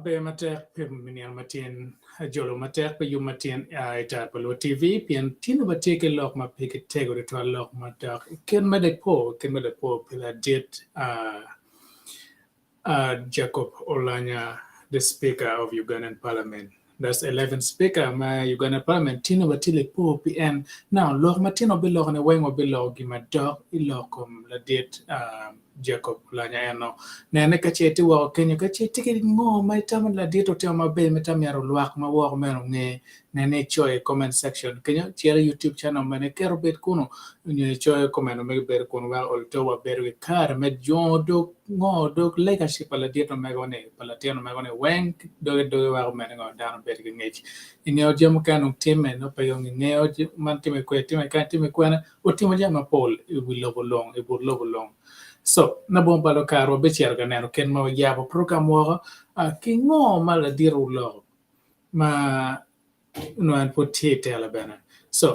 Ber matek pi nino matin, ajolo matek pi yub matin i Tar pa Luo TV pien tin watye ki lok ma pe ki tego tutwal lok madok i kit me lipo, kit me lipo pi ladit Jacob Oulanyah the speaker of Ugandan parliament that's 11 speaker me Uganda parliament tye nongo watye lipo pi en now lok ma tye nongo wabiloko ni weng wabiloko gin madok i lok kom ladit Jacob Oulanyah eno nene ka ce itye woko kenyo ka ce itye ki ngo ma itamo ni ladit otimo maber ma itamo myero lwak ma woko meno onge nene icoyo i comment section kenyo cito i youtube channel mene iketo obed kunu nyo icoyo comment ma megi bedo kunu wek olutowa bedo ki kare me jungo dog ngo dog legacy pa ladit omego ni pa latin omego ni weng doge doge weko mene ngo dano bedo ki ngec ingeyo jami mukene dong timme nongo pe dong ingeyo man timme kwede timme kany timme kwene otimo jami mapol i wi lobo long i but lobo long so labongo balo kare wabicito ka neno kit ma wayabo program woko ki ngo ma ladit oloko ma onongo en pud tye i tela bene. So,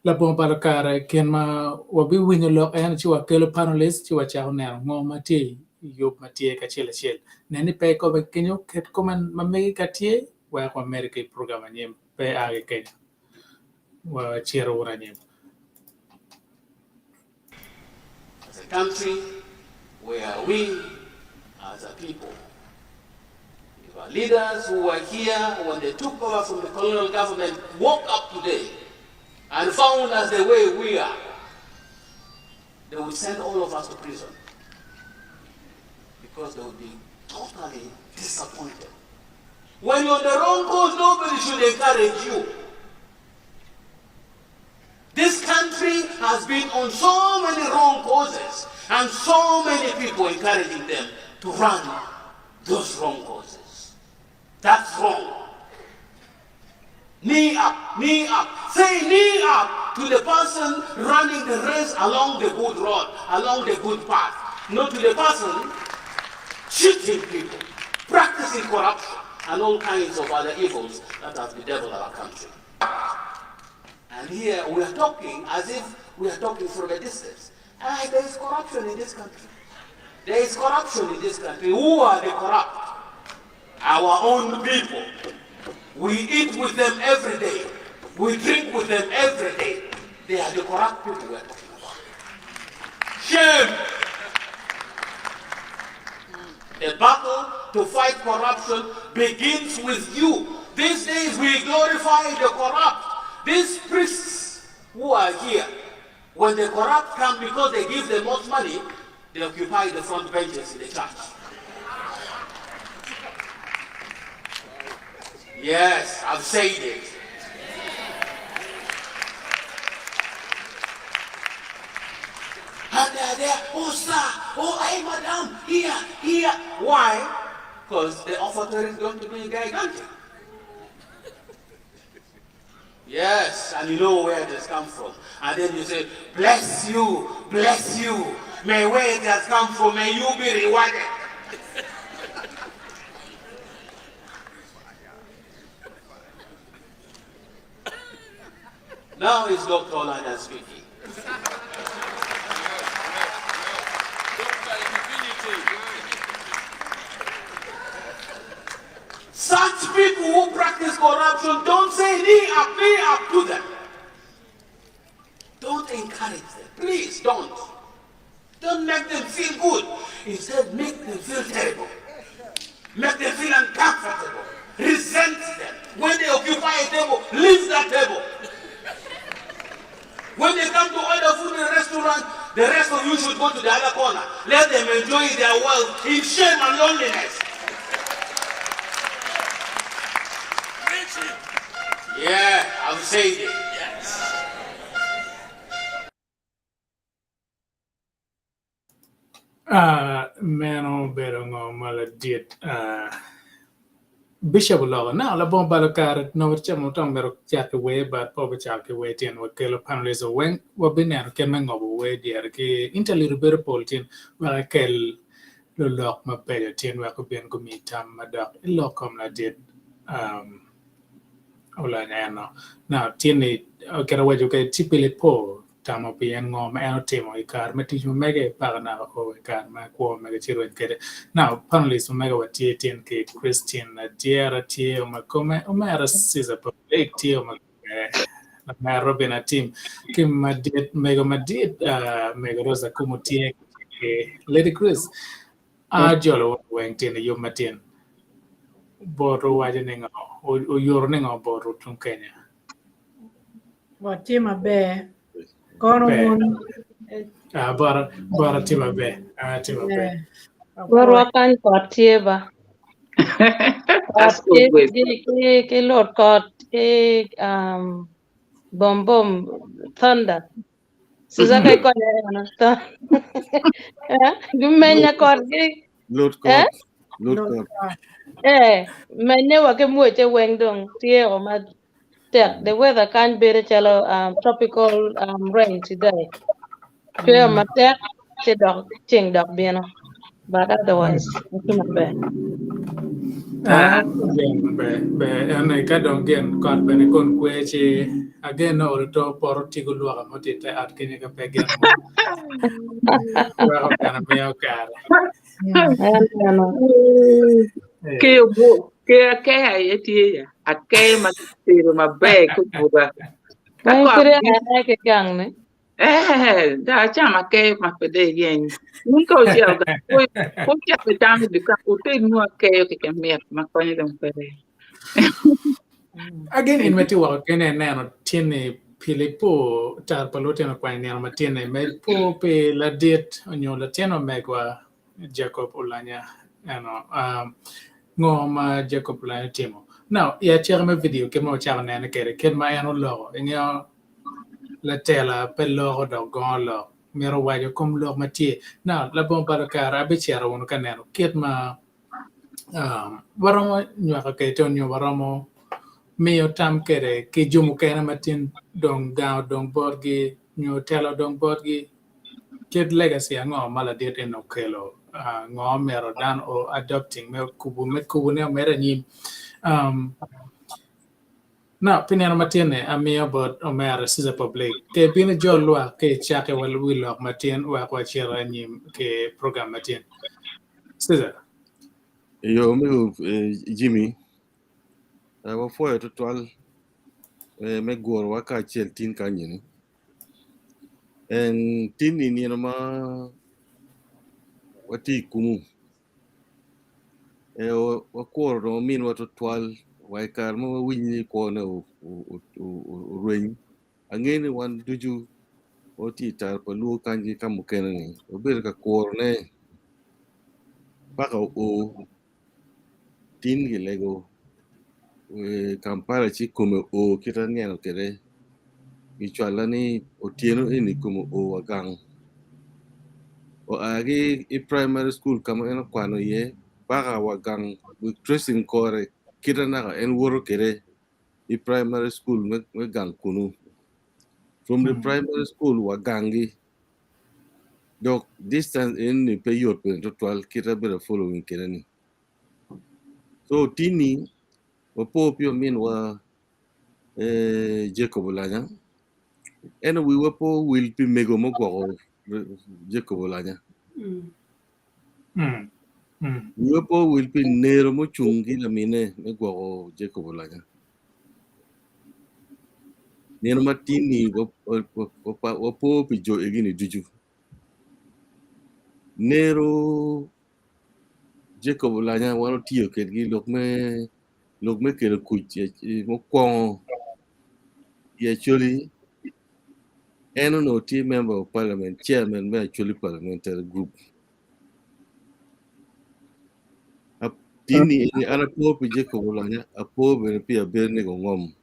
labongo balo kare, gin ma wabiwinyo lok en ci wakelo panelist ci wacako neno ngo ma tye i yub ma tye kacel acel. Nen ni pe ikobe kenyo, ket comment ma megi ka tye wek wamedde ki program anyim. Pe a ki kenyo. Wacito wunu anyim. As a country, where are we as a people? If our leaders who were here when they took over from the colonial government woke up today and found us the way we are, they would send all of us to prison because they would be totally disappointed. When you're on the wrong course, nobody should encourage you. This country has been on so many wrong courses and so many people encouraging them to run those wrong courses. That's wrong. Knee up, knee up. Say knee up to the person running the race along the good road, along the good path, not to the person cheating people, practicing corruption, and all kinds of other evils that have bedeviled our country. And here we are talking as if we are talking from a distance. Ah, there is corruption in this country. There is corruption in this country. Who are the corrupt? Our own people. We eat with them every day. We drink with them every day. They are the corrupt people we are talking about. Shame! The battle to fight corruption begins with you. These days we glorify the corrupt. These priests who are here, when the corrupt come because they give the most money, they occupy the front benches in the church. Yes, I've said it. And they're there, oh sir, oh hey madam, here, here. Why? Because the offertory is going to be gigantic. Yes, and you know where it has come from. And then you say, bless you, bless you. May where it has come from, may you be rewarded. Now is Dr. Oulanyah speaking. Such people who practice corruption don't say knee up, knee up to them. Don't encourage them. Please don't. Don't make them feel good. Instead, make them feel terrible. Make them feel uncomfortable. Resent them. When they occupy a table, leave that table. When they come to order food in a restaurant, the rest of you should go to the other corner. Let them enjoy their wealth in shame and loneliness. Yeah, I'm saying it. Yes. Meno obedo ngo ma ladit Bishop oloko. Now labongo balo kare nongo cemo tong myero ocak ki wer but pe obicako ki wer tyen wakelo panelists weng wabineno kit me ngobo wer dyere ki interlude bedo pol tyen wek ekel lulok mabeco tyen wek gubin gumi tam madok i lok kom ladit Olanya eno. Now tyen ni kit awaco kwede ci Pilipo tamo pi en ngo ma en otimo i kare me tic ma mege paka naka o i kare ma kwo mege ci rweny kwede. Now panelists ma mege watye tyen ki Christine Adyera tye omakome, Omera Caesar Public tye omakome, Omera Robin Atim ki madit mego madit mego Rosa Kumu tye ki Lady Chris. Ajolo weng tyen i yub matin bot owaco ni ngo oyuto ni ngo bot tung Kenya. Watye maber. Kono Ber. wun. Ah, bora, bora tye maber. Ah, tye maber. Warwa kany kot tye ba. Kot That's tye always. ki, ki, ki lut kot ki um, bom bom thunder. Siza ka ikonya eno. Eh, Gimenya kotgi. Lut Eh? kot. Lut kot. Eh, menye wa ki mwece weng dong tye o ma tek. The weather kany bedo calo tropical rain today. Cwer matek ci dok ceng dok bino. But otherwise, tye maber. Ah, gen ber, ber. En aye ka dong gen kot bene kon kwe ci agen ni olo to poto tigo lwoka mo tye i te ot kenyo ka pe gen mo. Weko bene miyo kare. En bene. Eh, Keyo bu, keyo akeya aye tye ya. Akeyo ma kitedo maber ki obuba. Ka Weng kot pud bino, ene ki gang ni. eh, da acamo akeyo ma pe dong iyeny. Wun ka wucito gang, pe wucako cam i dukan, wutednu akeyo keken mit ma konye dong peke. Again in ma itye woko kene ineno tye-ni Pilipo tar pa lutino okwanyo nino ma tye-ni me po pi ladit onyo latin omegwa Jacob Olanya eno ngo ma Jacob Olanya otimo. Now i acaki me video kit ma wacako nene kwede kit ma en oloko ingeyo latela pe loko dok gongo lok mito waco kom lok ma tye. Now labongo balo kare abicito wunu ka neno kit ma waromo nywako kwede nyo waromo miyo tam kwede ki jo mukene ma tin dong gang odong botgi nyo tela odong botgi kit legacy ango ma ladit eni okelo ngo myero dano o adopting me kubo me kubone omed anyim. Now pi nino matin-ni amiyo bot omera Caesar Public ke bino jol lwak ki icaki wa wi lok matin wek wacit anyim ki program matin. Caesar. Iyo omego Jimmy, wapwoyo tutwal me gurowa kacel tin kany-ni. En tin-ni nino ma watye i kumu Wakuro dong ominwa tutwal wa i kare ma wawinyo ni kwone orweny angeyo ni wan ducu watye i tara pa luo kany ki ka mukene-ni wabedo ka kurone paka oo tin kilego Kampala ci kome oo kit ma aneno kwede gicwala ni otyeno eni kome oo wa gang oa ki i primary school ka ma en okwano iye paka wa gang tracing kore kite naka en woto kwede i primary school me gang kunu from the primary school wa gangi dok distance eni pe yot bene tutwal kite abedo following kwede ni. So tini wapo pi ominwa Jacob Olanya ento wiwa pe owil pi mego ma ogwoko Jacob Olanya. Wiwa pe owil pi nero mucung ki lamine me gwoko Jacob Olanya. Nino ma tini wapo pi jo egini ducu. Nero Jacob Olanya wan otiyo kwedgi lok me lok me kelo kuc mukwongo i Acholi en onongo tye member of parliament chairman me Acholi parliamentary group Tini eni an apo pi Jacob Olanya apo bene pi Abednego Ngom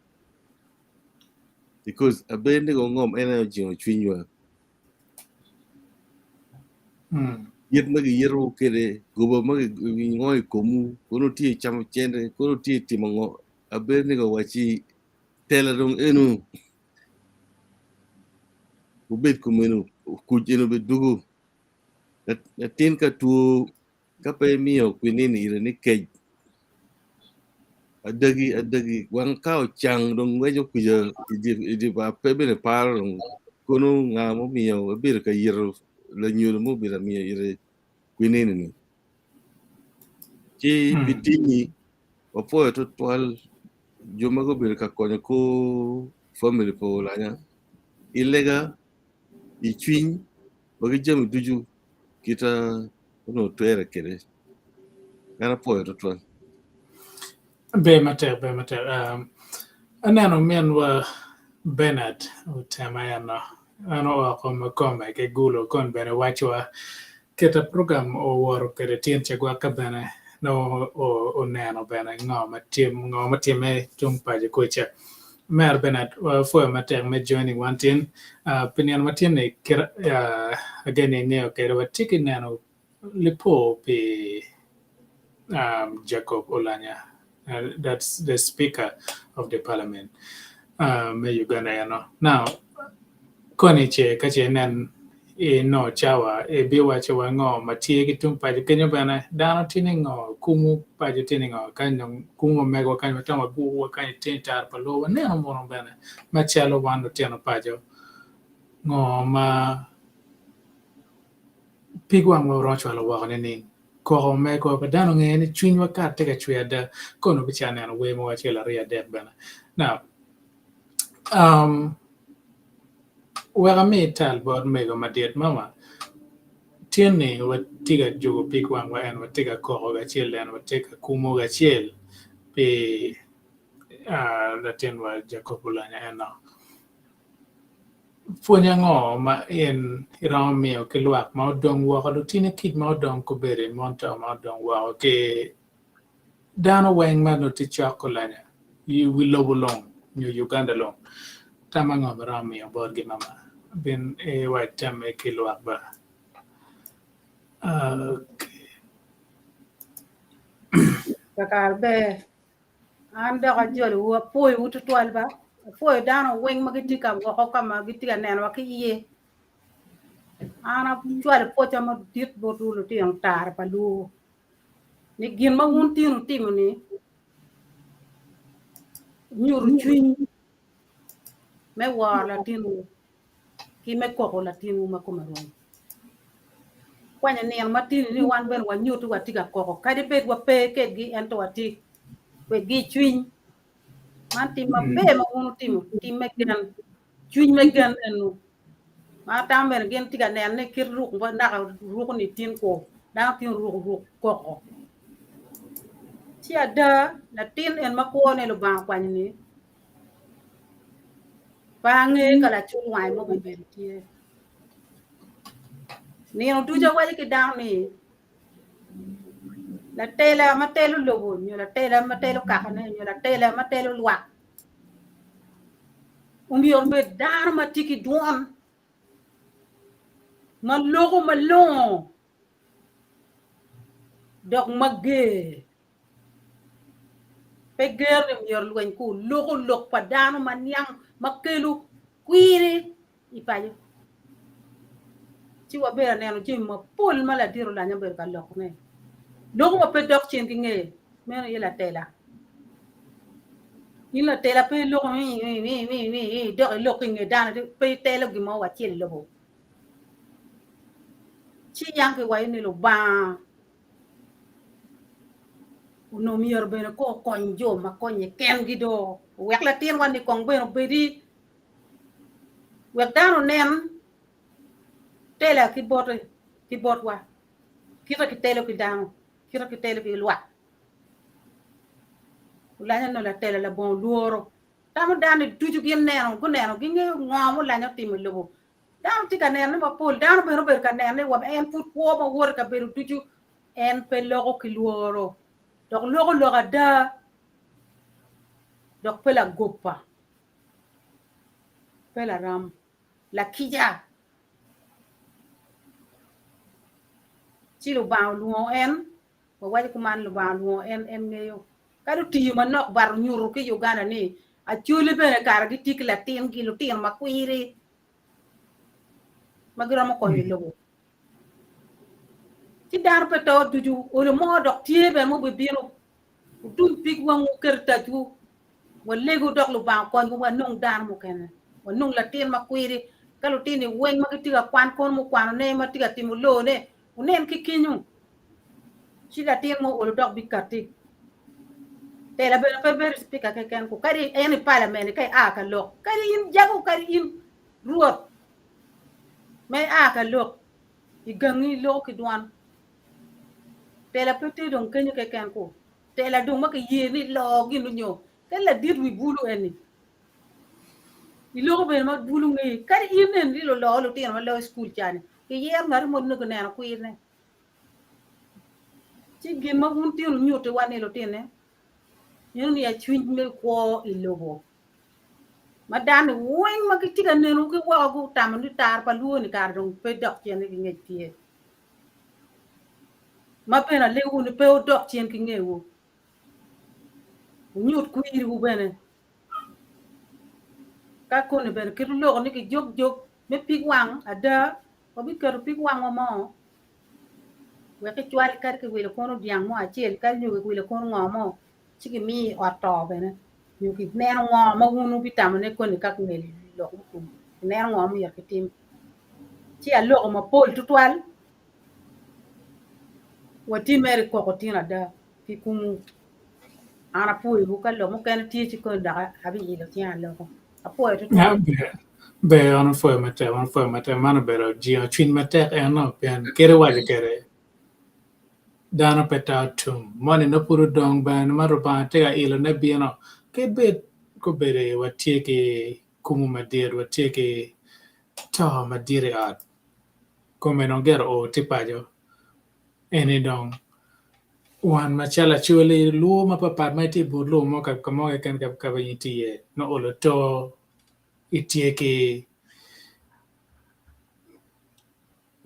because Abednego Ngom en aye ojingo cwinywa. Yit ma giyitowu kwede, goba ma gingo i komwu, kono wutye ka camo cente, kono wutye ka timo ngo, Abednego owacci, Tela dong eno, wubed kumeno, kuc eno bidwogo. Latin ka two, ka pe imiyo kwinin ire ni kec, adagi adagi, wang ka ocang dong ngweco kwija i dye bar pe bene paro dong kono nga mumiyo ebedo ka yito lanyodo mo obedo ka miyo ite kwinini-ni. Ci pi tinyi wapwoyo tutwal jo ma gubedo ka konyo kor famili pa Olanya i lega, i cwiny wa ki jami ducu kita onongo twere kwede. En apwoyo tutwal. Ber matek, ber matek. Um, aneno minwa Bernard otema eno. En ooko ma kome ki gulo kon bene wacwa kita program oworo kwede tyen ca gwokke bene nongo oneno bene ngo ma tim ngo ma timme tung paco kuca. Mer Bernard wapwoyo matek me joining wan tin. Uh, pi nino ma tin ni kit uh, ageni ingeyo kwede watye ki neno lipo pi um, Jacob Olanya. Uh, that's the speaker of the parliament uh, me Uganda eno. Now, koni ce ka ce inen ino cawa ibiwaco wa ngo ma tye ki tung paco kenyo bene dano tye ni ngo kumu paco tye ni ngo kany dong kumu omegwa kany watamo waguku kany iteng tara pa lobo waneno mono bene macalo wan lutino paco ngo ma pig wangwa oromo cwalo woko nining koko omegwa pa dano ongeyo ni cwinywa kara tye ka cwer ada kono bica neno wer mogo acel aryo adek bene now um, Wek ami tal bot mego madit mama, tin-ni watye ka juko pig wangwa en watye ka koko kacel en watye ka kumo kacel pi latinwa Jacob Olanya eno. Pwony ango ma in iromo miyo ki lwak ma odong woko, lutini kic ma odong kobedo i Monto ma odong woko ki Dano weng ma nongo tye cok Olanya i wi lobo long nyo Uganda long tam ango ma iromo miyo botgi mama bin iwac tamme ki lwak ba. Okay. Kakare ber. An dok ajolowu, apwoyowu tutwal ba. Apwoyo dano weng ma gitye ka woko ka ma gitye ka nenowa ki iye. An acwalo pwoca madit botwu lutino tara pa luo. ni gin ma wun tin wutimo-ni nyuto cwiny me woro latinwu ki me koko latinwu ma kome rom. Kwanyo nino ma tini ni wan bene wanyuto ni watye ka koko kadi bed wape kedgi ento watye kwedgi i cwiny. Man tim maber ma wun wutimo, tim me gen, cwiny me gen eno. Ma atamo bene gin tye ka neno ni kit ruk ma naka ruko ni tin kwo, dano tin oruko ruk koko. Ci ada latin en ma kwo ne Lubanga okwanyo ni pe ange ka lacul wange mo bibedo tye. Nino ducu awaco ki dano ni latela ma telo lobo nyo latela ma telo kakane nyo latela ma telo lwak omyero obed dano ma tye ki dwon ma loko malongo dok mager pe ger ni myero lweny ku loko lok pa dano ma niang ma kelo kwiri i paco ci wabedo aneno jami mapol ma ladit Olanya obedo ka lokone. Loko ma pe dok cen ki ngeye, meno aye latela. In latela pe iloko ni dok ilok ki nge dano pe itelo gin mo wacel i lobo. Ci yang kiwaco ni Lubanga onongo myero bene ko okony jo ma konye kengi do wek latinwa ni kong bene obedi Wek dano onen tela ki bote ki botwa, kite ki telo ki dano, kite ki telo ki lwak. Olanya onongo latela labongo lworo. Tamo dano ducu gin neno, guneno, gingeyo ngo ma Olanya otimo i lobo. Dano tye ka neno ni mapol, dano bene obedo ka neno ni wa en pud kwo ma woto i kabedo ducu, en pe loko ki lworo, dok loko lok ada, dok pe lagoba. Pe laram, lakica. Ci Lubanga olwongo en, wawaco kuman Lubanga olwongo en, en ngeyo. Kadi otiyo manok but onyuto ki Uganda ni Acholi bene kara gitye ki latingi, lutino makwiri ma giromo konyo lobo. Ci dano pe to ducu, olo mo dok tye bene ma obibino, wuduny pig wangwu wuket i tacwu, walegu dok Lubanga okonywu wanong dano mukene, wanong latin makwiri, ka lutini weng ma gitye ka kwan kono mukwanone ma tye ka timo lone, wunen ki kenyu, ci latin mo olo dok bikatti. Tela bene pe bedo cipika keken ku, kadi en i palament ka ia ka lok, kadi in jago, kadi in rwot ma ia ka lok i gangi iloko ki dwan. Tela pe tye dong kenyo keken ku, tela dong ma kiye ni loo gin onyo kadi ladit wi bulu eni iloko bene ma bulu ngeyi kadi in eni ni luloo lutino ma loyo cukul cani kiyero ngati mo nongo kineno kwirne. Ci gin ma wun tye wunyutiwa ni lutine meno ni cwiny me kwo i lobo ma dano weng ma gitye ka nenowu ki woko gutamo ni tar pa lwoni kare dong pe dok cen ki ngec tye ma bene alegowu ni pe wudok cen ki ngewu wunyut kwiriwu bene ka koni bene kit wuloko ni kijog jog me pig wang ada Wabiketo pig wangwa mo wek kicwal kadi kiwilo kono dyang mo acel kadi nyo kiwilo kono ngo mo ci kimiyo i ot to bene nyo kineno ngo ma wun wubitamone koni ka nge lok mutum kineno ngo myero kitim ci aloko mapol tutwal watye mere i koko tin ada ki kumu an apwoyowu ka lok mukene tye ci koni dok abiilo cinga aloko apwoyo tutwal. Ber an apwoyo matek an apwoyo matek man obedo jingo cwiny matek eno pien kit iwaco kwede dano pe to tum moni nongo pud odong bene ma Rubanga tye ka ilone bino kadi bed gubedo watye ki kumu madit watye ki to madit i ot kome dong gire oo tye paco eni dong wan macalo acholi lwor mapatpat ma itye i but lum mo ka mo keken ka ma in itye iye nongo olo to itye ki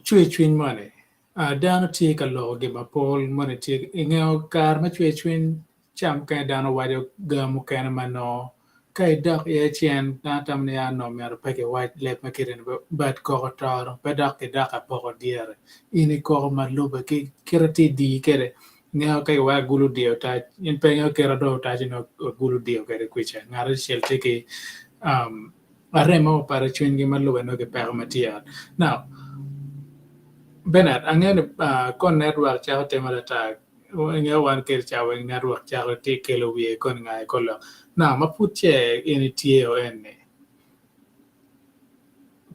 cwercwiny moni dano tye ka loko gin mapol moni tye ingeyo kare me cwercwiny ca mukene dano waco ga mukene ma nongo ka idok iye cen dano tamo ni nongo myero pe kiwac leb ma kiti ni but koko to dong pe dok kidok apoko dyere in ikoko ma lube ki kite tye idii kwede ingeyo ka iweko agulu odiyo otac in pe ingeyo kite dong otac nongo agulu odiyo kwede kwica ngat acel tye ki arem mo mapat i cwinygi ma lube nongo ki peko ma tye i ot. Now Bernard angeyo ni koni network cako timo ata ingeyo wan kede ca weng network cako tye kelo wiye koni nga kor lok now ma pud ce in itye eni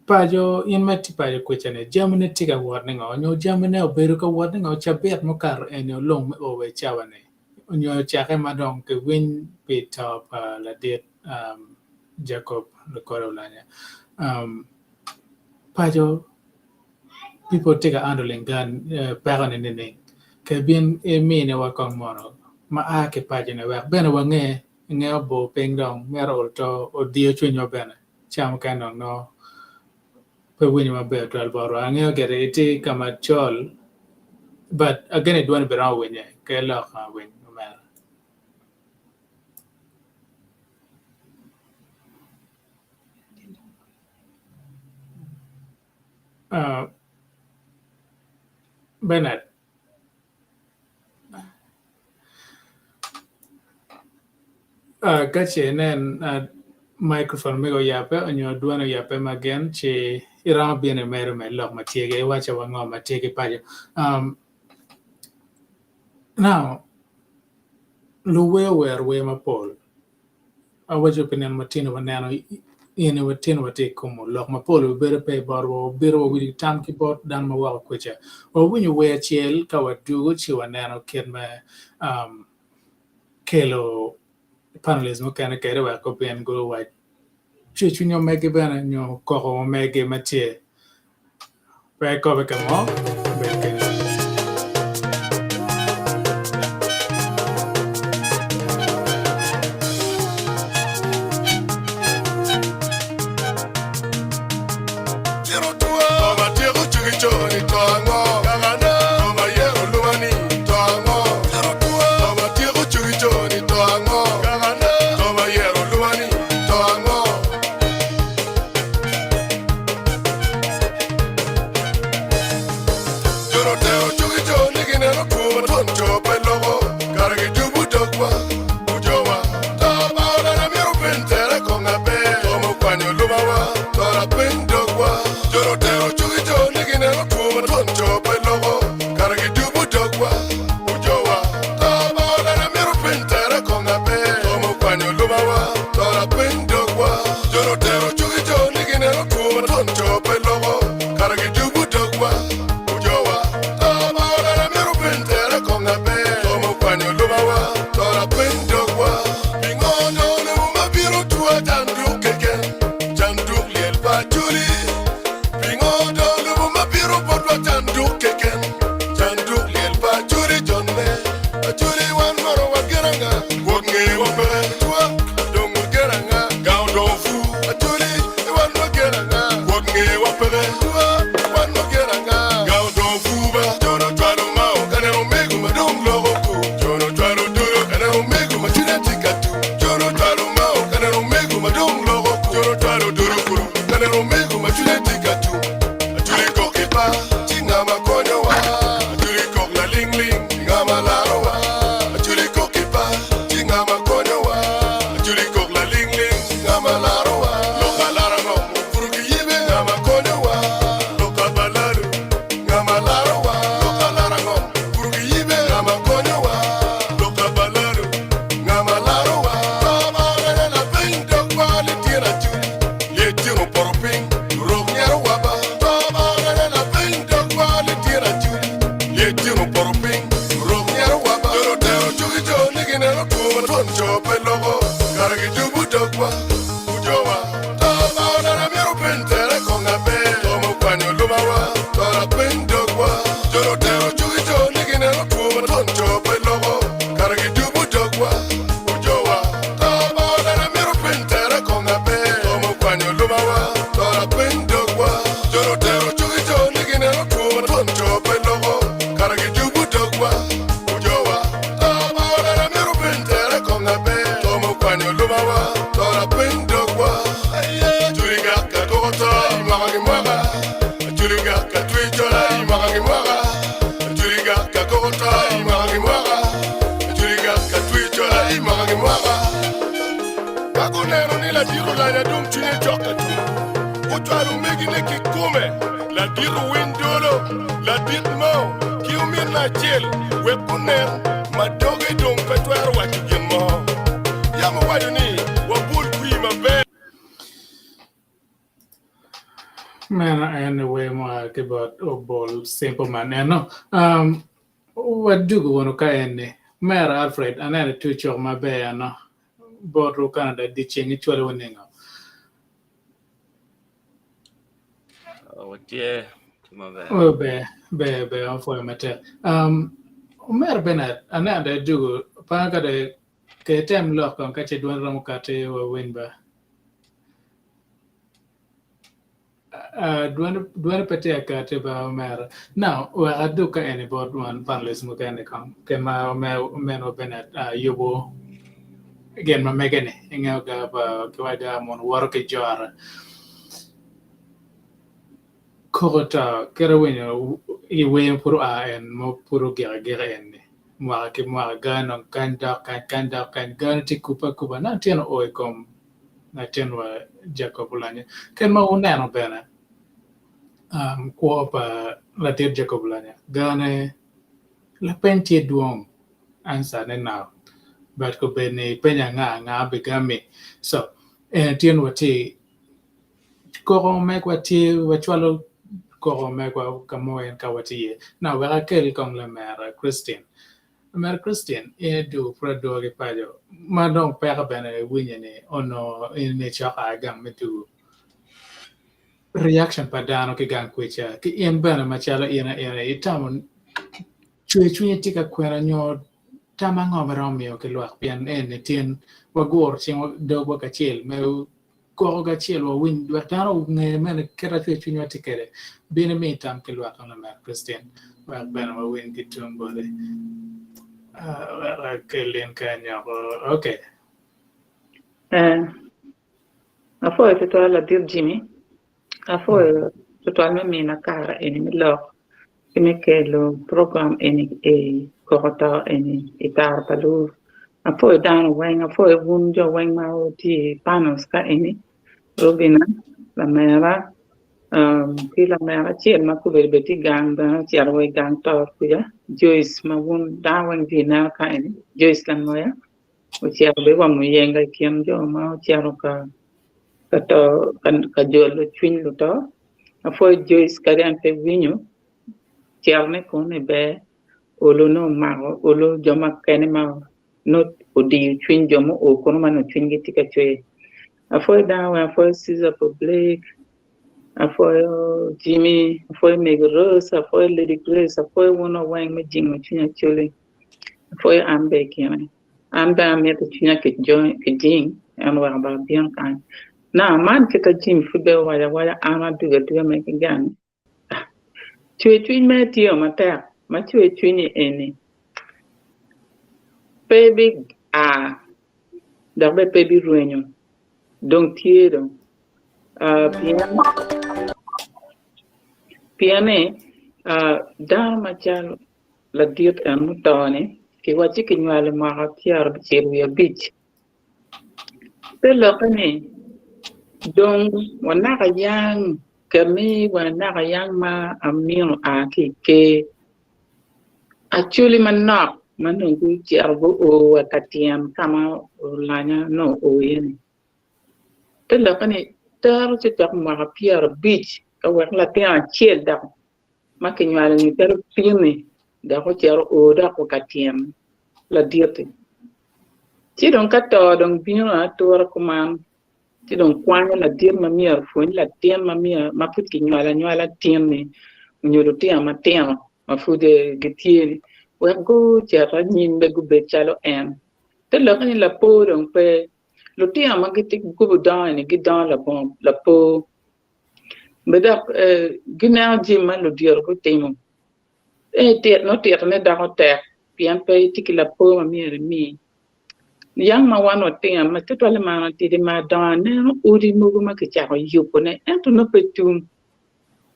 paco in ma itye paco kwica ni jamine tye ka wot ningo nyo jamine obedo ka wot ningo cabit mukato eni olung me o wa i cawa ni nyo ocake ma dong kiwiny pi to pa ladit Jacob Lukore Olanya paco people tye ka handling peko ni nining ke bin iminiwa kong mono ma a ki paco ni wek bene wange ingeyo bor piny dong myero oto odiyo cwinywa bene ca mukene dong nongo pe winyo maber twal botwa angeyo gire itye ka macol but ageno ni dwoni bene romo winye ke lok winy omera. Bernard Ka ce inen microphone mege oyabbe onyo dwone oyabbe ma gin ci iromo bino imedo med lok ma tye iwacca wa ngo ma tye ki paco. Now luwer owero wer mapol awaco pi nino matino waneno in watino watye i kumu lok mapol obedo pe botwa wabedo wawinyo tam ki bot dano ma woko kwica wawinyo wer acel ka wadwogo ci waneno kit me kelo panelist mukene kede wek gubin guwac cwercwiny omegi bene nyo koko omegi ma tye pe ikobe ka mo bed kenyo. Ojowa, to pa onana myero peny tere kong aber. To mukwanyo lumawa, to lapeny dogwa. Jo lutero cugi jo ni gineno two ma twon co pe loko, kara gidubo dogwa. Ojowa, to pa onana myero peny tere kong aber. To mukwanyo lumawa, to lapeny dogwa. Jo lutero cugi jo ni gineno two ma twon co pe loko, kara gidubo dogwa. Ojowa, to pa onana myero peny tere kong aber. To mukwanyo lumawa, to lapeny dogwa. Acholi gak ka koko to i mwaka ki mwaka. Acholi gak ka twe cola i mwaka ki mwaka. Acholi gak ka koko to i mwaka ki mwaka. Acholi gak ka twe cola i mwaka ki mwaka. Ka guneno ni ladit Olanya dong cwinye cok ka tum, gucwalo omegine kikome, ladit Owiny Dolo, ladit Mao, ki ominne acel wek gunen ma doge dong pe twero waco gin mo. Yam owaco ni, Wabol kwir maber. Meno en wer mua ki bot Obol Simple Man eno. Wadugo wunu ka eni. Mera Alfred, aneno itye ocok maber eno. Botwu Canada dyeceng icwalo wa ningo? Watye maber. Oh, ber, ber, ber, apwoyo matek. Um, Omera Bernard, aneno dong idugo, panga ka dong ke item lok kong ka ce dwon romo kati wa winy ba. Uh, dwon, dwon pe tye akati ba omera. Now, wek adug ka eni bot wan panelist mukene kong, ke ma omenwa Bernard uh, yubo gin ma mege ni, ingeo ga pa kiwaco ga mun woto ki jora. Koko to kit awinyo i wer pud oa en ma pud ogik agika en-ni mwaka ki mwaka ga nong kany dok kany kany dok kany gane tye kubbe akuba nongo tyen oo i kom latinwa Jacob Oulanyah. Kit ma wuneno bene kwo pa latit Jacob Oulanyah gane lapeny tye dwong answer ne nok but kobed ni ipenyo anga anga bigami so en tyen watye Koko megwa tye, wacwalo koko megwa ka mo en ka watye iye. Now wek akel kong lamera Christine. Lamera Christine, in idwogo pud adwoga ki paco ma dong peko bene iwinyo ni onongo in icok a gang me dwogo. Reaction pa dano ki gang kwica ki in bene macalo in aye itamo cwer cwinyi tye ka kwena nyo tam ango ma iromo miyo ki lwak pien eni tyen waguro cingwa dogwa kacel me Koko kacel wawiny wek dano onge mene kit acwe cwinywa tye kwede. Bin imi tam ki lwak lamer Christine wek bene wawiny ki tung boti. Wek akel in kany oko. Okay. Eh, apwoyo tutwal ladit Jimmy, apwoyo tutwal me mina kare eni me lok ki me kelo program eni i koko to eni i kare pa luo. Apwoyo dano weng, apwoyo wun jo weng ma wutye i panels ka eni, Robina, lamera ki lamera acel ma kobedo bene tye i gang bene ocito wa i gang to kuca, Joyce ma wun dano weng tye ineno ka eni, Joyce Langoya ocito bene wa Muyenga i kin jo ma ocito ka to ka jolo cwiny luto. Apwoyo Joyce kadi an pe winyo cito ne kunu ber olo nongo omako olo jo mukene ma nongo odiyo cwiny jo ma oo kunu ma nongo cwinygi tye ka cwer. Apwoyo dano weng apwoyo Ceasar Public, apwoyo Jimmy, apwoyo Mego Rose, apwoyo Lady Grace, apwoyo wun weng me jingo cwiny Acholi, apwoyo an bene i kine. An bene amito cwinya kijing en oweko bene abino kany. Now man kit ma Jim pud bene owaco awaca an adugo aduga mere ki gang ni cwer cwiny mere tye o matek ma cwer cwiny ni eni pe bi a dok bene pe birwenyo dong tye dong pien ni dano macalo ladit en muto ni kiwacci kinywalo i mwaka 95. Te lokke ni, dong wanaka yang kemi wanaka yang ma amino a ki i ker. Acholi manok ma nongo gucito guo wa ka tyen ka ma Olanya nongo oo iye-ni. Te lokke ni tero ci cok mwaka 50 ka wek latin acel dok ma kinywalo-ni calo pin-ni dok ocito oo dok wa ka tyen ladit-ti. Ci dong ka to dong bino atura kuman, Ci dong kwanyo ladit ma myero opwony latin ma myero ma pud kinywalo anywala tin-ni nyo lutino matino ma pud gitye-ni wek gucit anyim me gubed calo en. Te lokke ni lapor dong pe. Lutino ma gitye gubidongo-ni gidongo labongo lapor. Be dok gineno jami ma ludito gutimo. Nongo titone doko tek pien pe itye ki lapor ma myero imi. Yang ma wan watino ma tutwalle ma an atidi ma adongo aneno odi mogo ma kicako yubone ento nongo pe tum.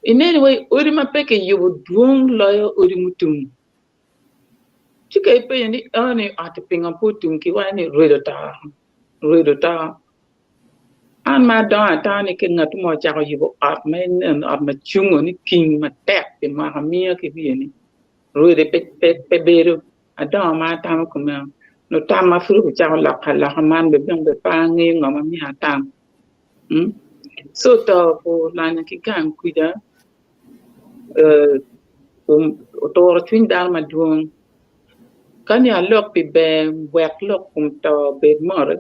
Ineno wai odi ma pe kiyubo dwong loyo odi mutum. Ci ka ipenyo ni eni ot-ti pingo pe otum kiwaco ni rwed oto, rwed oto. An ma adongo atamo ni ka ngat mo ocako yubo ot ma inen ot ma cungo ni king matek pi mwaka miya ki wiye-ni rwede pe bedo. Adongo ma atamo kumeno, nongo tamma pud obicako lokke aloka man bene dong bene pe angeyo ngo ma myero atam. Co to pa olanya ki gang kwica oturo cwiny dano madwong. Ka ni alok pi ber wek lok kom to obed mot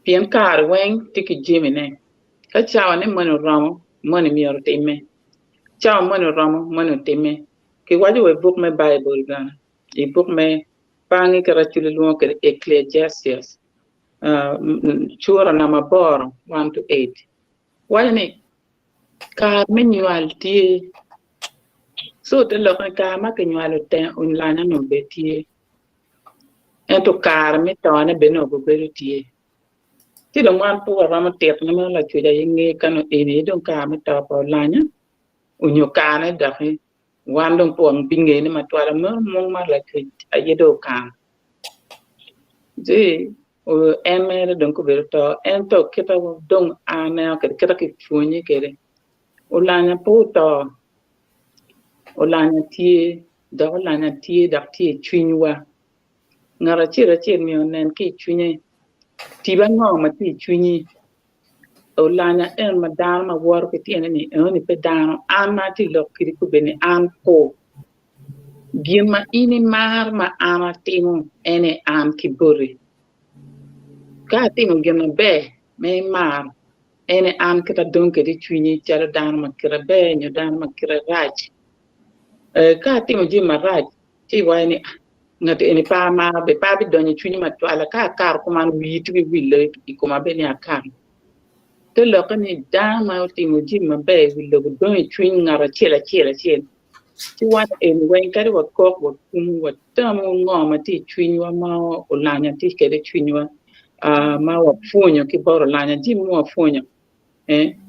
pien kare weng tye ki jamine. Ka cawane moni oromo moni myero otimme, cawa moni oromo moni otimme. Kiwaco wa i buk me Baibul bene, i buk me Pangi kit acwali lwongo kwede Ecclesiastes, cura namba aboro, 1-8, waco ni kare me nywal tye. Co te lok ni kare ma kinywalo olanya onongo bene tye, ento kare me tone bene onongo bedo tye. Ci dong wan pe waromo tito ni meno Lacwec aye ngeyo ka nongo eni aye dong kare me to pa olanya. Onyo kane doki wan dong pe wabingene matwal meno mung ma Lacwec aye dong okano. Ci en mere dong kobedo to ento kita dong aneno kwede kita kipwonye kwede olanya pe oto olanya tye dok olanya tye dok tye i cwinywa. Ngat acel acel myero onen ki i cwinye tipo ango ma tye i cwinyi. Olanya en ma dano ma woto ki tyene ni enoni pe dano, an ma atye lok kidi kubbe ni an ku. Gin ma in imaro ma an atimo en aye an ki boti. Ka atimo gin maber ma imaro en aye an kit adong kwede i cwinyi calo dano ma kite ber nyo dano ma kite rac. Ka atimo jami marac ci iwaco ni ah ngat eni pe amaro be pe abidonyo i cwinye matwal ka akato kuman wii tye ki wilo i koma bene ni akato. Te lokke ni dano ma otimo jami maber i wi lobo dongo i cwiny ngat acel acel acel ci wan eni weng kadi wakok wakumu watamu ngo ma tye i cwinywa ma olanya tye kwede i cwinywa ma wapwonyo ki bot olanya jami ma wapwonyo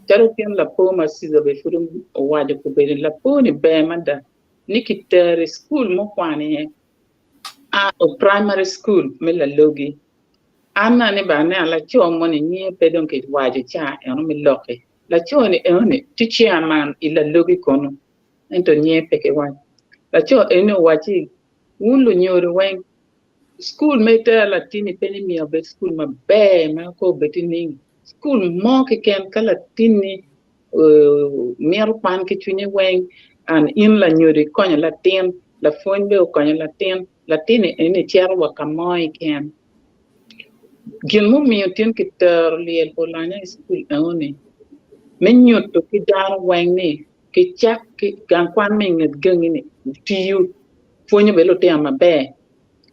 calo gin lapor ma Ciza bene pud owaco kobedo ni lapor ni ber mada. Ni kitero i cukul ma okwano iye, primary school me Lalogi. An nani bene aneno laco moni nyinge pe dong kiwaco ca eno me loki. Laco ni enoni tye chairman i Lalogi kunu ento nyinge pe kiwaco. Laco eni owacci wun lunyodo weng cukul ma itero latinni pe ni myero obed cukul maber ma kor obed nining? Cukul mo keken ka latinni mito kwan ki cwinye weng and in lanyodo ikonyo latin, lapwony bene okonyo latin, latin-ni eni cito wa ka mo keken. Gin mumiyo tin kitero lyel pa olanya i cukul enoni me nyuto ki dano weng ni kicak ki gang kwan me inget gangi-ni tiyo pwonyo bene lutino maber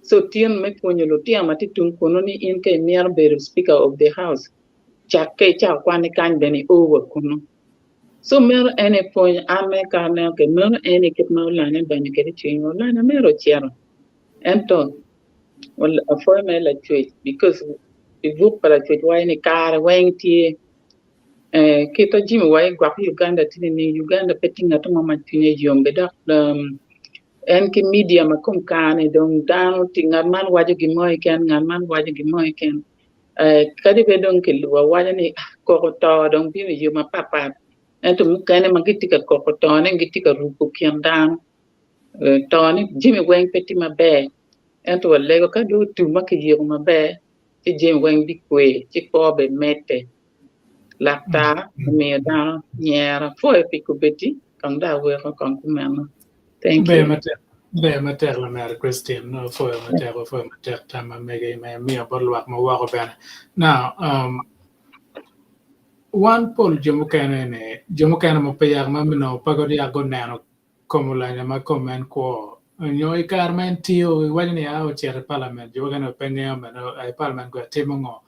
so tin me pwonyo lutino ma tye tung kunu ni in ka imito bedo speaker of the house cakke icako kwanni kany bene io wa kunu. So meno en aye pwony an ma ka aneno kwede meno en aye kit ma olanya odonyo kwede i cwinywa olanya mere ocito ento apwoyo mere lacwec because i buk pa lacwec waco ni kare weng tye kit ma jami wa i gwok Uganda tye nining Uganda pe tye ngat mo ma cwinye yom be dok en ki media ma kom kare-ni dong dano tye ngat man waco gin mo keken ngat man waco gin mo keken. Kadi bed dong kilubo awaca ni koko to dong bino i yo mapatpat, ento mukene ma gitye ka koko tone gitye ka rubo kin dano. Tone jami weng pe tye maber, ento walego ka dong otum ma kiyiko maber ci jami weng bikwe ci kwo bene medde. Laktar omiyo dano nyero apwoyo pi kobeddi kong dong aweko kong kumeno. Thank Ber you. matek, ber matek lamera Christine, apwoyo matek, apwoyo matek tam ma mege ma imiyo bot lwak ma woko bene. Now, um, Wan pol jo mukene ni jo mukene ma pe yak ma onongo pe guyak guneno kom Oulanyah ma kom en kwo nyo i kare ma en tiyo iwaco ni a ocito i parliament jo mukene pe ngeyo meno i parliament gwe timo ngo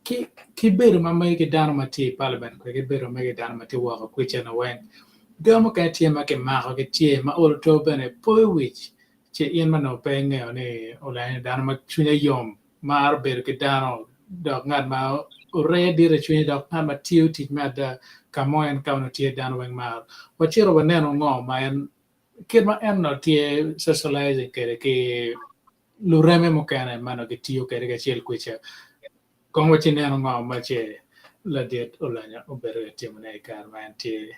ki ki bedo ma megi ki dano ma tye i parliament kwe ki bedo megi dano ma tye woko kwica ni weng jo mukene tye ma kimako gitye ma olo to bene poyo wic ci in ma onongo pe ingeyo ni Oulanyah ni dano ma cwinye yom maro bedo ki dano dok ngat ma oree dit i cwinye dok ngat ma tiyo tic me ada ka mo en ka onongo tye dano weng maro. Wacito waneno ngo ma en kit ma en onongo tye socializing kwede ki lureme mukene ma onongo gitiyo kwede kacel kwica. Kong waci neno ngo ma ce ladit Oulanyah obedo ka timone i kare ma en tye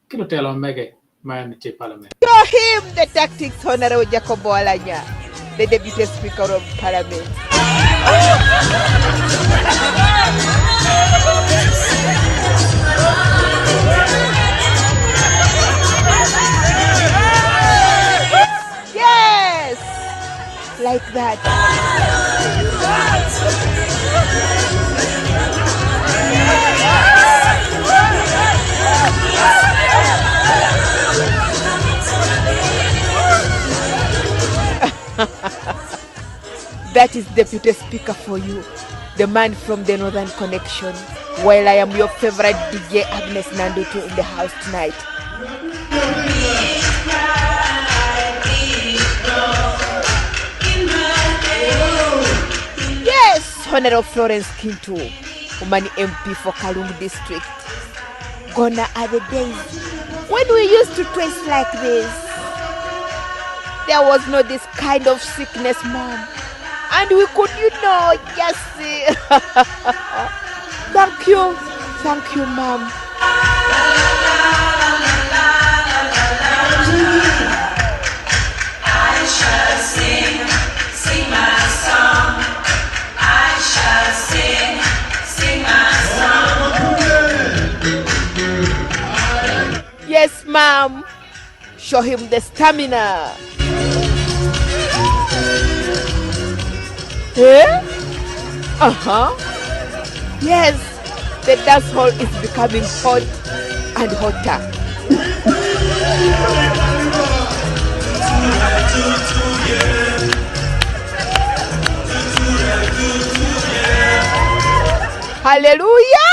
ki lutelo ma mege ma en tye i parliament. Show him the tactics, Honorable Jacob Oulanyah, the Deputy Speaker of Parliament. Yes! Like that. That is Deputy Speaker for you, the man from the Northern Connection. While I am your favorite DJ Agnes Nandutu in the house tonight. Yes, Honorable Florence Kintu, woman MP for Kalungu District. Gonna are the days when we used to dress like this. There was no this kind of sickness, mom. And we could, you know, just see. Thank you. Thank you, mom. I shall sing, sing my song. I shall sing, sing my song. Yes, ma'am. Show him the stamina. Eh? Uh-huh. Yes, the dance hall is becoming hot and hotter. Hallelujah!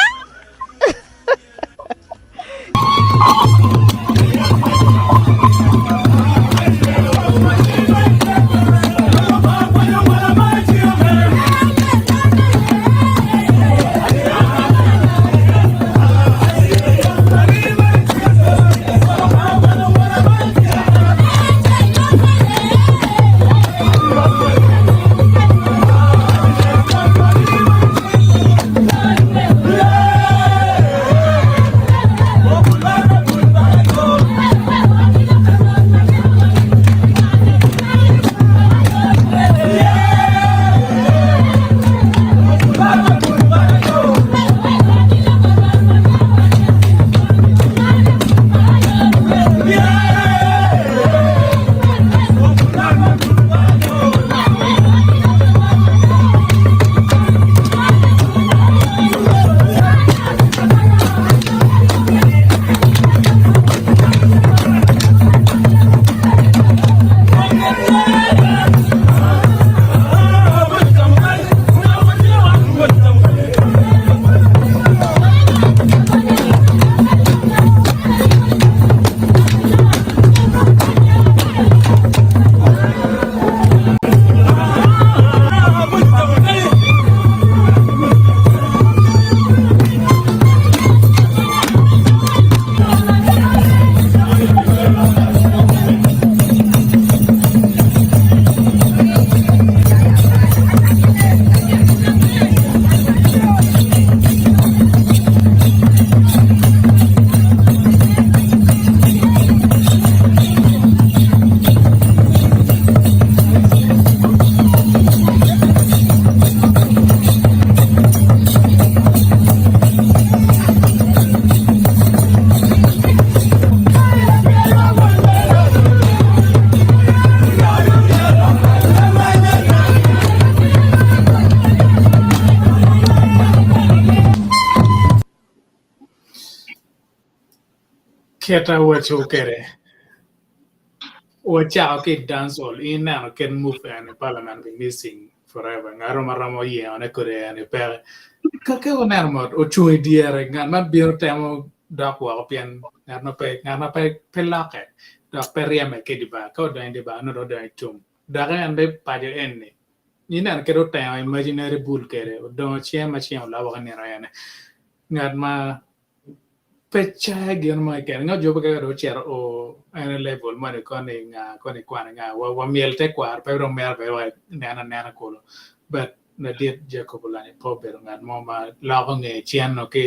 Kita waco kede wacako ki dancehall in ineno kit move en i parliament be missing forever ngato ma romo yengone kode en i peke ka ke oneno mot ocung i dyere ngat ma bino temo dok woko pien ngat ma pe ngat ma pe pe lokke dok pe ryeme ki di bar ka odonyo i di bar nongo dong odonyo i tum dok en be paco en ni ineno kit otengo imaginary bull kede odongo cen ma ceng oloo woko i nino ene ngat ma pe cayo gin mo keken ngat jo mukene dong ocito o en i level moni koni nga koni kwane nga wa myel tekwaro pe dong mere bene wa neno anena kulu but ladit Jacob Oulanyah pe obedo ngat mo ma loko nge cen-nu ki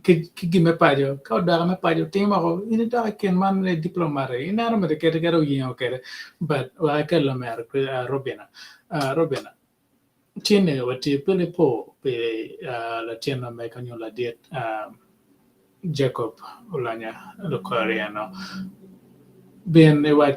ki gin me paco ka odok me paco timo woko in idok i kin man ni diplomat ineno mere kite kede oyengo kwede but wek akel lamera Robina Robina Tye-ni watye pe nipo pi latin ma mega nyo ladit Jacob Olanya Lukori eno bin iwac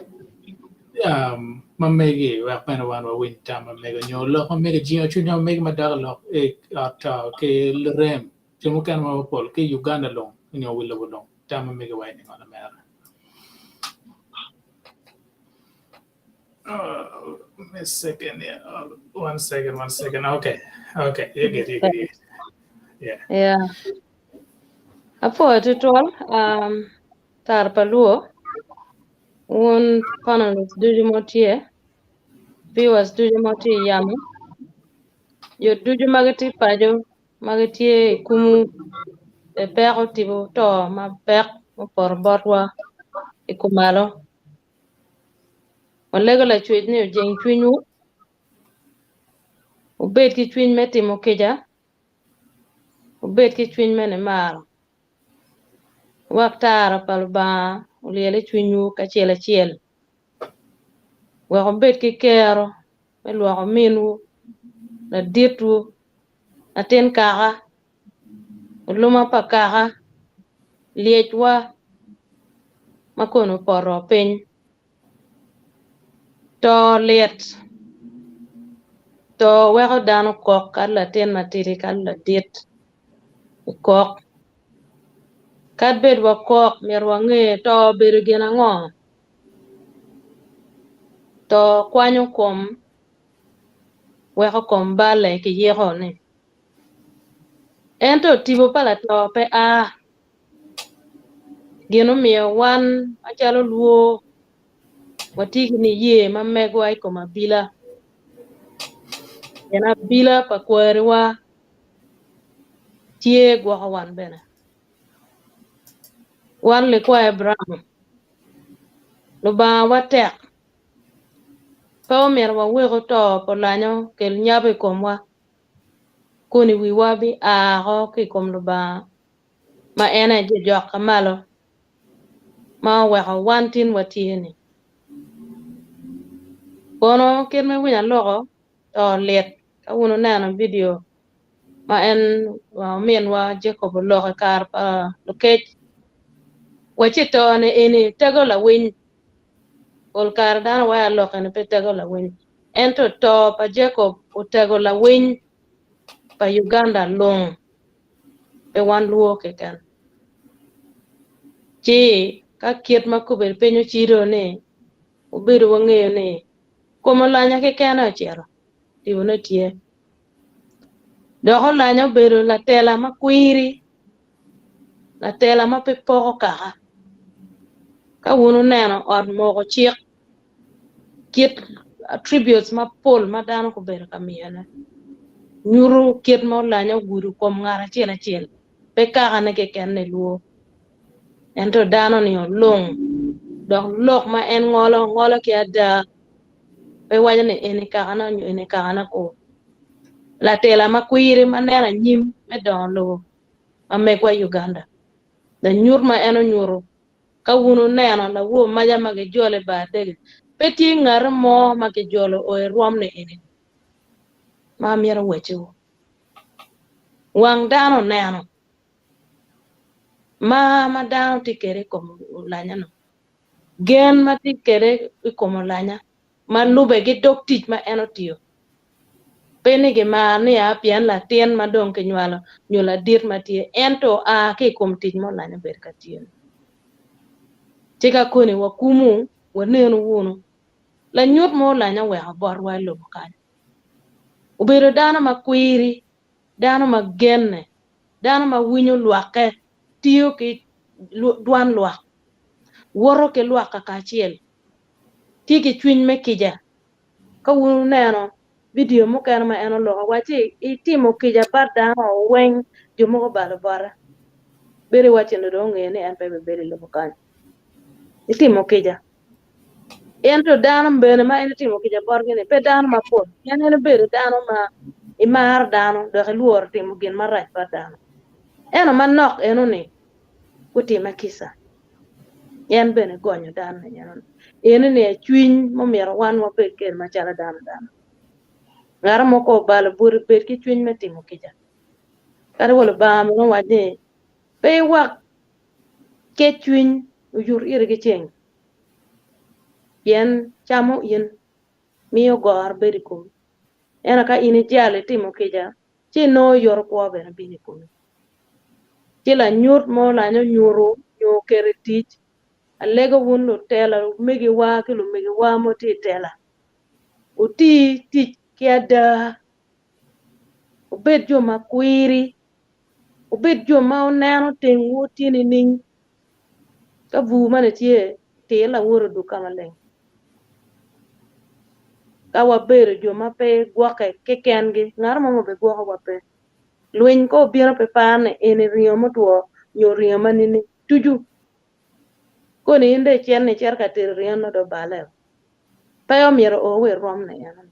ma megi wek bene wan wawiny tam ma mege nyo lok ma mege jingo cwinywa ma mege madok i lok i ot to ki lurem jo mukene ma mapol ki i Uganda lung nyo wi lobo lung tam ma mege waci ningo lamera. A second, yeah. One second, one second. Okay, okay, you're good, you're good. Yeah. Yeah. Apwoyo tutwal um, kare pa luo wun panelists ducu ma tye viewers ducu ma tye i yamo jo ducu ma gitye paco ma gitye i kumu e peko tipo to mapek mupoto botwa i kumalo. Walego Lacwec ni ojing cwinywu, wubed ki cwiny me timo kica, wubed ki cwiny me nimaro, wek tara pa Lubanga olyel i cwinywu kacel acel, wek wubed ki kero me lwoko minwu, laditwu, latin kaka, oluma pa kaka, lyecwa ma koni opoto piny, to lit, to weko dano kok kadi latin matidi kadi ladit okok kadi bed wakok myero wange to obedo gin ango to kwanyo kom weko kom balle kiyiko ni Ento tipo pa lato pe a. Gin omiyo wan macalo lwo watye ki niye ma megwa i kom abila. Pien abila pa kwariwa tye gwoko wan bene. Wan likwayo Abraim, Lubanga wa tek. Pe omyero waweku to pa olanyo kel nyabo i komwa. Kun i wiwa bia oko ki i kom Lubanga, ma en aye jojok ka malo, ma oweko wan tin watye-ni. Kono kit ma iwinyo aloko, to lit ka wun wuneno vidio ma en ominwa Jacob oloko i kare pa lukec, wacci to-ni eni tego lawiny. Pol kare dano waco alok eni pe tego lawiny. Ento to pa Jacob otego lawiny pa Uganda lung, pe wan luo keken. Ci ka kit ma kobedi piny ocido ni, wubedo wangeyo ni kom olanya keken aye ocito, tibone tye. Dok olanya obedo latela ma kwiri, latela ma pe poko kaka. Ka wun wuneno ot moko cik, kit attributes mapol ma dano gubedo ka miyone nyuto kit ma olanya ogudo kom ngat acel acel pe kakane keken ni lwor ento dano ni olung dok lok ma en ngolo ngolo ki ada pe waco ni eni kakana nyo eni kakana ku latela ma kwiri ma neno anyim me dongo lobo ma megwa Uganda lanyut ma en onyuto Ka wun wuneno lawor maca ma gijolo i bar dege, pe tye ngati mo ma kijolo o i rwom ni eni ma amito wacciwu. Wang dano oneno mar ma dano tye kwede i kom olanya-nu, gen ma tye kwede i kom olanya ma lube ki dog tic ma en otiyo. Pe ni gimaro ni a pien latin ma dong kinywalo nyo ladit ma tye, ento oa ki i kom tic ma olanya obedo ka tiyo-ni. Ci ka koni wakumu, wanenu wunu. Lanyut mo Oulanyah oweko botwa i lobo kany. Obedo dano ma kwiri, dano ma genne, dano ma winyo lwakke, tiyo ki dwan lwak, woto ki lwak kakacel, tye ki cwiny me kica. Ka wun wuneno vidio mukene ma en oloko wacci itimo kica bat dano weng jo mogo obalo bote. Bedo iwacci ni dong ongeyo ni en pe bibedo i lobo kany. Itimo kica. Ento dano bene ma en itimo kica botgi ni pe dano mapol. Pien en obedo dano ma imaro dano dok ilworo timo gin marac bot dano. Ento manok eno-ni gutime kica. En bene gonyo dano ni eno-ni. Eno-ni aye cwiny mumito wan wabed kwede macalo dano dano. Ngat mo ka obalo boti bed ki cwiny me timo kica. Kadi wa Lubanga bene owaco ni pe iwak kec cwiny oyut iri ki ceng pien camo in miyo goro bedo i komi. Ento ka in ijalo itimo kica ci inongo yoto kwo bene bino i komi. Ci lanyut mo lany onyuto nyo oketo i tic, alego wun lutela omegiwa ki lumegiwa ma wutye i tela, wuti tic ki ada, wubed jo ma kwiri, wubed jo ma wuneno tengwu tye nining, ka bur moni tye, tir lawoti odug ka maleng. Ka wabedo jo ma pe gwokke kekengi, ngat mo ma obigwokowa pe. Lwiny ka obino pe par ni eni ringo mutwo nyo ringo ma nini, tucu. Koni in dong icen ni icito ka tedo ringo nongo dong obale. Pe omyero o wa i rwom ni eno.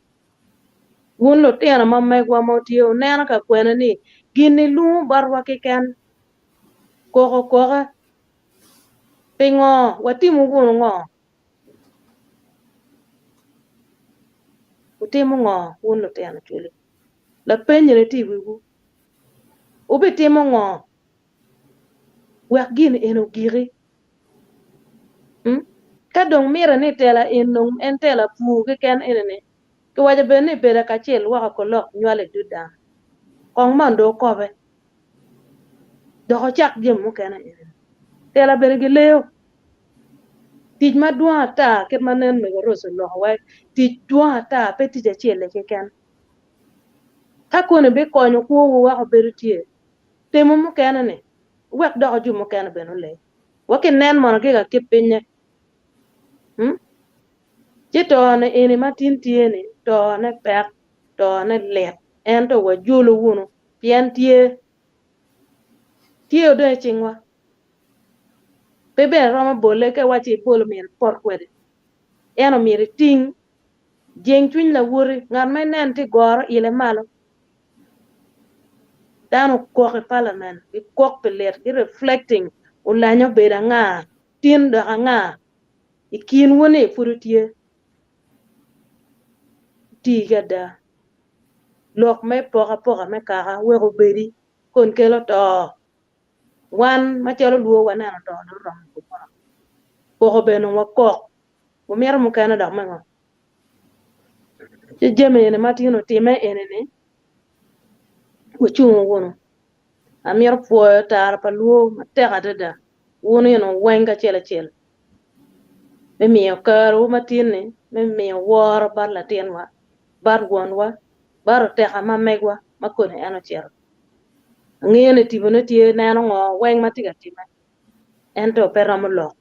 Wun lutino ma megwa ma wutye wuneno ka kwene ni gin-ni lwongo botwa keken, koko koka. Pingo watimo wunu ngo? Wutimo ngo wun lutino cwali? Lapeny-ni tye i wiwu. Wubitimo ngo wek gin eni ogiki? Hmm? Ka dong mite ni tela en dong en tela pur keken eni-ni, kiwaco bene ni bedo kacel woko kolok nywalo i dud dano. Kong man dong okobe. Dok ocak jami mukene eni. Tela bene gileyo. Tic madwong ata kit ma nen mego Rose oloko wai tic dwong ata pe tic acel-li keken. Ka koni bikonyo kwowu weko bedo tye, temo mukene-ni wek doko jo mukene bene ole. Wek inen mono ki ka kit pinye. Hmm? Ci tone eni ma tin tye-ni, tone pek, tone lit, ento wajolo wunu pien tye. Tye odong i cingwa. Pe bene romo bole ka iwacci ibolo myero ipot kwede. Ento myero iting, jing cwiny lawoti, ngat ma inen tye goro ile malo. Dano okok i parliament, gikok pi lit, gi reflecting Oulanyah obedo anga, tin dok anga, i kinwu ni pud wutye. Wuti ki ada. Lok me pokapoka me kaka wek obedi kun kelo to. Wan macalo luo waneno to dong oromo i komwa. Koko bene dong wakok. Wamito mukene dok me ngo? Ci jami eni ma tin otime eni-ni, wacungo wunu. Amito pwoyo tara pa luo matek adada, wun ino weng kacel acel, me miyo kerowu matin-ni me miyo woro bot latinwa, bot wonwa, bot oteka ma megwa ma koni en ocito. Angeyo ni tipone tye neno ngo weng ma tye ka timme, ento pe romo lok.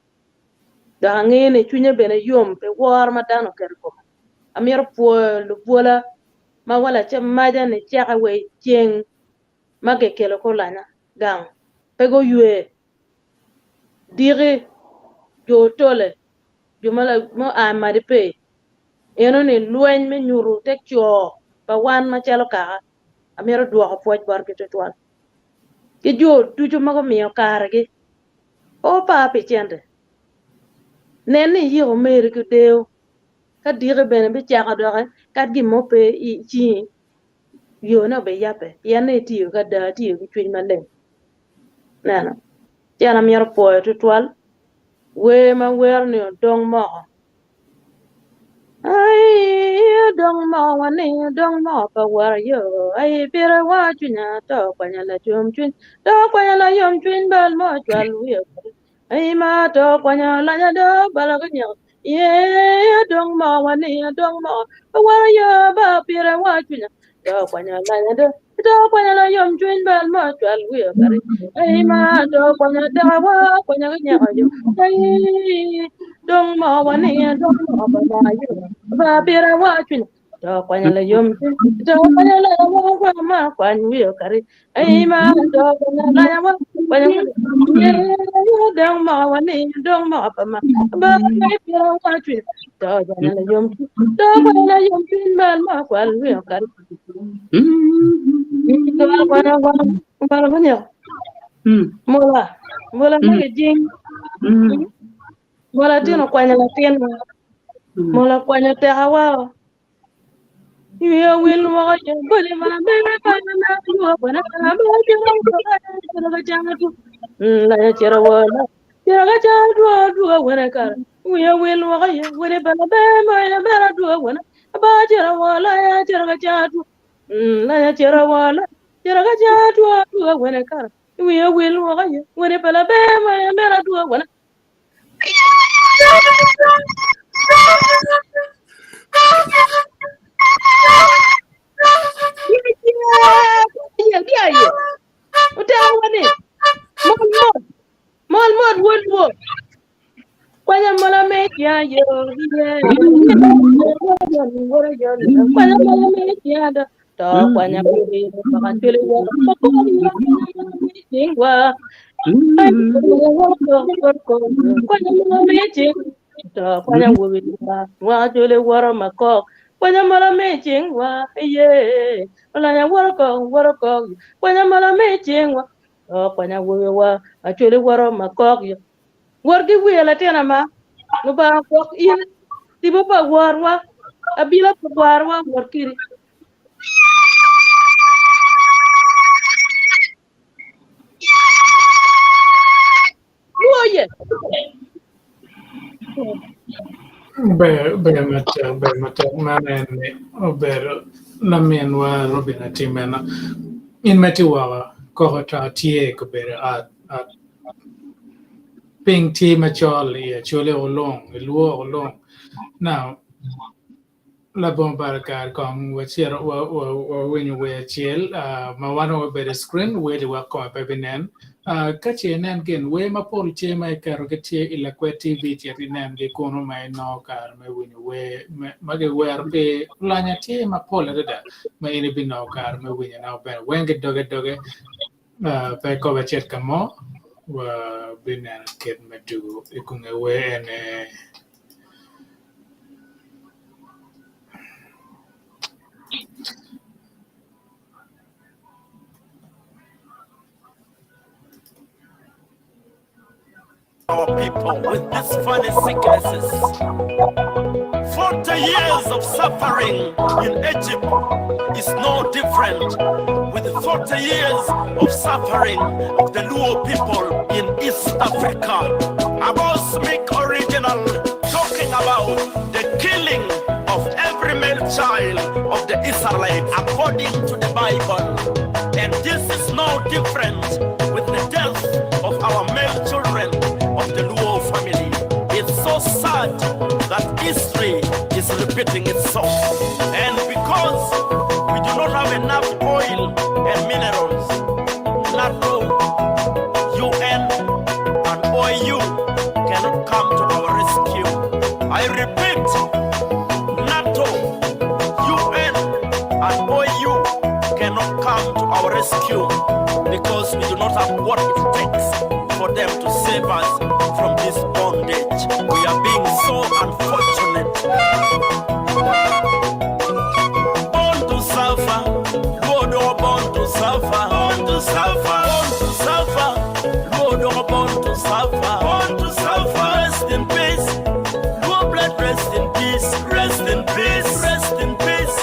Dok angeyo ni cwinye bene yom pi woro ma dano oketo i kome. Amito pwoyo lubwola ma wa lacen maca niceke wa i ceng ma kikelo ki Oulanyah gang pe guywe diki jo otole jo ma oa i Madi Pay eno-ni lweny me nyuto te co pa wan macalo kaka amito dwoko pwoc botgi tutwal ki jo ducu ma gumiyo karegi pe wupar pi cente nen ni iyiko omeri ki deyo ka diki bene bicako doki kad gin mo pe i cingi yone obiyabbe pien ni itiyo ki ada itiyo ki cwiny maleng neno ci an amito pwoyo tutwal wer ma wero ni odong moko ai odong moko wa ni odong moko pa wora yo ai pire wa cwinya to kwanya lacom cwiny to kwanya layom cwiny bal mo cwal wiye. Ai ma to kwanya lanya do bala ka nyeko. Ye dong mo wa ni dong mo. Awara yo ba pire wa chwinya. To kwanya lanya do to kwanya la yom chwiny bal ma chwal wiyo kari. Ai ma to kwanya da wa kwanya ka nyeko yo. Ai dong mo wa ni dong mo ba ma yo. Ba pire wa chwinya. To kwanya la yom chwiny to kwanya la wa wa ma kwany wiyo kari. Ai ma to kwanya la wa kwanya ye dong mo wa ni dong mo pa ma. Ba pire wa chwinya. To kwanya la yom chwiny to kwanya la yom chwiny bal ma kwal wiyo kari. Kwanya wa bala ka nyeko. Mola mola ma jing. Mola tino kwanya latin wa. Mola kwanya teka wa. Wiya wil woko yo boli ma bene pa na yo bona ba chiro chiro ka chama tu. La ya chiro wa la. Chiro ka chama tu tu wana kara. Wiya wil woko yo wele bala be ma ya bala tu wana. Ba chiro wa la ya chiro ka chama tu. La ya chiro wa la. Chiro ka chama tu tu wana kara. Wiya wil woko yo wele bala be ma ya bala tu wana. Mol mol mol wol wo. Kwanya mola me ya yo ye. Kwanya mola me ya do. To kwanya puri maka chuli wo. Jingwa. Kwanya mola me jing. To kwanya wo wa chuli wo makok. Kwanya mola me jingwa ye. Ola ya wo ko wo ko. Kwanya mola me jingwa. To kwanya wo wa achuli wo makok yo. Wor gi wiye latin ma lubanga gwok in tipo pa worwa abila pa warwa wor kiri. Luoye. Ber ber matek ber matek man en ni obedo laminwa Robin Atimena in ma tye woko koko to tye kabedo ot ot piny tye macol i Acholi olung i Luo olung now labongo balo kare kong wacito wawinyo wer acel ma wan wabedo i screen wer wek kome pe binen ka ce inen gin wer mapol tye ma iketo gitye i Lakwed TV cit inen gi kunu ma inongo kare me winyo wer ma giwero pi Olanya tye mapol adada ma in ibinongo kare me winyone bene weng ki doge doge pe kobo acit ka mo wabineno kit me tugo i kunge wer ene. Our people with these funny sicknesses. 40 years of suffering in Egypt is no different with 40 years of suffering of the Luo people in East Africa. Abosmic Original talking about the killing of every male child of the Israelites according to the Bible. And this is no different with the death of our male children of the Luo family. It's so sad that history is repeating itself. And because we do not have enough oil and minerals, NATO, UN, and OAU cannot come to our rescue. I repeat, NATO, UN, and OAU cannot come to our rescue because we do not have what it takes for them to save us from this bondage. We are being so unfortunate. Born to suffer, Lord, oh, born to suffer, born to suffer, born to suffer, Lord, oh, born to suffer, born to suffer. Rest in peace, Lord, blood, rest in peace, rest in peace, rest in peace,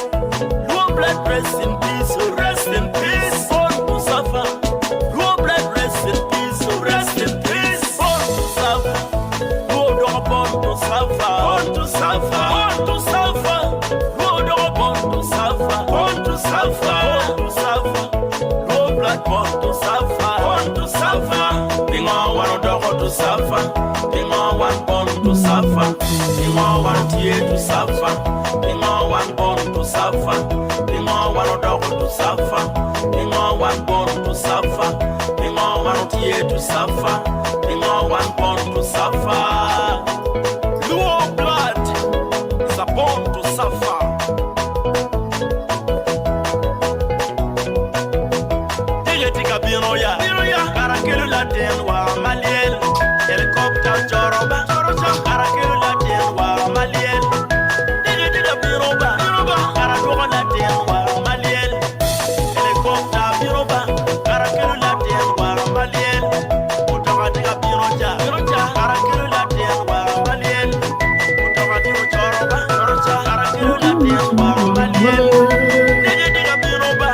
Lord, blood, rest in peace, rest in peace, born to suffer, Lord, blood, rest in peace, rest in peace, born to to suffer? Pingo wan born to suffer? Pingo wan tye to suffer? Pingo wan born to suffer? Pingo wan odoko to suffer? Pingo wan born to suffer? Pingo wan tye to suffer? Pingo wan born to suffer? Luo blood is a born to suffer. Tye tye ka bino ya, kara kelo latin wa malyel. Helicopter coro ba, kara kelo latin wa malyel. Tye tye ka bino ba, kara dwoko latin wa malyel. Helicopter bino ba, kara kelo latin wa malyel. Mutoka tye ka bino ca, kara kelo latin wa malyel. Mutoka tye ocoro ba, kara kelo latin wa malyel. Tye tye ka bino ba,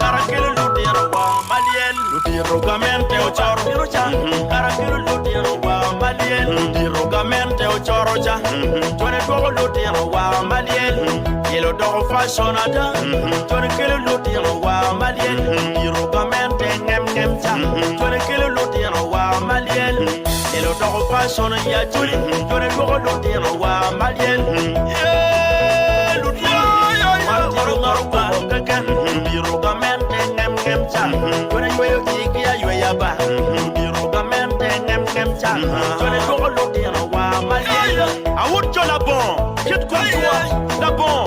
kara kelo lutino wa malyel. Ludito gamente ocoro, kara kelo lutino wa malyel. Ludito gamente ocoro ca, cone dwoko lutino wa malyel. Yelo doko fashion ada, cone kelo lutino wa malyel. Ludito gamente ngem ngem ca, cone kelo lutino wa malyel. Yelo doko fashion ya culi, cone dwoko lutino wa malyel. Yeah, lutino, wan tiro ngaro koko keken. Ludito gamente ngem ngem ca, cone yweyo igi ayweya ba. Ludito gamente ngem ngem ca, cone dwoko lutino wa malyel. Awut jo labongo, kit kom cwa labongo,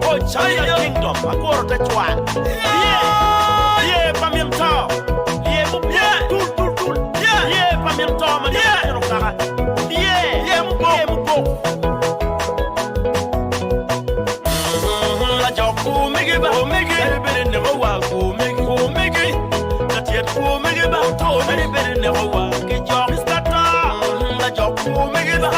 o China Kingdom, aguro te cwal. Lye, lye pa min to, lye mupong tul tul tul, lye pa min to ma lye tino kaka, lye, lye mupong. Lajok kumigi ba, kumigi, bene bene neko wa kumigi, kumigi, latyet kumigi ba, bene bene neko wa ki jok. Mr. To, lajok kumigi ba,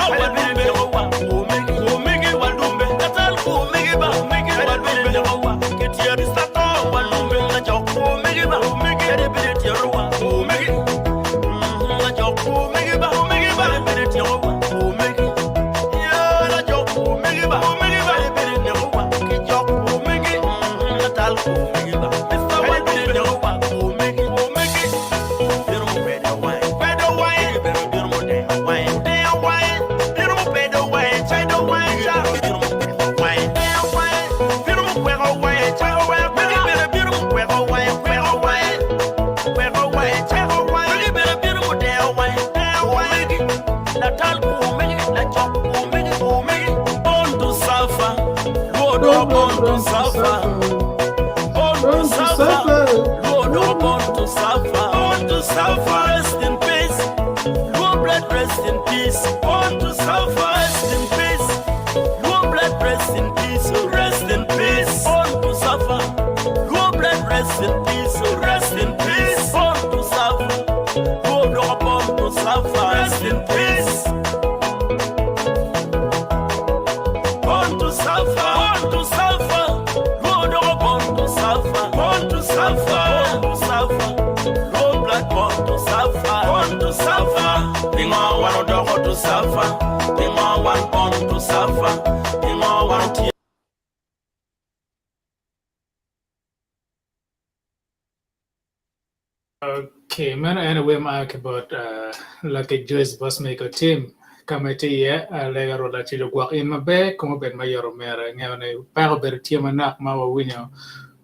bene bene neko wa kumigi, kumigi walumbe, latal kumigi ba, kumigi bene bene neko wa ki tyet. Mr. To walumbe, lajok kumigi ba, kumigi, bene bene tyero wa kumigi, lajok kumigi ba, kumigi, bene bene tyero wa kumigi. Yeah, lajok kumigi ba, kumigi, bene bene neko wa ki jok kumigi, latal kumigi ba, Mr. Walumbe neko wa kumigi, kumigi. Bino mubedo wai, bedo wai, bino bino mudeo wai, deo wai, bino mubedo wai, bedo wai, bino mubedo wai, deo wai, bino mukweko wai, kweko wai, bino bino bino mukweko wai, kweko wai, kweko wai, kweko wai, bino bino bino mudeo wai, deo wai, latal kumigi, lajok kumigi, kumigi, born to suffer, Lord, born to suffer. Born to suffer, Lord, oh, born to suffer, born to suffer, rest in peace. Lord, blood, rest in peace. Born to suffer, rest in peace. Lord, blood, rest in peace. Rest in peace. Born to suffer, Lord, blood, rest in peace. Rest in peace. Born to suffer, Lord, oh, born to suffer, rest in peace. Born to suffer, born to suffer, Lord, oh, born to suffer, born to suffer, born to suffer, Lord, blood, born to suffer, born to suffer. Pingo wan odoko to suffer, pingo wan born to suffer, pingo wan tie. Okay, meno en aye wer ma a ki bot Lucky Joyce Bossmaker Team ka ma itye iye. Alega Rwot Lacwec ogwok in maber kome obed ma yot omera. Ingeyo ni peko obedo tye manok ma wawinyo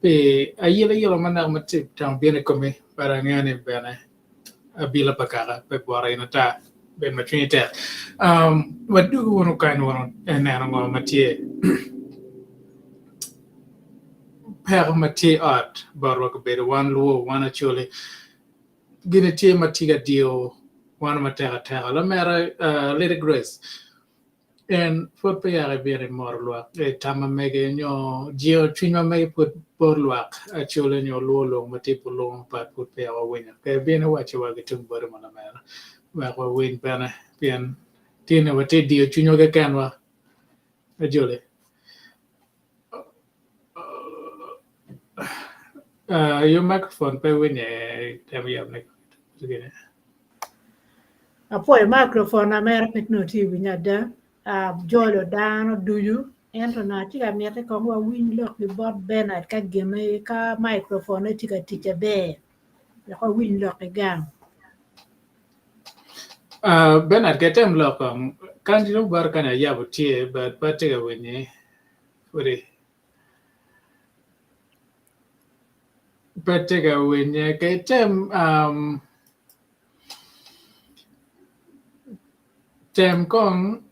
pi ayelayela manok ma tye temo bino i komi but angeyo ni bene abila pa kaka pe bworo in ata bed ma cwinyi tek. Um, wadugu wunu kany wunu neno ngo ma tye peko ma tye i ot botwa kabedo wan luo wan acholi gini tye ma tye ka diyo wan matek ateka lamera uh, Lady Grace en pud pe yaka ibino imoro lwak i tam ma mege nyo jingo cwiny ma mege pud bot lwak acholi nyo luo lung ma tye i bulungu pat pud peya wawinyo pe ibino iwaco wa ki tung boti mo lamera wek wawiny bene pien tye ni watye diyo cwinywa kekenwa ajoli Uh, your microphone pe winye tem yabne. Apwoyo microphone na mere pe nongo tye winyo ada. Uh, jolo dano ducu ento na atye ka miti kong wawiny lok ki bot Bernard ka gine ka microphone tye ka tic aber wek wawiny lok ki gang. Uh, Bernard, ke tem lok kong. Kan tino bar kan ayabo tye, but pa tye ka winye. Odi. Pe tye ka winye. Ke tem um, tem kong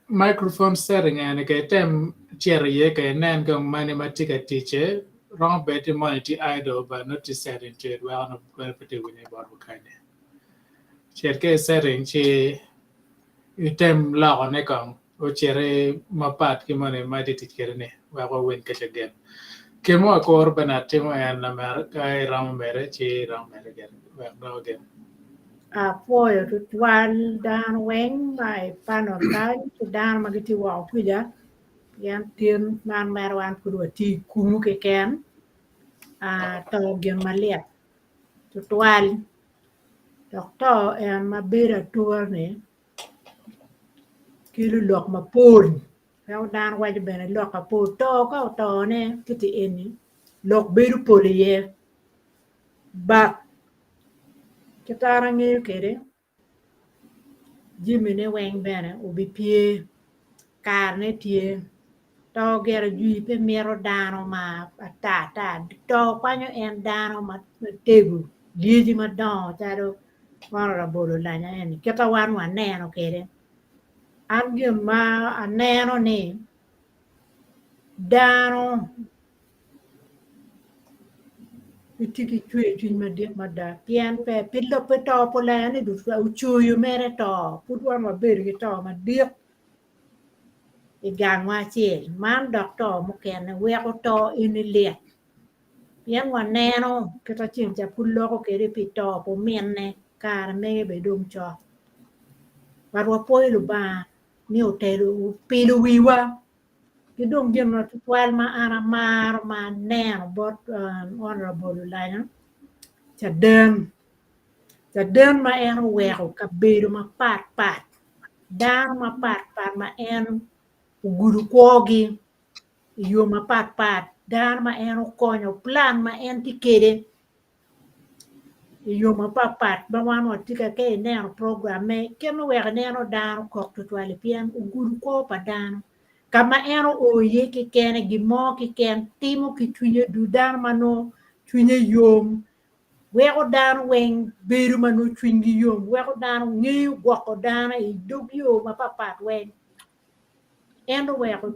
microphone setting ene ke tem cito iye ke inen kong mani ma tye ka ticce romo bed ni moni tye idle but not tye set into it weko nongo pe tye ka winye bot mukene. Cit ki i setting ci item lokone kong ociti mapat ki moni ma itye tic kwede ni wek wawiny ka ce gin. Kit ma wakuro Bernard timo en lamera ka iromo mere ci iromo mere gire wek dong gin. Apwoyo tutwal dano weng ma i panel kany ki dano ma gitye woko kwija pien tin man mere wan pud watye i kumu keken to gin malit tutwal dok to en ma bedo atura ni kelo lok mapol weko dano waco bene lok mapol to ka otone kiti eni lok bedo pol iye but kit an angeyo kwede jamine weng bene obipye karene tye to gire jwi pe mito dano ma ata ata to kwanyo en dano matego lyeci madongo calo Honourable Olanya eni kita wan waneno kwede an gin ma aneno ni dano gitye ki cwercwiny madit mada pien pe pi to pa Olanya ni ocoyo mere to pud wan wabedo ki to madit i gangwa acel man dok to mukene weko to eni lit pien waneno kit ma ceng ca pud loko kwede pi to pa ominne kare mege bene dong cok but wapwoyo Lubanga ni otelo opilo wiwa ki dong gin ma tutwal ma an amaro ma aneno bot Honourable Olanya caden caden ma en oweko kabedo mapat pat dano mapat pat ma en ogudo kwogi i yo mapat pat dano ma en okonyo plan ma en tye kwede i yo mapat pat ma wan watye ka ka ineno program me kit ma oweko ineno dano kok tutwal pien ogudo kwo pa dano ka ma en oo iye kekene gin mo keken timo ki cwinye ducu dano ma nongo cwinye yom weko dano weng bedo ma nongo cwinygi yom weko dano ngeyo gwoko dano i dog yo mapat weng en oweko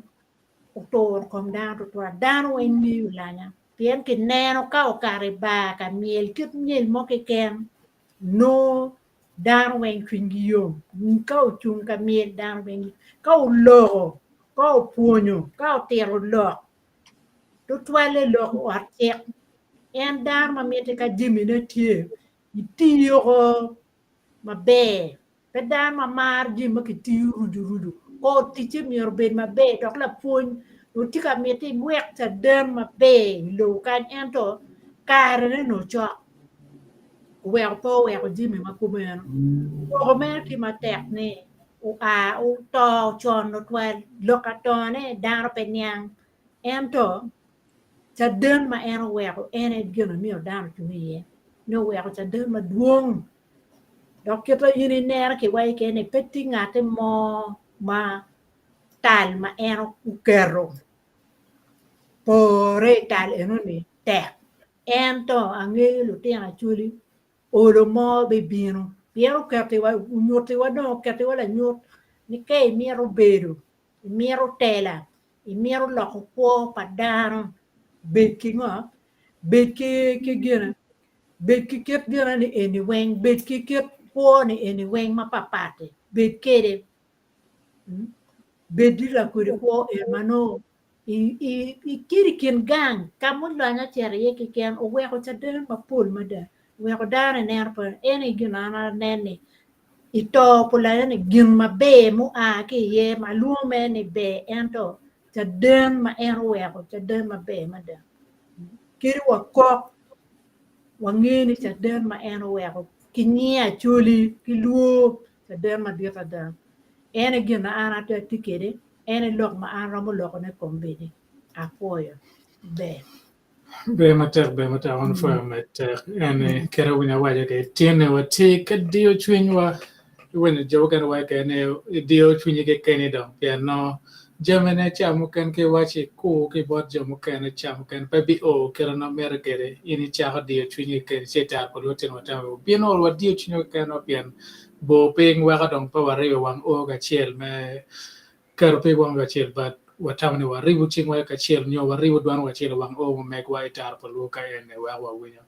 oturo kom dano tutwal dano weng ngeyo Olanya pien kineno ka okato i bar ka myel kit myel mo keken nongo dano weng cwinygi yom ka ocung ka myel dano weng ka oloko ka opwonyo ka otito lok tutwalle lok ot cik en dano ma mitte ka jamine tye itiyo ko maber pe dano ma maro jami ma kitiyo rucu rucu kor ticce myero obed maber dok lapwony onongo tye ka miti iwek caden maber i lobo kany ento karene onongo cok oweko pe oweko jami ma kumeno koko mere tye matek ni oa oto con tutwal lok atone dano pe niang ento caden ma en oweko en aye gin ma myero dano ocung iye ni oweko caden madwong Dok kit ma in ineno ki waco kene ni pe tye ngatti mo ma tal ma en oketo pore i tal enoni tek ento angeyo lutino Acholi olo mo bibino pien oketiwa onyutiwa dong oketiwa lanyut ni ka imito bedo imito tela imito loko kwo pa dano bed ki ngo bed ki gine Bed ki kit gina ni eni weng, bed ki kit kwo ni eni weng mapatpat-ti, bed kede. Bed di lakodi kwo en ma nongo ikit i kin gang ka ma olony ocito iye keken oweko caden mapol mada, oweko dano ineno pe en aye gin ma an aneno ni i to pa olanya ni gin maber mua ki iye ma alwongo mere ni ber ento caden ma en oweko caden maber mada. Kadi wakok wangeyo ni caden ma en oweko ki nyinge Acholi ki lwor caden madit ada. En aye gin ma an atye kwede, en aye lok ma an aromo lokone i kom bedi. Apwoyo. Ber. Ber matek, ber matek, wan pwoyo matek. En kit awinyo awaco ki tye ni watye ka diyo cwinywa. Iwinyo jo mukene waco kene ni idiyo cwinyi kekeni dong pien nongo jamine ca mukene ka iwaco ikur ki bot jo mukene ca mukene pe bio kite ma mitte kwede in icako diyo cwinyi kekeni ci itero pa lutino watemo bino wadiyo cwinywa kekenwa pien bor piny weko dong pe waribo wang o kacel me keto pig wang kacel but watamo ni waribo cingwa kacel nyo waribo dwanwa kacel i wang o ma megwa itero pa luo ka eni weko wawinyo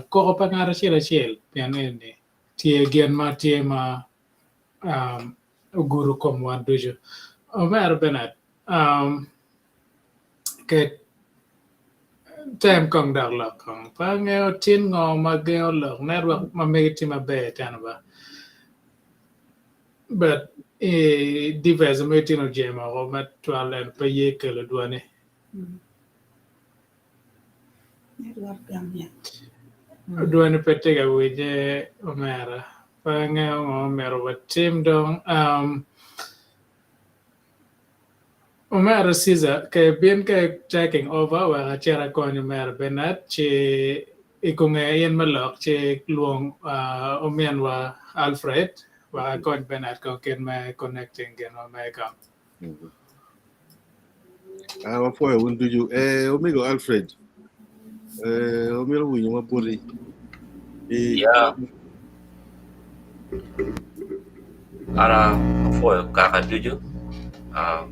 koko pa ngat acel acel pien eni tye gin ma tye ma ogudo komwa ducu. Omera Bernard, ket tem kong dok lok kong. Pe angeyo tin ngo ma gengo lok network ma megi tye maber teno ba. But device ma megi tye ojemo woko ma twal en pe ye kelo dwani. Dwani pe tye ka winye omera. Pe angeyo ngo myero watim dong. Omera Caesar ka ibin ka i taking over wek acit akony omera Bernard ci i konge in me lok ci lwong ominwa Alfred wek akony Bernard kong kit me connecting gin ma mega. Ah, wapwoyo wun ducu. Eh, omego Alfred, eh, omito winyo ma boti. I, Ya, an apwoyo kaka ducu, ah,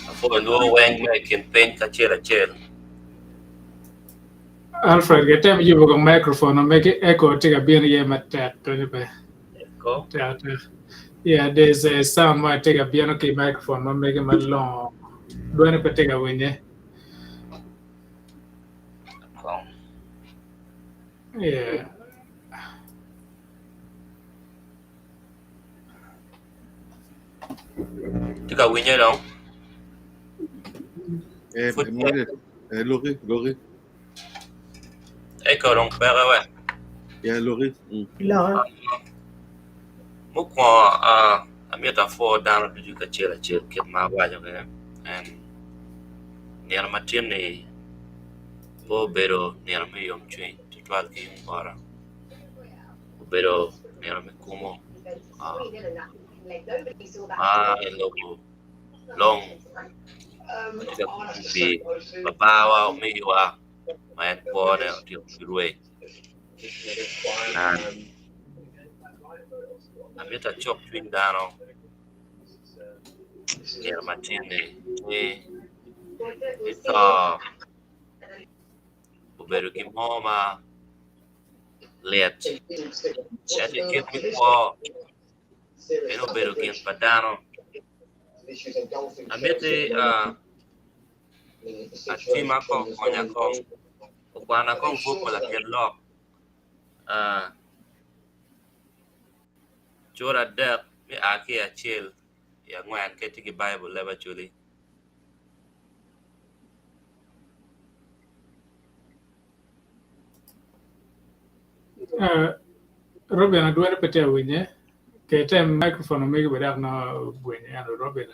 apwoyo luo weng me i kin piny kacel acel. Alfred, gitem yubo kong microphone omegi echo tye ka bino iye matek konyo pe. Echo? Tek tek. Yeah, there's a sound mo tye ka bino ki microphone ma mege malongo. Dwone pe tye ka winye. Kong. Yeah. Tye ka winye dong? eh, Pud mwede, eh, loki, loki. Echo dong peke we. Yeah, loki. Mm. Loka. Mukwongo ah, amyero apwo dano ducu kacel acel kit ma awaco kwede en nino ma tin-ni pe obedo nino me yomcwiny tutwal ki yung bota obedo nino me kumo ah, ma i lobo long watye ka kumo pi babawa omigiwa ma en kwone otyeko ki rweny amito acuk cwiny dano nino ma tin-ni ni to obedo gin mo ma lit ento i kit me kwo en obedo gin pa dano amiti atima kong konya kong okwana kong buk pa laket lok cura adek me a ki acel i angwen ka itye ki baibul leb acholi. Robin adwene pe tye awinye. Kete microphone omegi bed dok nongo gwinyo ento Robin.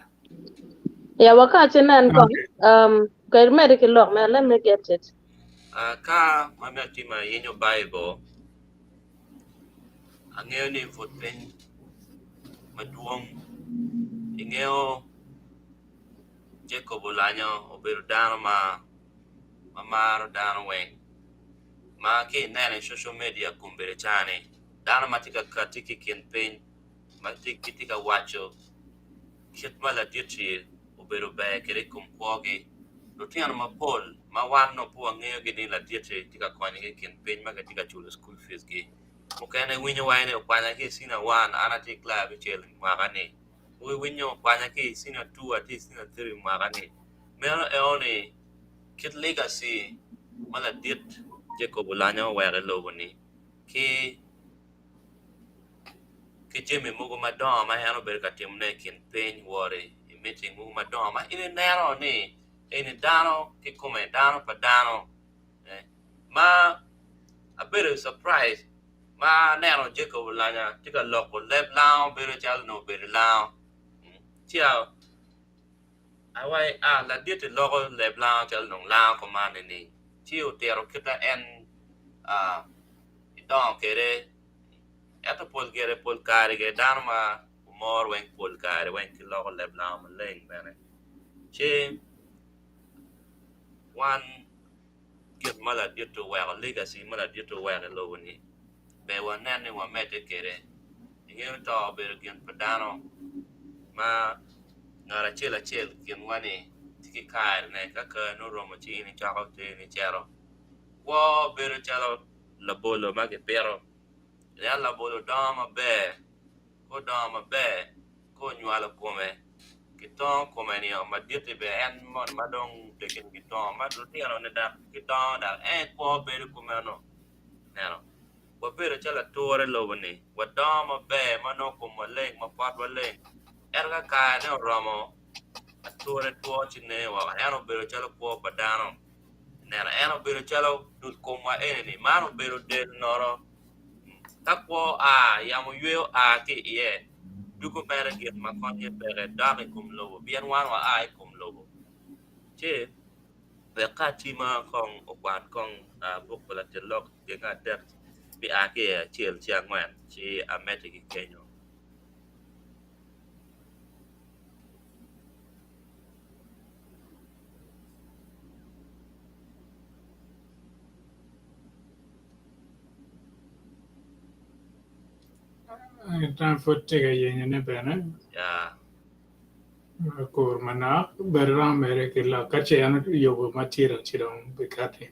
Yeah, wakaci nen kong. Okay. Kay medi ki lok me let me get it. Ka ma myero atim ayenyo Baibul, angeyo ni pud piny madwong ingeyo Jacob Olanyo obedo dano ma maro dano weng ma ka ineno i social media kombeddi cani dano ma tye ka kati ki i kin piny ma gitye ka waco kit ma ladit-ti obedo ber kwede i kom kwogi lutino mapol ma wan nongo pe wangeyogi ni ladit-ti tye ka konyogi i kin piny ma gitye ka culo cukul fijgi mukene winyo waci ni okwanya ki i cinia one an atye i kilaci abicel mwaka-ni mogo iwinyo okwanya ki i cinia two atye i cinia three mwaka-ni meno enoni kit legacy ma ladit Jacob Oulanyah oweko i lobo-ni ki jami mogo madongo ma en obedo ka timone i kin piny wot i miting mogo madongo ma in ineno ni eni dano kikome dano pa dano ma abedo surprise ma aneno Jacob Oulanyah tye ka loko leb lango bedo calo onongo obedo lango ci awaci a ladit-ti loko leb lango calo dong lango kuman nining ci otito kit ma en edongo kwede. Ento pol gire pol kare gire dano ma omor weng pol kare weng ki loko leb lango maleng bene. Ci wan gin ma ladit oweko legacy ma ladit oweko i lobo ni ber wanen ni wamedde kwede. Ingeyo to obedo gin pa dano ma ngat acel acel i kinwa ni tye ki karene ka karene oromo ci in icoko teni icito. Kwo bedo calo labolo ma kipito pien labolo dongo maber ka odongo maber ka onywalo kome kitongo kome-nio madit-ti bene en moni ma dong teggi-ni kitongo ma lutino-ni dok gidongo dok en kwo bedo kumeno ineno wabedo calo ature i lobo-ni wadongo maber ma nongo komwa leng ma potwa leng ento ka karene oromo ature two ci nen woko en obedo calo kwo pa dano. Ineno, en obedo calo dul komwa eni-ni, man obedo del nono. Ka kwo oa, yamo yweyo oa ki iye, dugo mere gin ma konye peke dok i kom lobo, pien wan waa i kom lobo. Ci wek ka acima kong okwan kong buk pa latit lok genge adek bia ki i acel ci angwen ci amedde ki kenyo. Tam pud tye ka yenyone bene. Kur manok bed romo mere ki lok ka ce en oyubo matira ci dong bikati.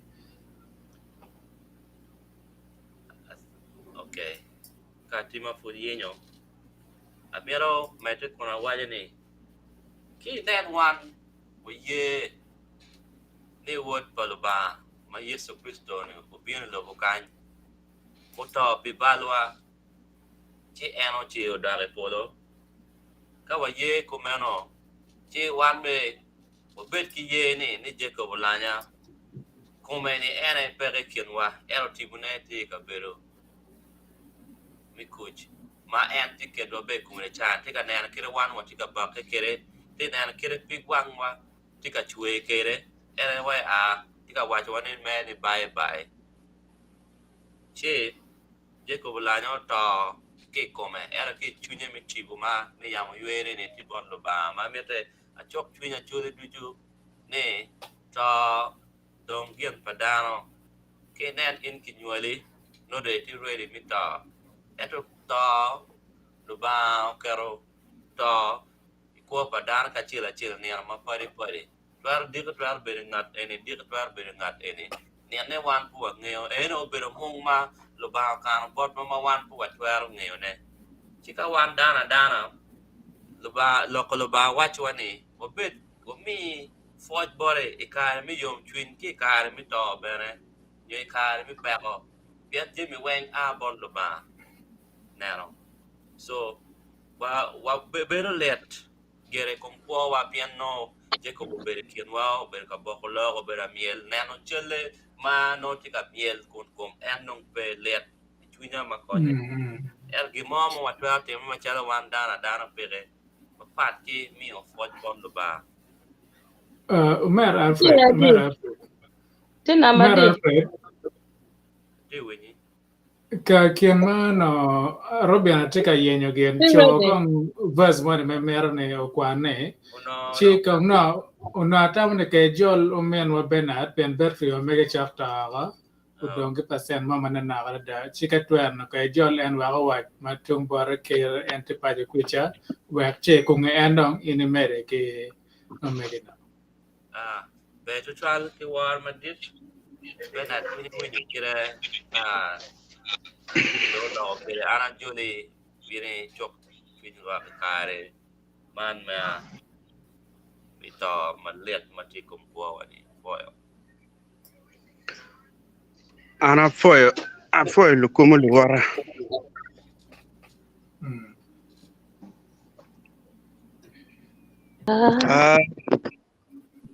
Okay. Ka tye ma pud yenyo, amito medde kun awaco ni Ki inen wan waye ni Wod pa Lubanga ma Yecu Kricito-ni obino i lobo kany, oto pi balwa, ci en ocer odok i polo. Ka waye kumeno, ci wan bene wabed ki ye ni ni Jacob olanya, kome-ni en aye peke i kinwa, ento tipone tye i kabedo. me kuc ma en tye kedwa bene i kome ca tye ka neno kite wan watye ka bakke kwede tye ka neno kite pig wangwa tye ka cwer kwede en aye wai aa tye ka wacowa ni mere ni bai bai ci Jacob Olanya oto ki i kome ento ki i cwinye me tipo ma me yamo ywene-ni tye bot Lubanga ma mitte acuk cwiny Acholi ducu ni to dong gin pa dano. Ka inen in kinywali, nongo dong itye ready me to. Ento to, Lubanga oketo to i kwo pa dano ki acel acel nino mapadi padi. Twero diki twero bedo ngat eni, diki twero bedo ngat eni. Ninne wan pe wangeyo. Eno obedo mung ma Lubanga okano botwa ma wan pe watwero ngeyone. Ci ka wan dano adana, Lubanga, lok pa Lubanga wacciwa ni wabed, wami pwoc bote i kare me yomcwiny ki i kare me to bene, nyo i kare me peko, pien jami weng a bot Lubanga. Neno? So, wa, wa bedo lit gire i kom kwowa pien nongo Jacob obedo i kinwa, obedo ka boko lok, obedo amyel, neno calle ma nongo tye ka myel kun kom en dong pe lit i cwinya ma konye. Ento gin mo ma watwero timo macalo wan dano adana peke, mapat ki miyo pwoc bot Lubanga. Omer Alfred, Omer Alfred. Tye namba Omer adi? Alfred. Tye winyi. Ka kin ma no Robin atye ka yenyo gin Tye co ready. kong verse moni me mito ni okwane Ono ci kong no ono atamo ni ke jol ominwa Bernard pien battery wa mege cok to oko odong ki percent mo manonok adada ci ka twero no ke jol en wek owac ma tung bote ker en tye paco kwica wek ci kunge en dong in imede ki omegi no. Ah, ber tutwal ki woro madit. Bernard pud iwinyo kite ah, dong oloko kwede an ajoli bino icuk cwiny lwak i kare man me i to malit ma tye i kom kwowa ni pwoyo. An apwoyo apwoyo lukumo luwota. Ah,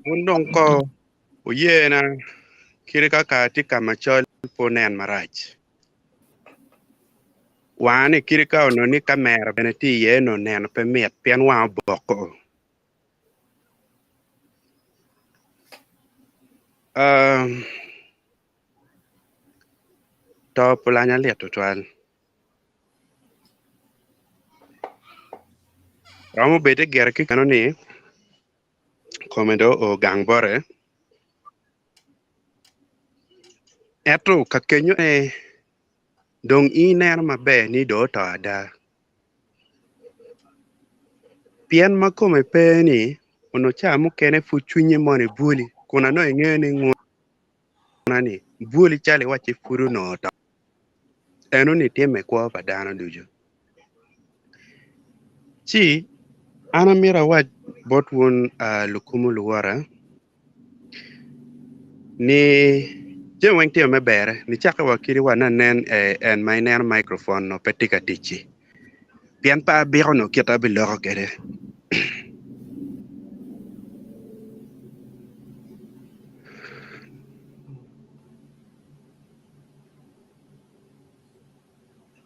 wun dong ko wuyena kite kaka atye ka ma col pe wunen marac. Wanga ni kite ka onongo ni kamera bene tye iye onongo neno pe mit pien wanga oboko. To pa Olanya lit tutwal. Romo bede gire ki keno ni kome dong oo gang bote. Ento ka kenyo ne dong in ineno maber ni dong oto ada. Pien ma kome pe ni onongo ca mukene pud cwinye moni bwoli kun anongo ingeyo ni nguna ni bwoli calo iwacci pud onongo oto. Eno-ni timme i kwo pa dano ducu. Ci an amito awac bot wun lukumu luwota ni jami weng tye me berre nicakke wa kadi wa nanen en ma ineno microphone onongo pe tye ka tic-ci pien pe abiko nongo kit abiloko kwede.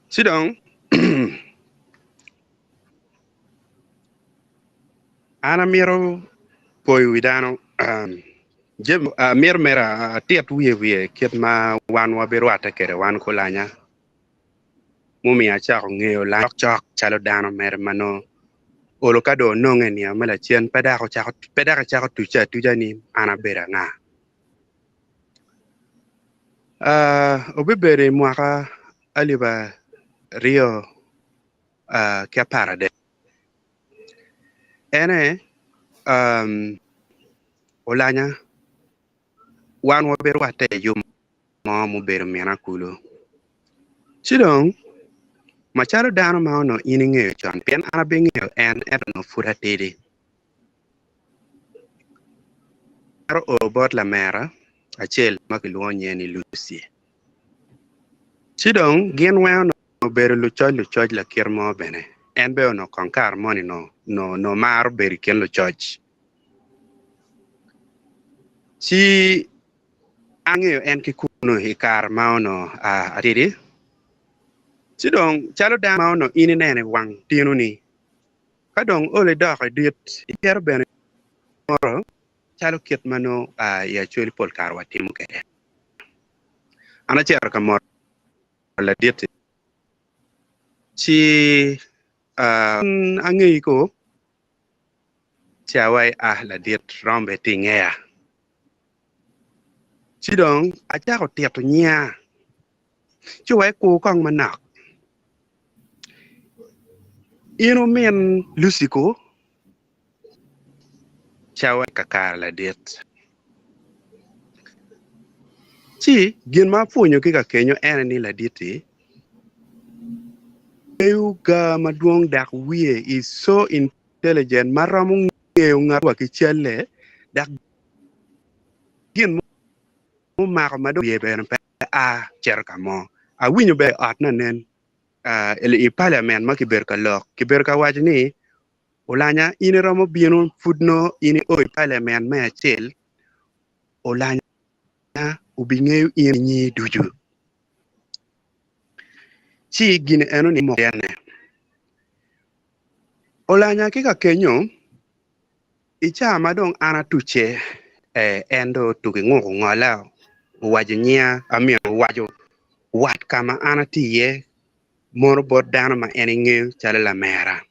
Ci dong an amito poyo wi dano amito mere atit wiye wiye kit ma wan wabirwatte kwede wan ki Olanya mumiyo acako ngeyo Olanya cokcok calo dano mere ma nongo olo ka dong ononge i nino me lacen pe dok ecako tucce atuca ni an abedo anga. Obibedo i mwaka alip aryo ki aparadek. Ene Olanya wan wabirwatte i yub mo mubedo mina kulu. Ci dong macalo dano ma onongo in ingeyo con pien an abingeyo en ento onongo pud atidi. Maro o bot lamera acel ma kilwongo nyinge ni Lucy. Ci dong gin weng onongo obedo lucoc lucoc lakit mo bene. En bene onongo kong kare moni onongo maro bedo i kin lucoc. Ci angeyo en ki kunu i kare ma onongo atidi. Ci dong calo dano ma onongo in ineno i wang tinoni, Ka dong olo idoko i dit, icito bene moro calo kit ma nongo i Acholi pol kare watimo kwede. An acito ka moro ladit-ti, ci angeyi ko, ci awaci a ladit romo bed tye ingeya. Ci dong acako tito nyinga, ci wek ikur kong manok. In omin Lucy ko? Cawa kakare ladit. Ci gin ma apwonyo ki ka kenyo ene ni ladit-ti ngeyo ga madwong dok wiye is so intelligent ma romo ngeyo ngat wa ki calle dok gin mumako ma dong wiye bene pe a cito ka mo. Awinyo bene i ot nanen i paliament ma kibedo ka lok, kibedo ka waco ni Olanya in iromo bino pud nongo in io i paliament me acel, Olanya obingeyo in i nyingi ducu. Ci gin eno-ni mokene. Olanya ki ka kenyo I caa ma dong an atucce, ee, en dong otugi nguko ngola, owaco nyinga, I mean owaco wat ka ma an atye iye mono bot dano ma en engeyo calo lamera.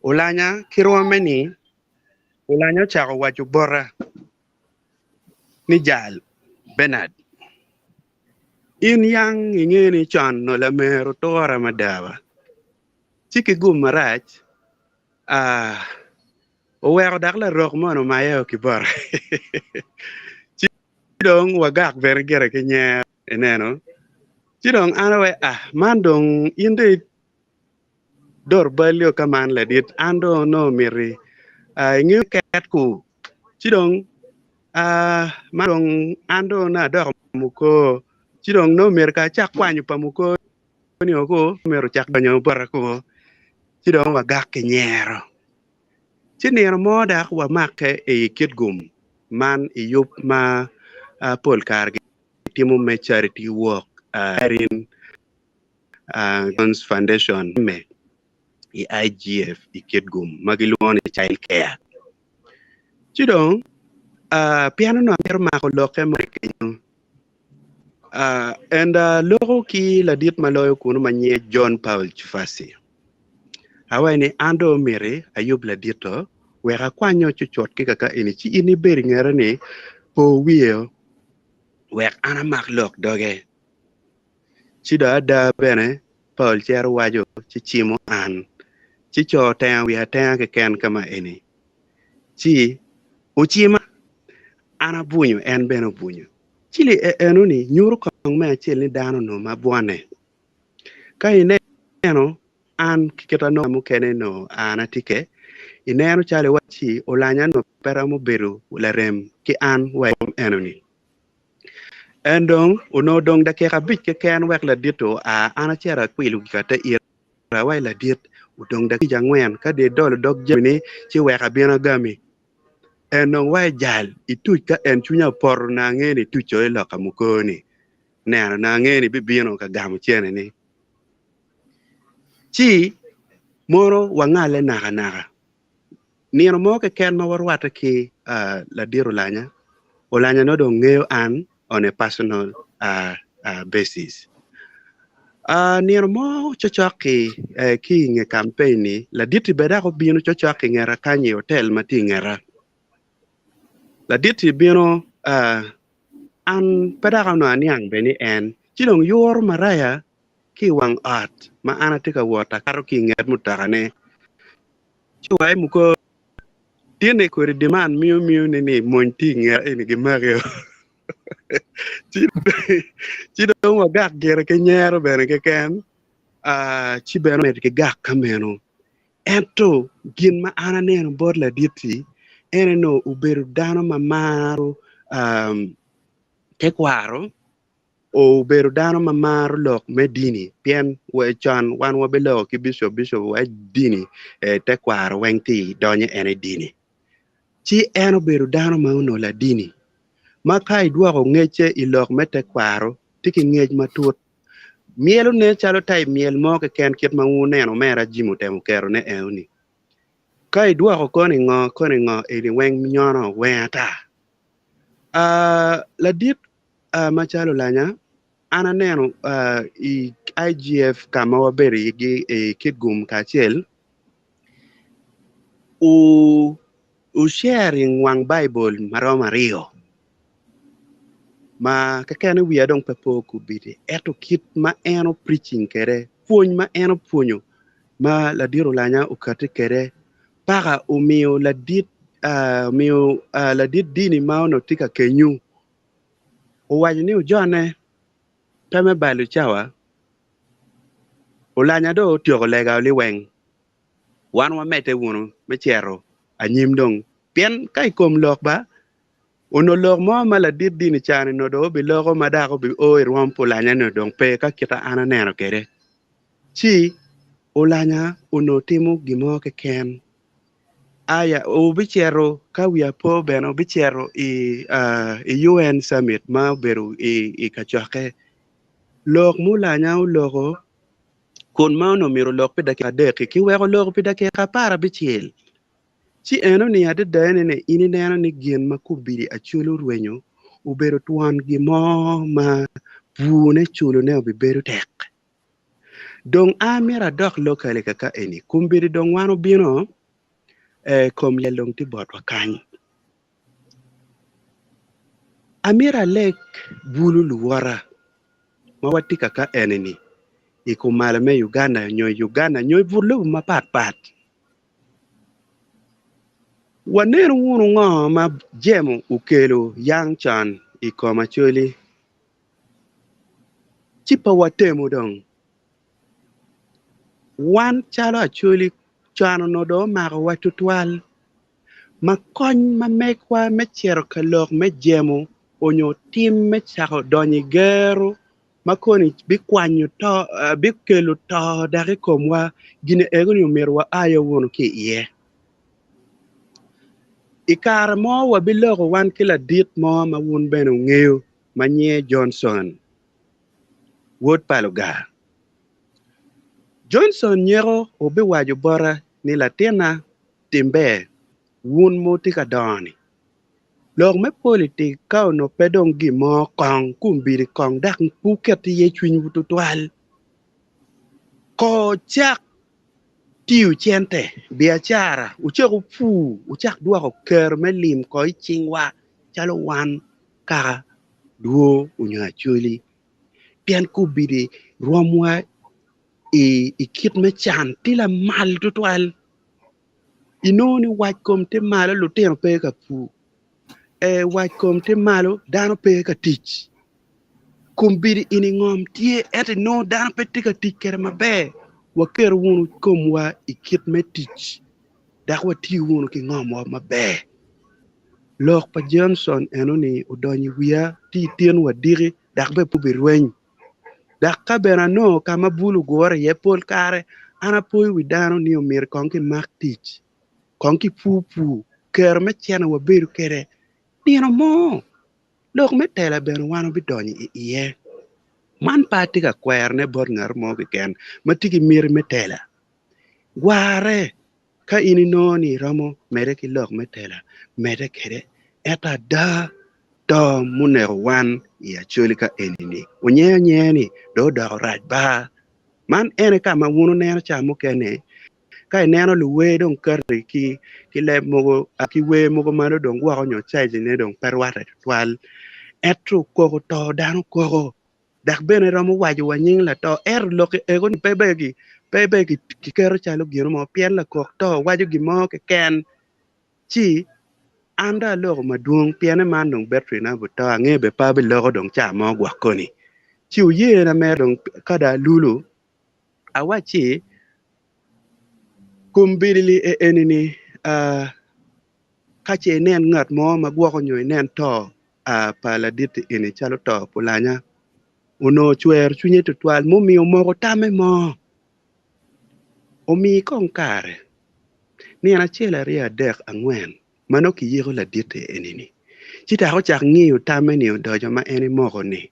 Olanya ki rwomme ni, Olanya ocako waco bota ni jal Bernard, in yang ingeyo ni con onongo lamero tura mada ba, ci ki gum marac, Ah, oweko dok larok mono omaye ki bota. Ci dong wagak bene gire ki nyero, ineno. Ci dong an awe, ah, man dong in dong idoro balli o ka man ladit, an dong onongo miti, ah, ingeyo ket ku. Ci dong, ah, man dong an dong onongo adoko muko. Ci dong nongo myero ka acak kwanyo pa muko ni oko myero ocak donyo bota ko ci dong wagak ki nyero. Ci nino mo dok wamakke i Kitgum man i yub ma pol kare gitimo me charity work Erin Jones Foundation me i IGF i Kitgum ma gilwongo ni Child Care. Ci dong pien onongo amito mako lokke mo kenyo And aloko ki ladit ma loyo kunu ma nyinge John Paul Chifasi. Awaci ni an dong omiti ayub ladito wek akwanyo cucut ki kaka eni ci in ibed i ngete ni po wiye wek an amak lok doge. Ci dong ada bene Paul cito waco ci cimo an ci co tengo wiya atenga keken ka ma eni ci ocima an abwunyo en bene obwunyo. Ci li enoni nyuto kong me acel ni dano onongo ma bwone. Ka ineno an ki kit anonga mukene nongo an atye ke, ineno calo iwacci olanya nongo pe romo bedo larem ki an wa i kom enoni. En dong onongo dong dakika abic keken wek ladit-ti oa, an acito akwilo gika te ita wa i ladit, odong dakika angwen ka dong idolo dog jami-ni ci wek abin agami. En dong wa i jal ituc ka en cwinya opoto nongo angeyo ni ituco i loka muko-ni. Neno nongo angeyo ni bibino ka gamo cene-ni. Ci mono wangalle nakanaka. Nino mo keken ma warwatte ki ladit Olanya, Olanya nongo dong ngeyo an on a personal basis. Nino mo cocok ki i nge campaign-ni, ladit-ti bene dok obino cocok i ngeta kany i otel ma tye i ngeta. Ladit-ti bino an pe dok onongo aniang bene ni en, ci dong yuro maraya ki i wang ot ma an atye ka wot akato ki i nget mutokane. Ci wa i muko tye-ni kodi demand miyo miyo ni ni mony tye i ngeta eni gimakio. Ci dong wagak gire ki nyero bene keken ci bene omedo ki gak ka meno. Ento gin ma an aneno bot ladit-ti en aye nongo obedo dano ma maro tekwaro Obedo dano ma maro lok me dini pien wa con wan wabiloko ki bicop, bicop owaco dini tekwaro weng ti donyo en i dini. Ci en obedo dano ma onongo ladini ma ka idwoko ngecce i lok me tekwaro tye ki ngec matut. Myel onen calo type myel mo keken kit ma wun wuneno omera Jim otemo ketone enoni. Ka idwoko koni ngo koni ngo eni weng nyono weng ata. Ladit Macalo lanya, an aneno i IGF ka ma wabedo i Kitgum kacel, wu sharing wang Baibul ma romo aryo ma kekene wiya dong pe po kubidi ento kit ma en o preaching kwede, pwony ma en opwonyo ma ladit Olanya okati kwede paka omiyo ladit omiyo ladit dini ma onongo tye ka kenyu owaco ni ojone pe me balo cawa, Olanya dong otyeko lega liweng, wan wamedde wunu me cito anyim dong pien ka i kom lok ba onongo lok mo ma ladit dini ca-ni onongo dong obiloko ma dok obio i rwom pa Olanya-ni dong pe ka kita an aneno kwede. Ci Olanya onongo timo gin mo keken Aya, wubicito ka wiya po bene wubicito i, i UN Summit ma obedo i, i kacokke. Lok mulanya oloko kun ma onongo myero olok pi dakika adek-ki, kiweko oloko pi dakika aparabicel. Ci enoni adada ene ni in ineno ni gin ma kubidi Acholi orwenyo obedo twon gin mo ma bwune culone obibedo tek. Dong a myero adok locally kaka eni. Kombeddi dong wan obino eh, kom lyel dong tye botwa kany. Amyero aleg bulu luwota ma watye kaka eni-ni i kumalo me Uganda nyo i Uganda nyo i but lobo mapat pat. Wanenu wunu ngo ma jemo okelo yang con i kom Acholi. Ci pe watemo dong. Wan calo Acholi con onongo dong omakowa tutwal ma kony ma megwa me cito ka lok me jemo onyo tim me cako donyo i gero ma koni bikwanyo to bikelo to dok i komwa gin ego ni omyero wa aye wunu ki iye. I kare mo wabiloko wan ki ladit mo ma wun bene wungeyo ma nyinge Johnson, wod pa Lugar. Johnson nyeko obiwaco bota ni latinna tim ber, wun ma wutye ka dongo-ni. Lok me politik ka onongo pe dong gin mo kong kombeddi kong dok pe wuket iye cwinywu tutwal. Kor cak. Tiyo cente, biacara, wucak wupur, wucak dwoko kero me lim ko i cingwa calo wan kaka Lwo onyo Acholi. Pien kobedi rwomwa i kit me can tye lamal tutwal. Inongo ni wac kom tye malo lutino pe ka pur, wac kom tye malo dano pe ka tic. Kombeddi eni ngom tye ento inongo dano pe tye ka tic kwede maber, waketo wunu komwa i kit me tic dok watiyo wunu ki ngomwa maber. Lok pa Johnson enoni odonyo i wiya ti tin wadiki dok bene pe obirweny. Dok ka bene anongo ka ma bul ogure iye pol kare an apoyo wi dano ni omyero kong kimak tic, kong kipur pur, kero me cene wabedo kwede nino mo. Lok me tela bene wan wabidonyo i iye. Man pe atye ka kwerone bot ngat mo keken ma tye ki miti me tela. Gwarre ka in inongo ni iromo medde ki lok me tela, medde kwede. Ento ada, to muneko wan i Acholi ka eni-ni onye anyeya-ni dong odoko rac ba. Man ene ka ma wun wuneno ca mukene Ka ineno luwer dong kati ki ki leb mogo ki wer mogo ma dong gwoko nyo caiz ne dong pe rwate tutwal ento koko to dano koko dok bene romo waco wa nying lato ento lok ego ni pe bene pe bene kiketo calo gino mo pien lakok to waco gin mo keken ci an dong aloko madwong pien ni man dong betri na oto ange bene pe abiloko dong ca mo gwok koni ci oye na mere dong ka dong alulu Awacci, Kombeddi-li eni-ni, ka ce inen ngat mo ma gwoko nyo inen to pa ladit-ti eni calo to pa Olanya, onongo cwero cwinye tutwal mumiyo omoko tamme mo. Omi kong kare, nino acel, aryo, adek, angwen, ma nongo kiyiko ladit-ti eni-ni, ci dok ocak ngiyo tamme-ni odoco ma en emoko-ni.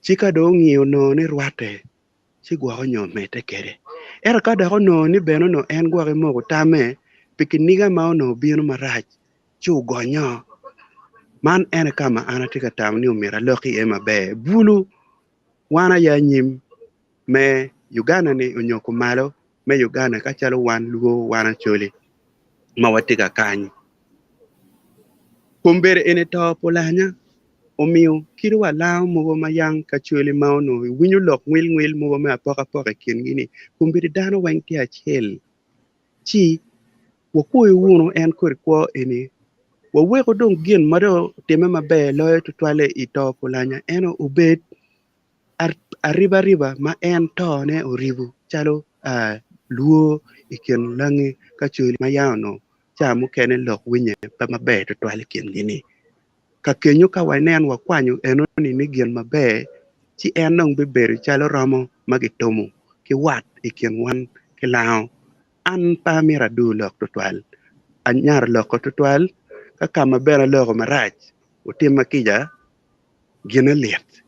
Ci ka dong ongiyo onongo ni rwatte, ci gwok onyo omedde kwede. Ento ka dok onongo ni bene onongo en gwok emoko tamme pi kiniga ma onongo obino marac, ci ogonyo. Man ene ka ma an atye ka tamo ni omyero alok iye maber. Bulu wan aye anyim me Uganda-ni onyo kumalo me Uganda ka calo wan Luo wan Acholi ma watye ka kany. Kombeddi eni to pa Olanya omiyo kit wa lango mogo ma yang ka cweli ma onongo iwinyo lok ngwil ngwil mogo me apokapoka i kingi-ni kombeddi dano weng tye acel ci wakwoyo wunu en kodi kwo eni waweko dong gin ma dong otimme maber loyo tutwalle i to pa Olanya ento obed aribariba ma en tone oribo calo lwor i kin langi ka cweli ma yam onongo ca mukene lok winye pe maber tutwal i kingi-ni. Ka kenyo ka wanen wakwanyo enoni ni gin maber, ci en dong bibedo calo romo ma gitumo ki wat i kin wan ki lango. An pe amito adur lok tutwal. Anyaro loko tutwal ka ka ma bene aloko marac, wutimma kica, gine lit.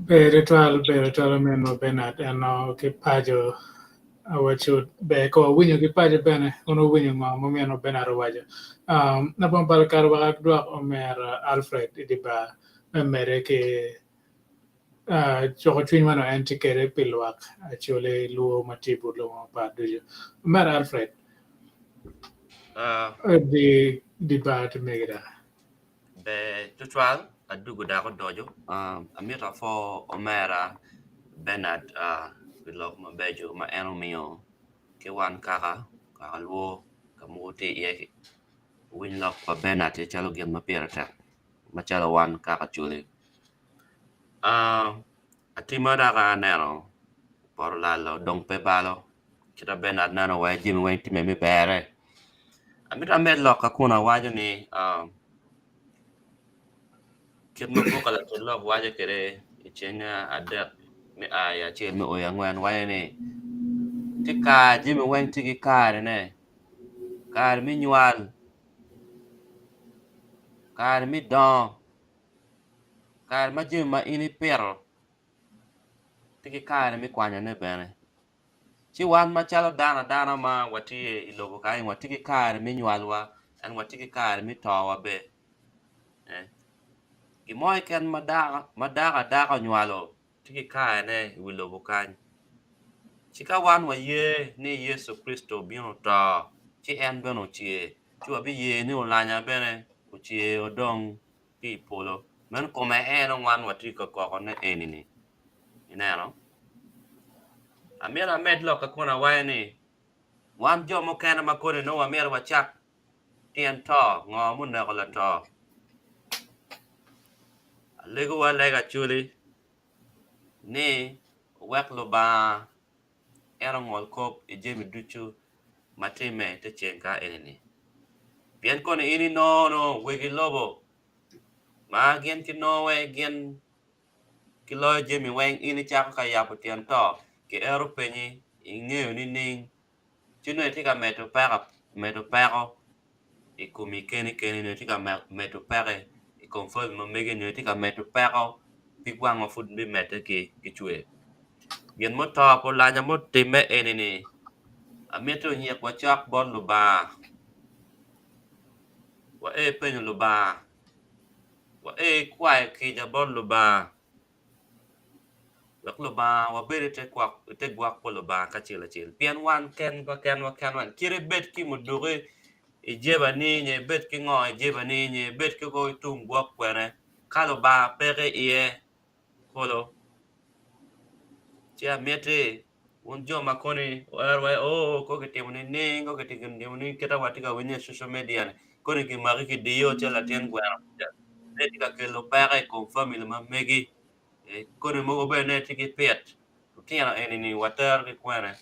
Ber tutwal, ber tutwal ominwa Bernard eno ki paco awaco ber ka wawinyo ki paco bene kun wawinyo ngo ma ominwa Bernard owaco. Um, labongo balo kare wek adwok omera Alfred i dye bar me mede ki uh, cuko cwiny ma nongo en tye kwede pi lwak Acholi Luo ma tye i but lobo mapat ducu. Omera Alfred, Uh, di di bar tye megi da. Ber tutwal adugo dok odoco amito apwo omera Bernard pi lok mabeco ma en omiyo ki wan kaka kaka lwo ka mogo tye iye winy lok pa Bernard tye calo gin ma pire tek macalo wan kaka Acholi atima dok aneno poto lalo dong pe balo kita Bernard neno wai jami weng timme me berre. Amito amed lok ka kun awaco ni kit ma buk pa latit lok waco kwede i ceng adek me a i acel me o i angwen waco ni tye kare jami weng tye ki karene kare me nywal kare me dongo kare ma jami ma in ipito tye ki kare me kwanyone bene. Ci wan macalo dano adana ma watye i lobo kany watye ki kare me nywalwa and watye ki kare me towa bene. Gin mo keken ma dako adaka onywalo. Tye ki karene i wi lobo kany. Ci ka wan waye ni Yecu Kricito obino oto ci en bene ocer, ci wabiye ni Olanya bene ocer odong ki i polo. Meno kome en wan watye ka kokone eni-ni. Ineno? Amito amed lok ka kun awaco ni wan jo mukene ma koni nongo wamito wacak tyen to, ngo muneko lato? Alegowu alega acoli ni wuwek Lubanga en ongol kop i jami ducu ma timme i te ceng ka eni-ni. Pien koni in inongo nongo wegi lobo ma gin ki nongo gin giloyo jami weng in icako ka yabo tyen to kiero penyi ingeyo nining ci nongo itye ka medo peko i komi keni keni nyo itye ka medo peko i kom famili ma megi nyo itye ka medo peko pig wang ma pud bimedde ki cwer. Gin muto pa olanya mutimme eni-ni amito onyikwa cok bot Lubanga wae penyo Lubanga wae kwayo kica bot Lubanga wek Lubanga wabed i te gwok pa Lubanga kacel acel pien wan kenwa kenwa kenwa kit ibed ki muduki i jebani nyo ibed ki ngo i jebani nyo ibed ki tung gwok kwene ka Lubanga peke iye kulu ci amiti wun jo ma koni oero wa oo ko kitimo nining ko kitimo ni kita watye ka winyo i social media ni koni kimaki kidiyo calo latin gweno ne tye ka kelo peko i kom famili ma megi koni mogo bene ne tye ki pit lutino eni-ni watero ki kwene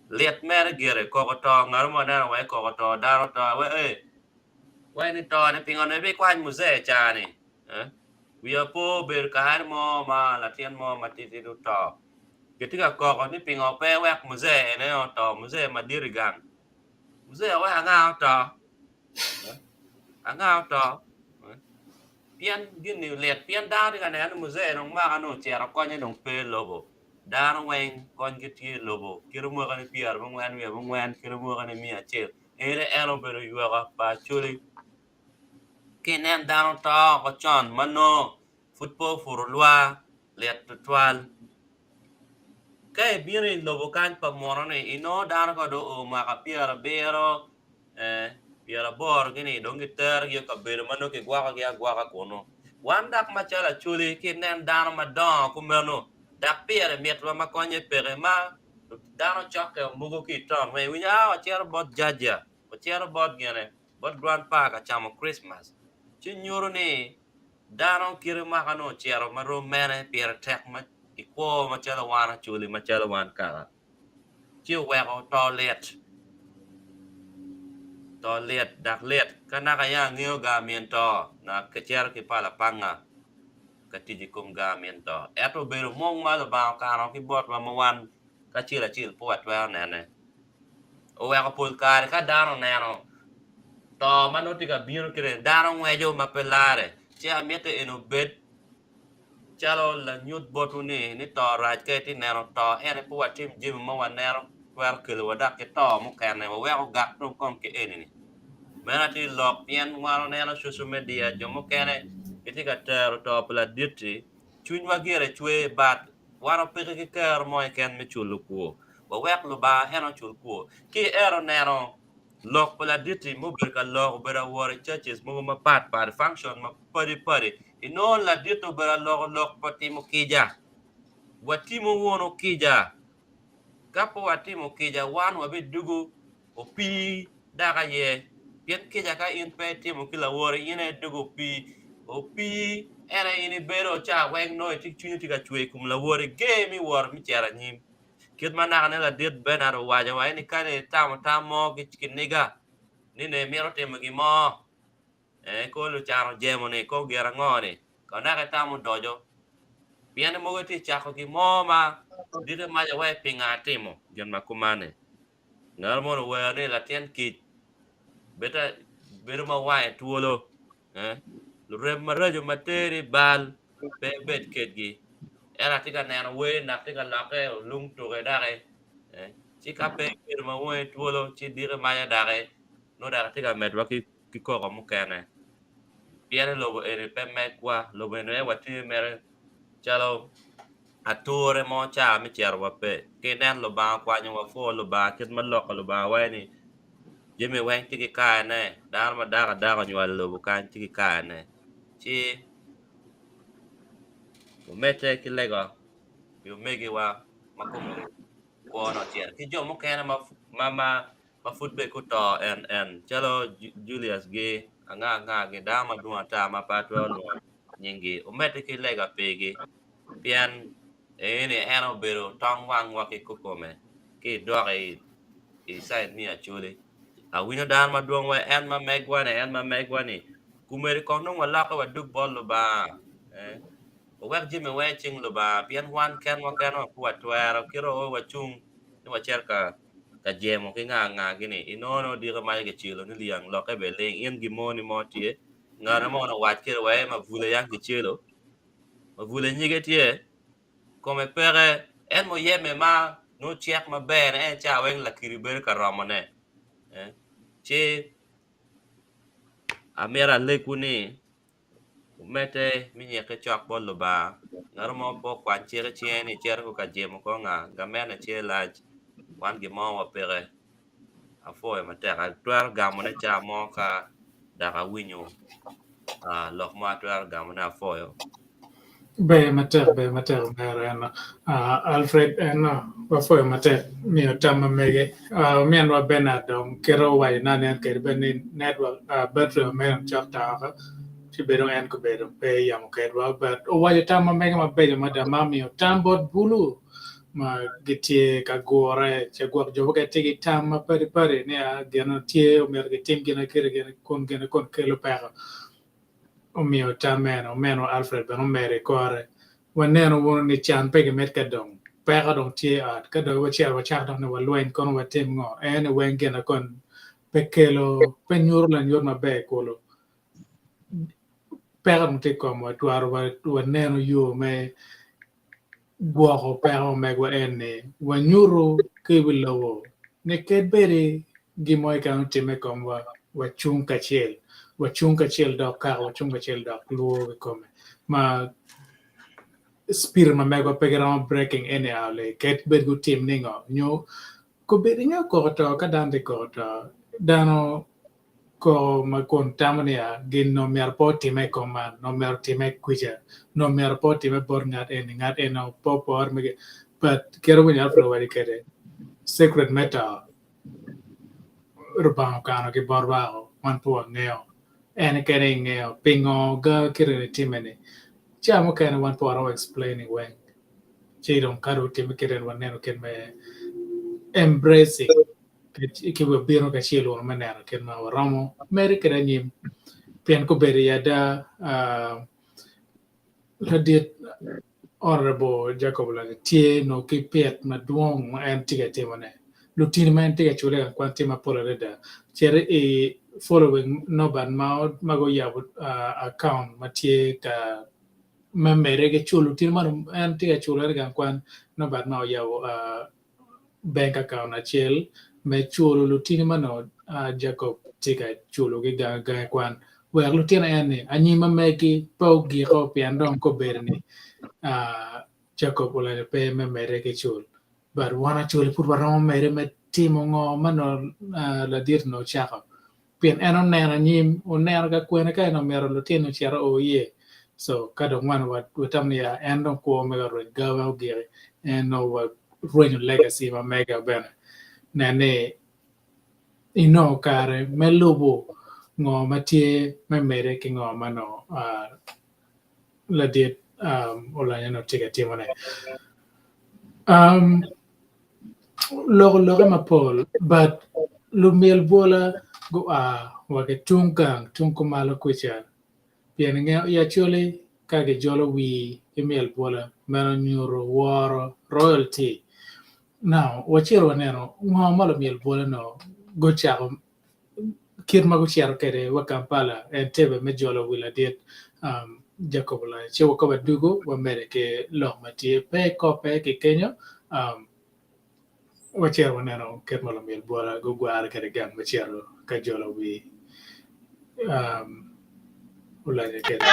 lit mere gire koko to ngat mo waneno wa koko to dano to we ee wai ni to ni pingo ne bikwany muzee ca-ni Wiya po obedo kare mo ma latin mo matitidi oto. Gitye ka koko ni pingo pe ewek muzee ene oto, muzee madit i gang. Muzee wek anga oto? Anga oto? Pien gin-ni lit pien dano tye ka neno ni muzee dong mwaka nongo ocito konye dong pe i lobo. Dano weng konygi tye i lobo kit mwakani pyerabongwen wiye abongwen kit mwakani miya acel ene en obedo yweka pa Acholi. Ka inen dano to oko con ma nongo pud pe oputo lwar lit tutwal. Ka ibino i lobo kany pa muno-ni inongo dano ka dong oo mwaka pyerabiro pyeraboro gini dong giterogi i kabedo ma nongo kigwokogi agwoka kunu. Wan dok macalo Acholi ka inen dano madongo kumeno dok pire mitwa ma konye peke ma dano cokke mogo ki i taun ma iwinyo aa wacito bot jaja wacito bot gine. bot Grandpa ka camo Christmas, ci nyuto ni dano kite mwaka nongo ocito ma rom mene pire tek ma i kwo macalo wan Acholi macalo wan kaka. Ci oweko to lit, to lit dok lit ka naka ya angeyo gar min to na kicito ki pala panga ka tic i kom gar min to ento obedo mung ma Lubanga okano ki botwa ma wan kacel acel pe watwero nene. Oweko pol kare ka dano oneno to ma nongo tye ka bino kite dano ngweco ma pe larre ci amito eni obed calo lanyut botwu ni ni to rac ka itye neno to ento pe watim jami ma waneno twero kelo wa dok ki to mukene wawek ogak dong kong ki eni-ni. Meno atye lok pien wan waneno social media jo mukene gitye ka tero to pa ladit-ti cwinywa gire cwer but Wan wapeke ki kero mo keken me culo kwor. Wawek Lubanga en ocul kwor. Ki iero neno lok pa ladit-ti ma obedo ka lok, obedo awot i churches mogo mapat pat, function mapadi padi, inongo ladit-ti obedo aloko lok pa timo kica. Watimo wunu kica. Ka pe watimo kica, wan wabidugo opii dok aye. Pien kica ka in pe itimo ki lawoti, in aye idwogo opii. Opii en aye in ibedo ca weng nongo itye cwinyi tye ka cwer i kom lawoti, ger me wot me cito anyim. Kit ma naka ne ladit Bernard owaco wa ni ka itamo tam mo ki kiniga ni ne imito timo gin mo, ee kor lucan ojemo ni kor gin ango ni ka naka itamo odoco pien mogo itye cako gin mo ma dite maca wai pinga atimo gin ma kuman-ni. Ngat mono owero ni latin kic bedo ma wange twolo lurem maraco ma teri i bal pe ibed kedgi ento atye ka neno wer nak tye ka lokke olung tuke doki ci ka pe ibedo ma wangi twolo ci diki maca doki nongo dok itye ka medwa ki koko mukene pien ni lobo eni pe megwa lobo eni aye watye mere calo. Ature mo ca me cito wa pe. Ki inen Lubanga okwanyo wa pwo Lubanga kit ma lok pa Lubanga waco ni jami weng tye ki karene, dano ma dako adaka onywalo i lobo kany tye ki karene. Ci wamedde ki lego pi omegiwa ma kome kwone ocito ki jo mukene ma ma ma ma pud bene guto en en calo Julius gi anga anga gi dano madwong ata ma pe atwero lwongo nyinggi omedde ki lega pigi pien eni en obedo tong wangwa ki kikome ki idok i cid me Acholi. Awinyo dano madwong wa en ma megwa ni en ma megwa ni kumeri kong dong walokke wadug bot Lubanga eh wawek jami weng i cing Lubanga pien wan kenwa kenwa pe watwero kit o wacung ni wacito ka ka jemo ki nga nga gini inongo ni odiko maco kicelo ni lyang lokke bene ling in gin mo ni mo tye Ngat mo onongo owac kede wa mabule yang kicelo, mabule nyige tye, kome peke, en muyeme ma nongo cek maber en ca weng lakiri bedo ka romone. Ci amito alegwu ni wumedde me nyikke cok bot Lubanga, ngat mo pe okwany cik i cinge ni ecito ko ka jemo kor nga, gamene tye lac, wan gin mo wapeke. Apwoyo matek atwero gamone ca mo ka dok awinyo lok mo atwero gamone apwoyo. Ber matek ber matek omera eno Alfred eno wapwoyo matek miyo tam ma mege ominwa Bernard dong kite owaco na nen kede bed ni network battery omeno cok to oko ci bedo en gubedo pe yamo kedwa but owaco tam ma mege mabeco mada ma omiyo tam bot bulu ma gitye ka gure ce gwok jo mukene tye ki tam mapadi padi ni gin tye omyero gitim gin kede gin kun gin kun kelo peko omiyo tam meno omeno Alfred bene omedo i kore waneno wunu ni can pe gimit ka dong peko dong tye i ot ka dong wacito wacak dok ni walweny kono watim ngo en ni weng gin kon pe kelo pe nyuto lanyut maber kulu peko dong tye i komwa twero waneno yo me gwoko peko megwa en ni wanyuto ki i wi lobo ni kadi bed gin mo keken otimme i komwa, wacung kacel, wacung kacel dok kaka wacung kacel dok lwor kikome ma spirit ma megwa pe giromo breaking anyhow li kadi bed gutim ningo nyo Kobedo inge koko to ka dano tye koko to, dano koko ma kun tamo niya gin nongo myero pe otime i kom man, nongo myero otime kwica, nongo myero pe otime bot ngat eni, ngat eni nongo pe opore me but kit ma winyo Alfred owaco kwede secret me to Rubanga okano ki bot wako wan pe wangeyo en keken aye ngeyo pingo ga kite ni time ni ca mukene wan pe waromo explaining weng. Ci dong ka dong otimme kit eni waneno kit me embracing ki wabino kacel wunu me neno kit ma waromo medde kwede anyim pien gubedo i ada ladit Honourable Jacob Olangi tye nongo ki pit madwong ma en tye ka timone lutini ma en tye ka cule i gang kwan tye mapol adada cito i following Norbert ma guyabo account ma tye ka me medde ki culo tye ma dong en tye ka culo ento gang kwan nongo bat ma oyabo bank account acel me culo lutini ma nongo Jacob tye ka culo ki gang gangi kwan wek lutino en ni anyim ma megi pe ogiko pien dong kobedo ni Jacob olanyo pe me medde ki cul but wan acoli pud waromo medde me timo ngo ma nongo ladit onongo ocako. Pien en oneno anyim, oneno ka kwene ka en omito lutino ocito o iye. So ka dong wan watamo ni ya en dong kwo mege orweny gawa ogiki, en nongo warwenyo legacy ma mega bene. Nen ni inongo kare me lubo ngo ma tye me mede ki ngo ma nongo ladit Olanya nongo tye ka timone. Loko lokke mapol but lumyel bwola gua wa ki tung gang tung kumalo kwica pien ingeyo i Acholi ka gijolo wir ki myel bwola meno nyuto woro royalty now wacito waneno ngo ma lumyel bwola nongo gucako kit ma gucito kwede wa Kampala Entebbe me jolo wi ladit Jacob Oulanyah ci ka wadugo wamede ki lok ma tye pe kope ki kenyo wacito waneno kit ma lumyel bwola gugware kwede gang me cito ka jolo wi Oulanyah kwede.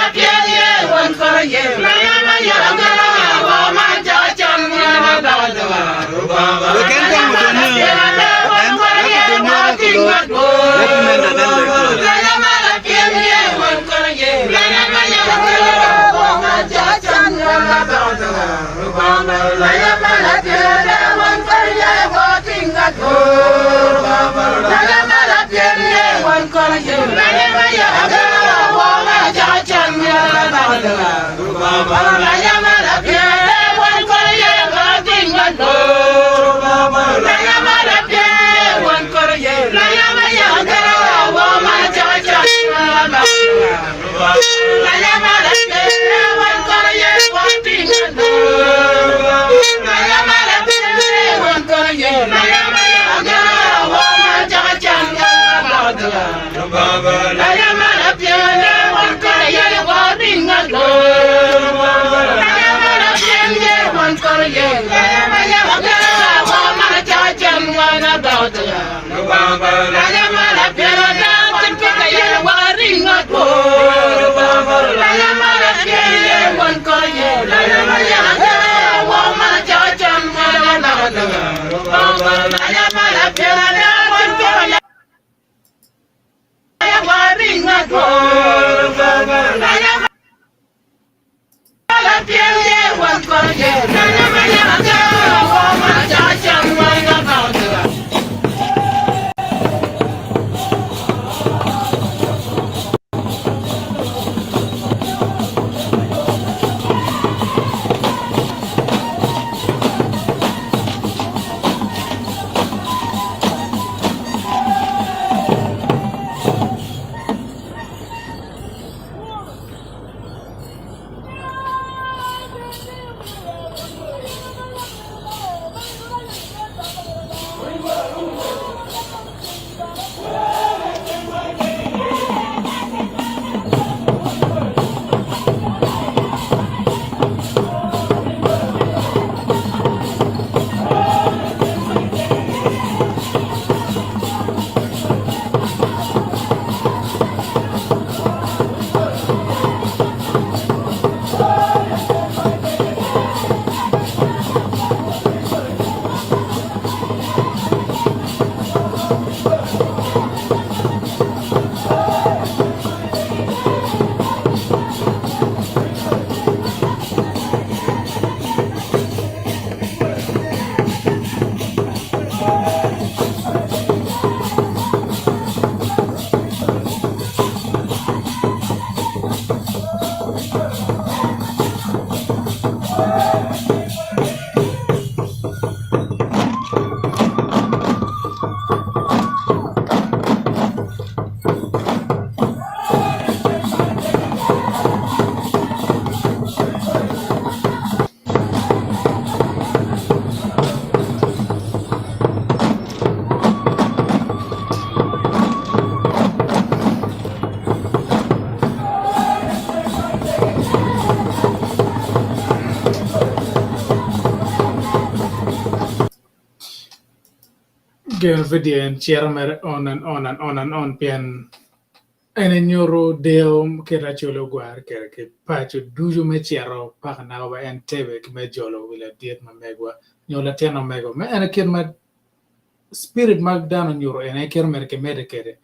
Geno vidio en cito mere on and on and on and on pien en enyuto deo kit acoli ogware kwede ki paco ducu me cito paka naka wa Entebbe ki me jolo wi ladit ma megwa nyo latin omego me en kit ma spirit ma dano onyuto en aye kit omyero kimedde kwede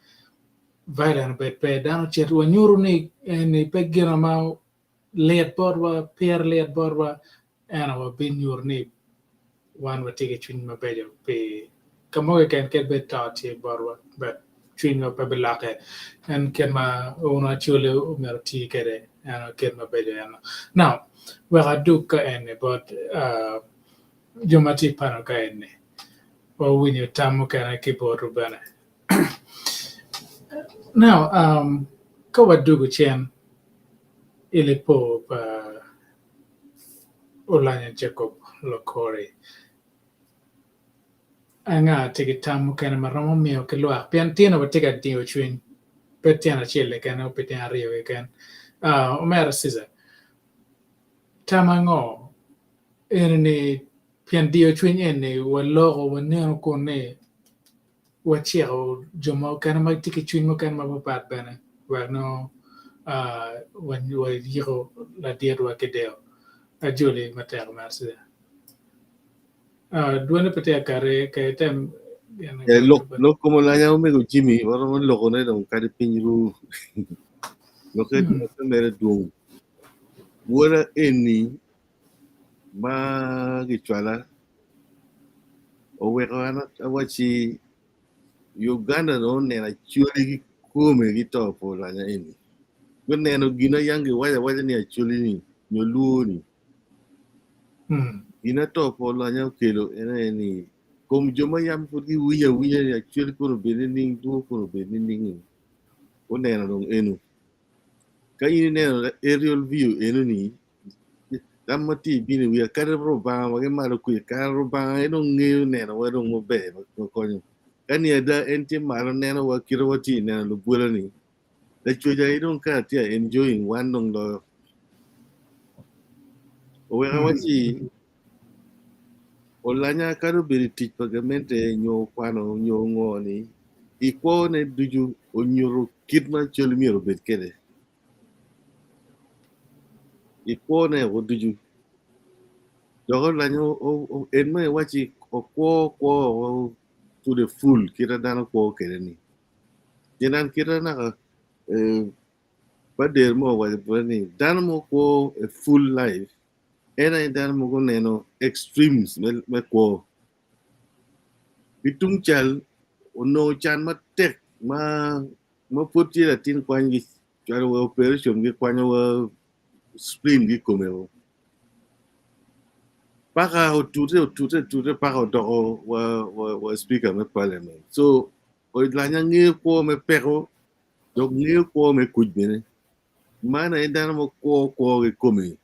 violent obed pe dano ocit wanyuto ni eni pe gin ma lit botwa pire lit botwa ento wabinyuto ni wan watye ki cwiny mabeco pi ka mo keken kadi bed to tye botwa but cwinywa pe bilokke en kit ma wun Acholi omyero oti kwede en kit mabeco eno. Now wek adug ka eni bot jo ma tye i pano ka eni wawinyo tam mukene ki botwu bene. Now ka wadugo cen i lipo pa Olanya Jacob Lokori, anga tye ki tam mukene ma romo miyo ki lwak pien tyen watye ka diyo cwiny pe tyen acel keken nyo pe tyen aryo keken. Omera Ceaser, tam ango eni ni pien diyo cwiny eni waloko waneno kun ni waciko jo mukene ma gitye ki cwiny mukene mapapat bene wek nongo wayiko laditwa ki deo. Ajoli matek mercia. Dwone pe tye ka kati ka item Lok kom olanya omego Jimmy waromo lokone dong kadi piny ru. Lokke mere dwong. Woda eni. ma gicwala oweko an awacci Uganda dong oneno Acholi kikome ki to pa Olanya eni. Guneno gin ma yang giwaco awaca ni Acholi ni nyo Luo ni. Gin ma to pa Olanya okelo en aye ni kom jo ma yam pud giwinyo awinya ni Acholi kono obedo nining, Luo kono obedo nining-ni guneno dong eno. Ka in ineno aerial view eno ni tam ma tye ibino i wiya kadi Rubanga wa ki malo kwica kara Rubanga aye dong ngeyo neno wa dong maber ma konyo ka ni ada en tye malo neno wa kite wa tye neno lubwela ni lacwec aye dong kara tye a enjoying wan dong loyo oweko awaci Olanya kadi obedo i tic pa gamente nyo okwano nyo ngo ni i kwone ducu onyuto kit ma cal myero obed kwede. I kwone woko ducu dok olanya en ma iwacci okwo kwo woko to the full kit ma dano kwo kwede ni pien an kita naka Bader mo owaco bote ni dano mo kwo a full life en aye dano mogo neno extremes me kwo. Ki tung cal onongo can matek ma ma pud tye latin kwany gi cwalo wa operation gi kwanyo wa spleen ki kome o. Paka otute otute otute paka odoko wa wa wa speaker me parliament. So olanya ngeyo kwo me peko dok ngeyo kwo me kuc bene. Man aye dano ma kwo kwo kikome.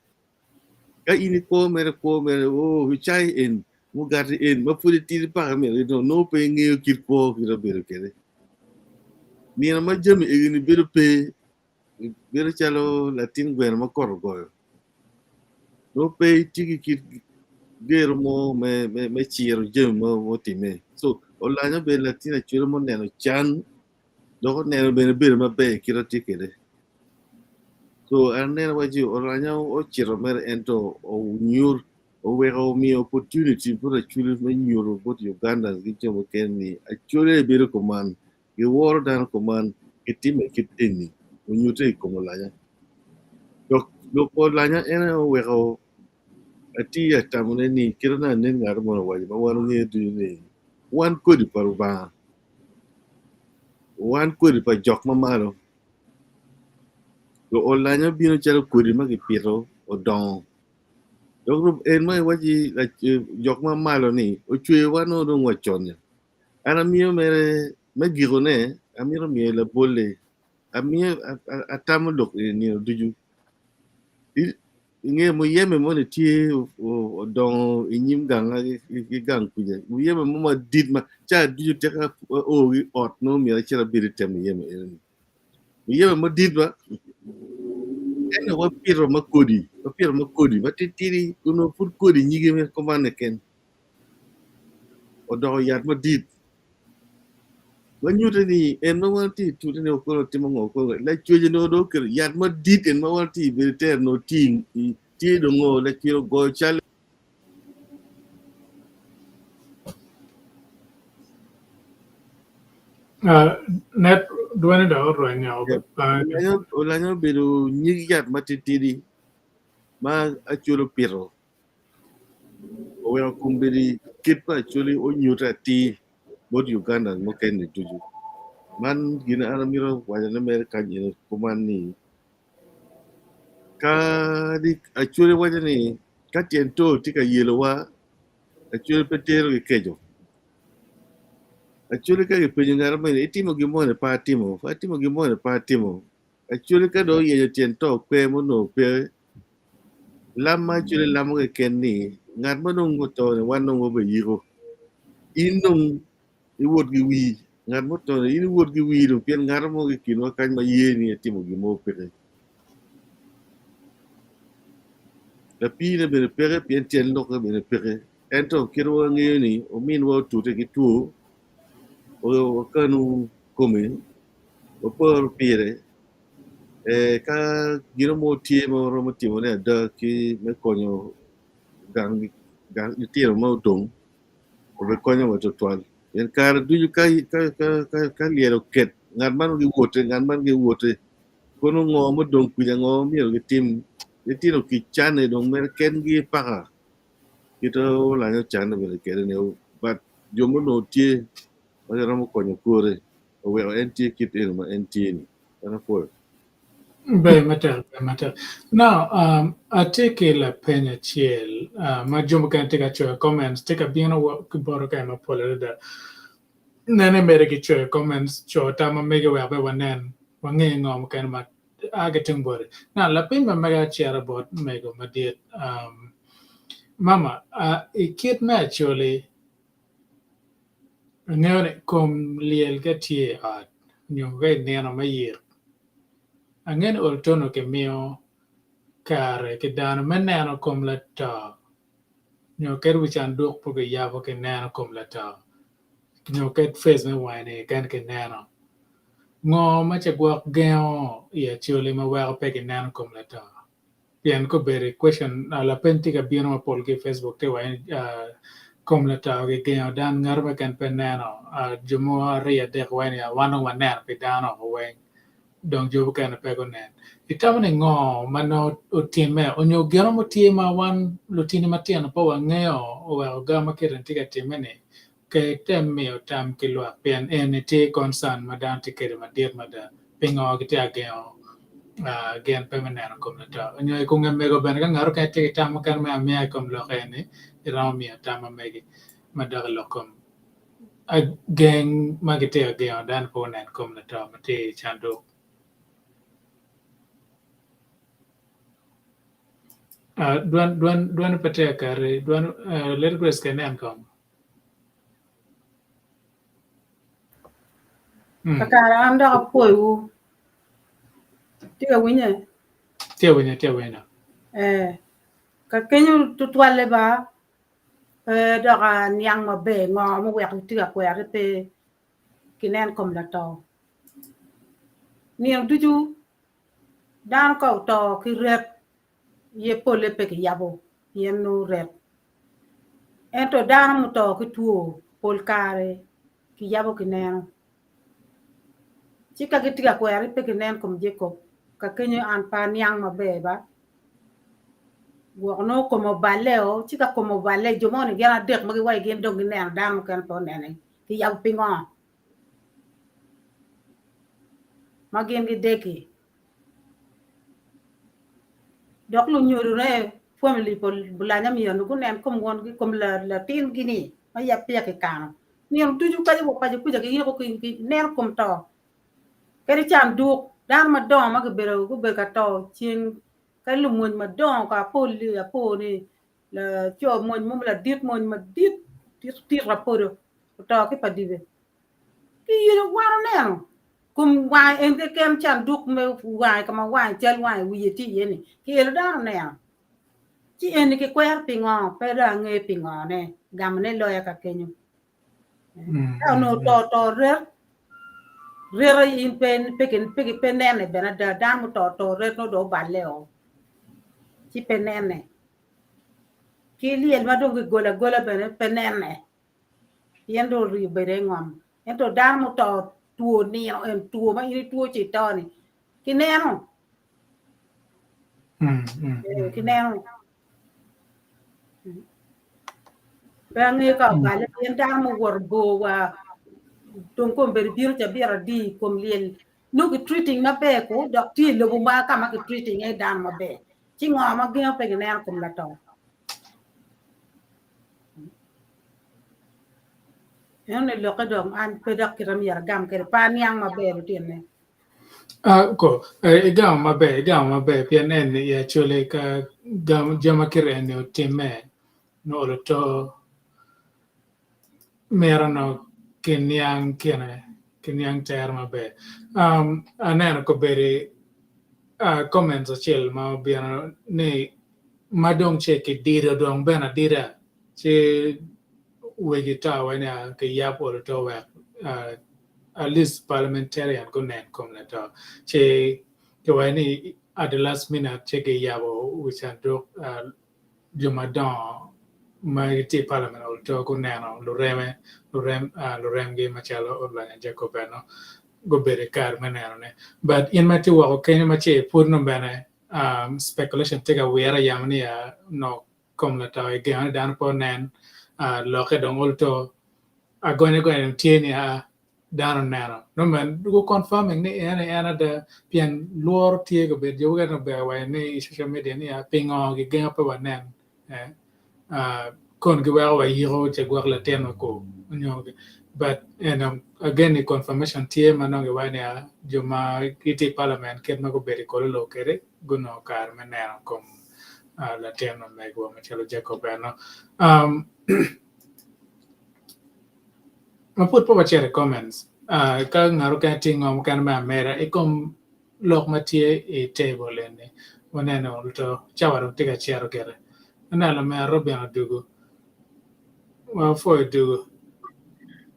Ka in ikwo mere kwo mere oo cai en mugati en ma pud itidi paka myero inong nongo pe ingeyo kit kwo kit ma obedo kwede. Nino ma jami egini bedo pe bedo calo latin gweno ma kot ogoyo nongo pe itye ki kit gero mo me ciro jami ma otime. So olanya obedo latin acwele ma oneno can dok oneno bene bedo maber kit ma tye kwede. So an aneno waci Oranya ocito mere ento onyut oweko omiyo opportunity bot Acholi me nyuto bot Ugandans ki jo mukene ni Acholi aye bedo kuman, giworo dano kuman, gitime kit eni, onyute i kom Olanya. Dok lok pa Olanya en aye oweko atye ka tamone ni kite ma anen ngat mo owaco ma wan wangeyo ducu ni wan kodi pa Lubanga. Wan kodi pa jok ma malo. Luolanya bino calo kodi ma kipito odongo. Dok en ma iwacci jok ma malo-ni ocweyowa nongo dong wacon-ni. An amiyo mere me gikone amito miyo labolle amiyo atamo lok eni nino ducu. I nge muyeme moni tye odongo i nyim ganga ki gang kuca, muyeme mo madit ma ca ducu teka ao ki ot nongo myero acit abed i te muyeme enoni. Muyeme madit ba ento wapito ma kodi, wapito ma kodi matitidi onongo pud kodi nyige kuman keken odoko yat madit. Ma nyutte ni en ma wan tye i tute ni okono timo ngo kono lacwec onongo dong oketo yat madit en ma wan tye i bedo tere onongo tye tye dong ngo lacwec ogoyo cal Net dwene dok orwenyo. Olanyo obedo nyig yat matitidi ma Acholi opito oweko kombeddi kit pa Acholi onyute atir bot Ugandans mukene ducu. Man gin an amito wacone mere kany eni kuman ni kadi Acholi waco ni ka tyen tol tye ka yelowa Acholi pe tero ki keco. Acholi ka kipenyo ngat mo ni itimo gin moni pe atimo, pe atimo gin moni pe atimo. Acholi ka dong oyenyo tyen to kwer ma onongo pe, lam ma Acholi lamo keken ni ngat ma dong oto ni wan dong wabeyiko. In dong iwot ki wii, ngat ma oto ni in iwot ki wii dong pien ngat mo ki i kinwa kany ma ye ni etimo gin mo peke. Lapiine bene peke pien tyen lokke bene peke. Ento kit ma wangeyo ni ominwa otute ki two, wakanu kome, waporo pire, ka gin mo tye ma waromo timone ada ki me konyo gang litino ma odong obikonyowa tutwal. Pien kare ducu ka lyel oket ngat man giwote ngat man giwote kono ngo mudong kwica ngo myero gitim litino kic cane dong mere kengi paka. Kite Oulanya ocanne bene kwede ni but jo ma onongo tye ma giromo konyo kore oweko en tye kit eni ma en tye ni. En apwoyo. Ber matek, ber matek. Now, um, atye ki lapeny acel uh, ma jo mukene tye ka coyo comments, tye ka bino ki bota kany mapol adada. Nene mere ki coyo comments, co tam ma mege wek bene wanen, wange ngo mukene ma a ki tung boti. Now, lapeny ma mega acito bot mego madit, um, mama, uh, i kit me acholi, Angeyo ni kom lyel ka tye i ot nyo ka i nino me yik, angeyo ni olo tono kimiyo kare ki dano me neno kom lato nyo kadi wi canduk pe kiyabo kineno kom lato nyo kadi face me wange-ni keken kineno. Ngo ma ca gwok gengo i Acholi ma weko pe kineno kom lato? Pien kobedo i question lapeny tye ka bino mapol ki i Facebook tye waci ni kom lato kigengo dano ngat mo keken pe neno jo mogo aryo adek waci ni wan dong waneno pi dano oko weng dong jo mukene pe gunen. Itamo ni ngo ma nongo otimme onyo gin mo tye ma wan lutini matino pe wangeyo oweko ga ma kite ni tye ka timme ni ke tem miyo tam ki lwak pien eni tye concern ma dano tye kwede madit mada pingo gitye ka gengo gin pe me neno kom lato nyo i kom nge mego bene ka ngat mukene tye ki tam mukene me amiya i kom lok eni iromo miyo tam ma megi madok i lok kom geng ma gitye ka gengo dano pe onen kom lato ma tye i canduk. Dwan pe tye ka kati Lady Grace ka inen kong. Kakare an dok apwoyowu. Tye ka winye? Tye ka winye, tye ka winye. Eh, ka kenyo tutwalle ba pe dok aniang maber ngo muweko tye ka kwere pe kinen kom lato. Nino ducu dano ka oto ki ret Ye polle pe kiyabo pien nongo ret. Ento dano muto ki two pol kare kiyabo kineno. Ci ka gitye ka kwero ni pe kinen kom Jacob, ka kenyo an pe aniang maber ba. Gwok nongo kome oballe-o, ci ka kome oballe jo moni gin adek ma giwaco gin dong gineno dano mukene pe onene, kiyabo pingo? Ma gin gideki. Dok lunyodone famili pa Bulanya myero gunen kom wongi kom latingi-ni ma yab peya kikano nino ducu kadi wa paco kuca giyiko gineno kom to kadi canduk dano madongo ma gibedo gubedo ka to ceng kadi lumony madongo ka apol-li apo ni laco mony mo ladit mony madit tit apodo oto ki pa dibe Kiyelo wan oneno kom wange en keken canduk me wange ka ma wange cal wange wiye tye iye ni kiyelo dano oneno ci eni kikwero pingo pe dong ange pingo ne gamo ne loya ka kenyo ka onongo to to ret ret in pe pe pe nene bene ada dano muto to ret nongo dong oballe o ci pe nene ki lyel ma dong kigolo agola bene pe nene pien dong oriyo bedo i ngom. Ento dano muto two nino en two ma in itwo ci ito ni kineno. Kineno. Pe angeyo ka obale pien dano muwoto bor wa dong kome bino cabit adi i kom lyel nongo ki treating maber ko dok tye i lobo ma ka ma ki treating iye dano maber ci ngo ma gengo pe gineno kom lato. Eno ni lokke dong an pe dok kita myero agam kwede pe aniang maber lutinne. Ah, ko eh, igamo maber igamo maber pien en i actually ka gamo jami kite eni otimme nongo oluto mito nongo kiniang kine kiniang tere maber. Um, aneno kobedi uh, comments acel ma obino ni ma dong ce kidido dong bene adida ci wegi to wai ni kiyab olo to wek at least parliamentarian gunen kom lato ci kiwaco ni at the last minute ci kiyabo wi canduk jo madongo ma gitye i parliament olo to guneno lureme luremgi macalo Oulanyah Jacob eno gubedo i kare me nenone but in ma itye woko kenyo ma ce pud nongo bene speculation tye ka wire yamo ni no. kom lato igengo ni dano pe onen lokke dong olto agonya gonya dong tye ni aa dano oneno nongo bene gu confirming ni en aye en ada pien lworo tye kabedo jo mukene obedo waco ni i social media ni aa pingo gigengo pe wanen kon giweko wayiko ce gwok latin wa ko nyo but eno again ni confirmation tye ma nongo giwaco ni aa jo ma gitye i parliament kit ma gubedo i Kololo kwede gunongo kare me neno kom latin ma megwa macalo Jacob eno. Ma pud pe wacito i comments, ka ngat mukene tye ngo mukene me ameda i kom lok ma tye i table eni waneno to cawa dong tye ka cito gire. Aneno lamera Robin odugo. Wapwoyo dugo.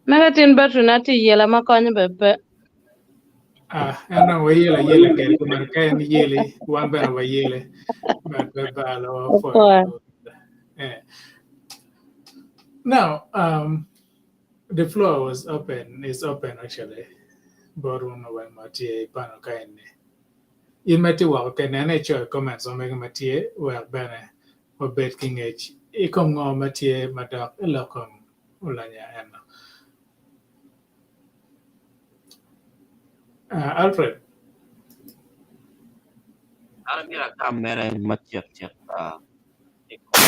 Mega tin battery na tye iyela ma konyo bene pe. Ah, en dong wayelo ayela kede kumeno ka en yeli wan bene wayele. But pe balo wapwoyo Apwoyo. dugo. Eh. Now, the floor was open, is open actually. Bot wun weng ma tye i panel ka eni. In ma itye woko kene nene icoyo comments ma mege ma tye wek bene wabed ki ngec i kom ngo ma tye madok i lok kom Olanya eno. Alfred. An amyero agam mere macek cek i kom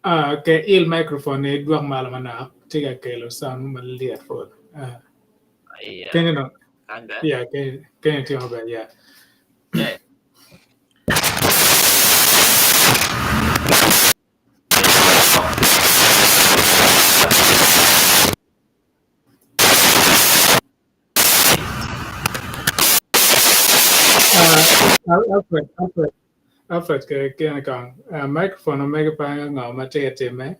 Ah, okay, il microphone ni dwok malo manok tye ka kelo sound mo malyet pud. Ah. Yeah. Kenyo dong. Kany ber? Yeah, kenyo kenyo tye maber, yeah. Yeah. Alfred, Alfred, Alfred ke kene kong. Microphone omege pe angeyo ngo ma tye ka timme.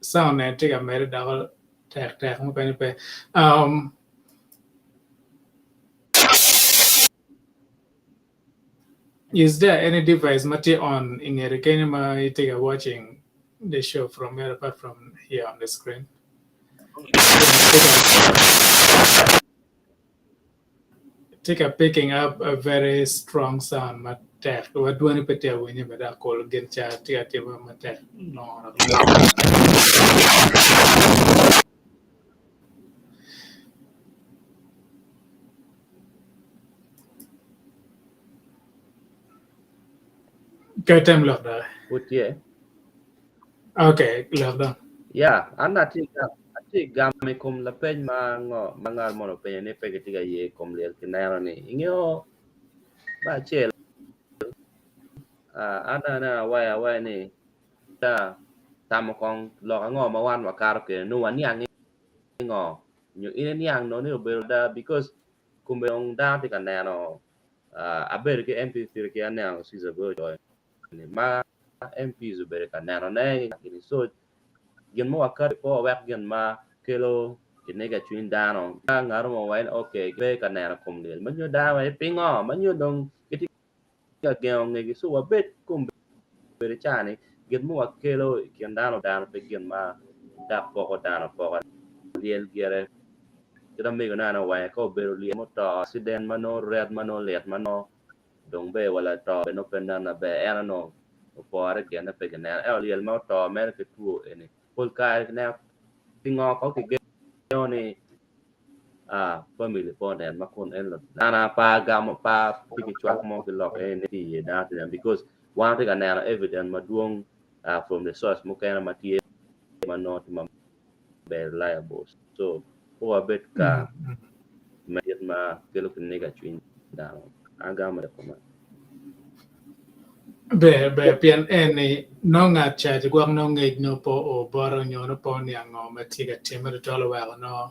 Sound ne tye ka medde doko tek tek mukene pe. Um, is there any device ma tye on i ngete kenyo ma itye ka watching the show from here apart from here on the screen? Tye ka picking up a very strong sound matek. Wa dwoni pe tye ka winye bene dok kol gin ca tye ka timo matek longo. Ka item lok doki. Pud tye. Okay, lok dong. Ya, an atye ka atye ka gamo i kom lapeny ma ngo ma ngat moni openyo ni pe gitye ka ye i kom lyel ki neno ni ingeyo me acel ah, an dong aneno awaco awaca ni ta tamo kong lok ango ma wan wakato kwede nongo waniang ni ngo nyo in iniang nongo ni obedo ada because kome dong dano tye ka neno ah, abedo ki MP3 ki aneno Caesar bene ocoyo ni ma MPs obedo ka nenone ki so gin ma wakato pe wawek gin ma kelo kiniga i cwiny dano ka ngat mo owaco ni ok pe ka neno kom lyel ma nyo dano waco ni pingo ma nyo dong gitye ka gengo ngegi so wabed kombeddi cani gin ma wakelo i kin dano dano pe gin ma dok poko dano apoka lyel gire kit ma omegona owaco ka obedo lyel muto accident ma nongo ret ma nongo lit ma nongo dong ber wa lato bene nongo pe nen maber en onongo opore gine pe kineno ento lyel ma oto mere ki two eni pol kare kineno pingo ko kigengo ni family pe onen ma kun en dano pa gamo pa tye ki cwak mo ki lok eni tye iye dano tye because wan watye ka neno evidence madwong from the source mukene ma tye ma nongo tye maber reliable so pe wabed ka kit ma kelo kiniga i cwiny dano agamo lok man. Ber ber pien eni nongo ngat ca gwok nongo ngec nongo pe oo bote nyo nongo pe oniang ngo ma tye ka timme tutwal oweko nongo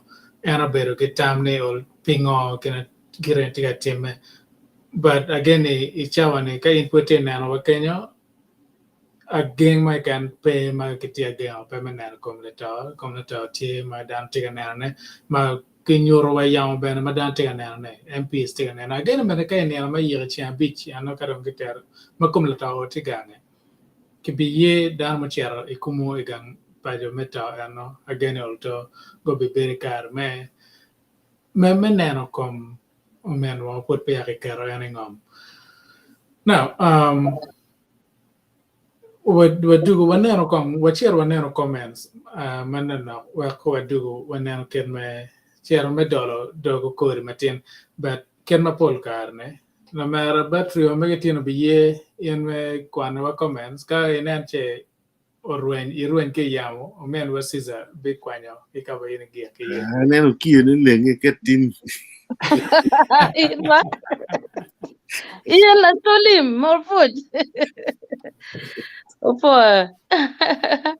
en obedo ki tam ni pingo gire ni tye ka timme but again i cawa ni ka in pud itye ka neno wa kenyo Ageng mo keken pe ma kitye ka gengo pe me neno kom lato, kom lato tye ma dano tye ka nenone ma kinyuto wa yamo bene ma dano tye ka nenone MPs tye ka neno ageno bene ka inino me yiko i ceng abic eno ka dong kitero ma kom lato tye gange kibiye dano mucito i kumu i gang paco me to eno ageno olto gubibedo i kare me me neno kom ominwa ma pud peya kiketo en i ngom. Now, um, wadugo waneno kong wacito waneno comments uh, manonok wek wadugo waneno kit me cito me dolo dogo kodi matin but kit ma pol kare ne lamera battery wa mege tino biye in me kwano wa comments ka inen ce orweny irweny ki i yamo ominwa Caesar bikwanyo ki ka ma in igik iye. Aneno kiyo ni lenge ket tin. In ma in latolim ma pwod. Opo.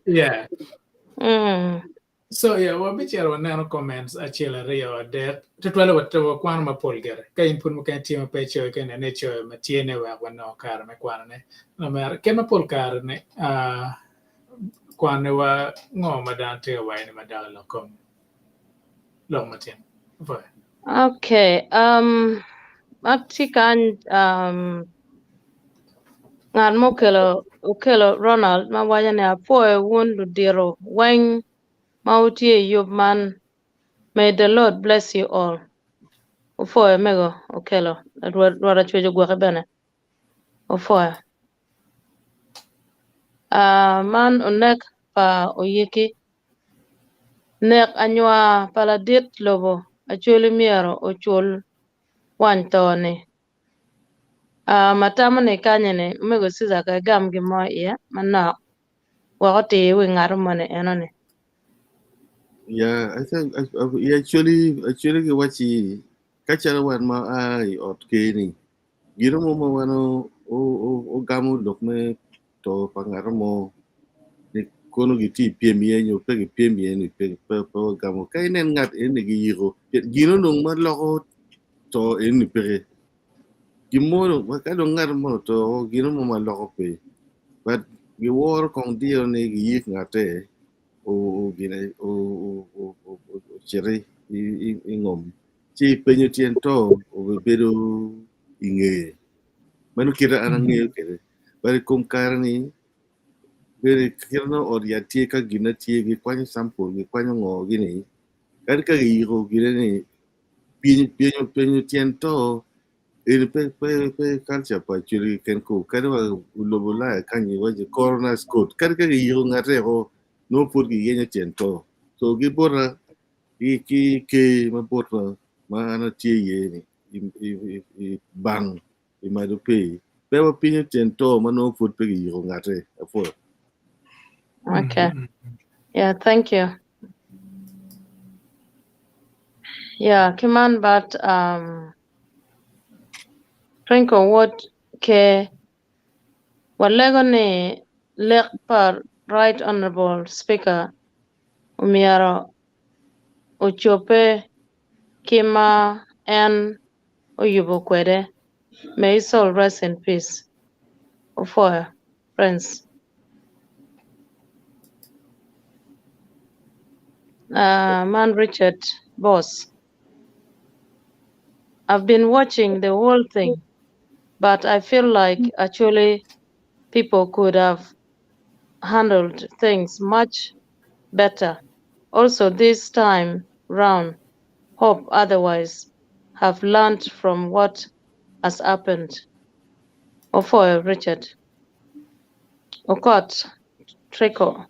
Yeah. So yeah, wabicito waneno comments acel aryo adek tutwalle wakwano mapol gire ka in pud mukene tye ma pe icoyo ka inene icoyo ma tye ne wek wanong kare me kwanone lamera kit ma pol kare ni uh, kwaniwa ngo ma dano tye ka waco ni madok i lok kom lok matin. Pwoyo. Okay, um, atye kany um, ngat ma okelo okelo Ronald ma waco ni apwoyo wun ludito weng ma wutye i yub man. May the Lord bless you all. Opwoyo mego okelo Rwot Rwot acweco ogwoki bene. Opwoyo. Uh, man onek pa oyiki. Nek anywar pa ladit lobo Acholi myero ocul wany to ni. Um, atamo ni kanye ni omego Caesar ka igam gin mo iye manok wek otir wi ngat moni eno ni. Yeah, I think I actually actually giwaci ka calo wan ma a i ot ker-ni gino mo ma wan ogamo lok me to pa ngat mo ni kono gitye i pyem iye nyo pe gipyem iye ni pe wagamo ka inen ngat eni giyiko gino dong ma loko to eni peke gin mo ka dong ngat mo oto gino mo ma loko pe but giworo kong diro ni giyik ngate ociti i ngom ci penyo tyen to obedo i ngeye meno kite an angeyo kwede but i kom kare ni bene kite ma ot yat tye ka gine tye gikwanyo sample gikwanyo ngo gini kadi ka giyiko gine ni penyo tyen to eni pe pe pe culture pa Acholi keken ko kadi wa lobo Ulaya kany iwaco coroner's court kadi ka giyiko ngate ko nongo pud giyenyo tyen to so gibota ki ki ker ma bota ma an atye iye ni i bang i malo pii pe wapinyo tyen to ma nongo pud pe giyiko ngate apwoyo. Okay. Yeah, thank you. Yeah, ki man but um, Twinkle wod ke walego ni lek pa Right Honorable Speaker omyero ocobbe ki ma en oyubo kwede. May his soul rest in peace. Opwoyo, Prince. Uh, man Richard Boss. I've been watching the whole thing, but I feel like actually people could have handled things much better. Also, this time round, hope otherwise have learned from what has happened. Opwoyo Richard. Okot Trico.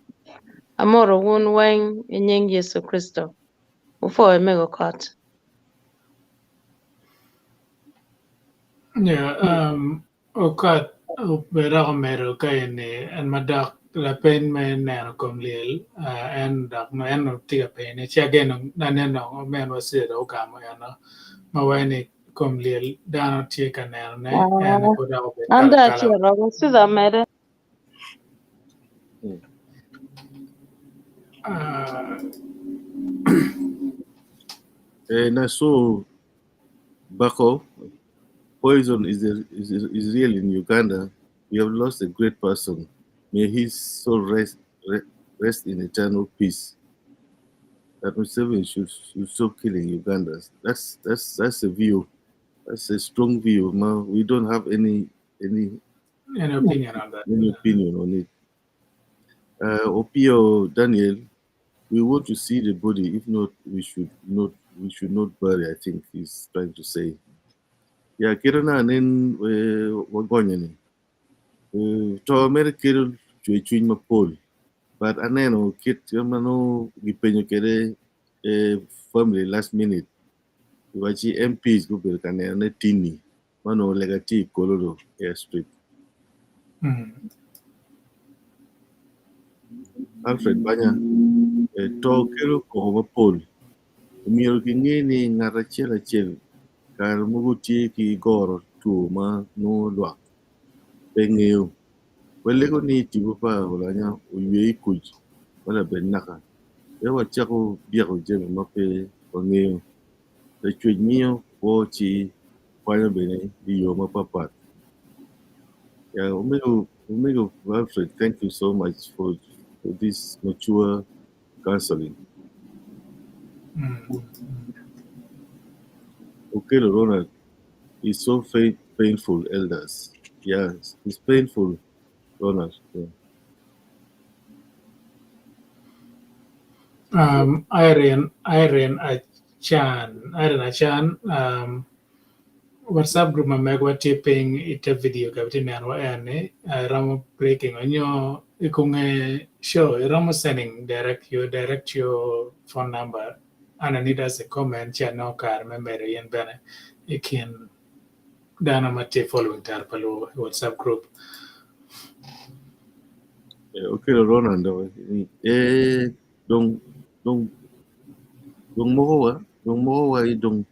Amoro wun weng i nying Yecu Kricito. Opwoyo mego Okot. Yeah, um, Okot obed omedo ka eni en madok lapeny me neno kom lyel uh, en dok no en tye ka penye ci ageno aneno ominwa Cedar ogamo eno ma waco ni kom lyel dano tye ka nenone en pud dok obed An kala dong kala. acito, Cedar mede. And I saw Bako, poison is, a, is, is real in Uganda. We have lost a great person. May his soul rest, rest in eternal peace. That Museveni should, should stop killing Ugandans. That's that's that's a view. That's a strong view. Ma, we don't have any any Any opinion on that? any opinion on it. Opio Daniel, we want to see the body. If not, we should not we should not bury. I think he's trying to say. Ya kite na nen wagonyo ni to mere kelo cwercwiny mapol but aneno kit ma nongo gipenyo kwede family last minute giwaci MPs gubedo ka neno ne tini ma onongo lega tye i Kololo airstrip. Alfred Banya to kelo koko mapol omyero kinge ni ngat acel acel kare mogo tye ki goro two ma nongo lwak pe ngeyo. Walego ni tipo pa Oulanyah oywe i kuc ma labed naka wek wacako byeko jami ma pe wangeyo. Lacwec miyo kwo ci kwanyo bene i yo mapatpat. Yeah, Omego, Omego Alfred, thank you so much for, for this mature counseling. Okello Ronald is so painful, elders. Yeah, it's painful, Ronald. Yeah. Irene, Irene Achan, Irene Achan, WhatsApp group ma megwa tye piny i te video ka itye neno wa eni, iromo clicking onyo i kunge show iromo sending direct your direct your phone number underneath as a comment ci anongo kare me medo in bene i kin dano ma tye following Tara pa Luo i WhatsApp group. Okello Ronald ni ee dong dong dong moko wa dong moko wa i dong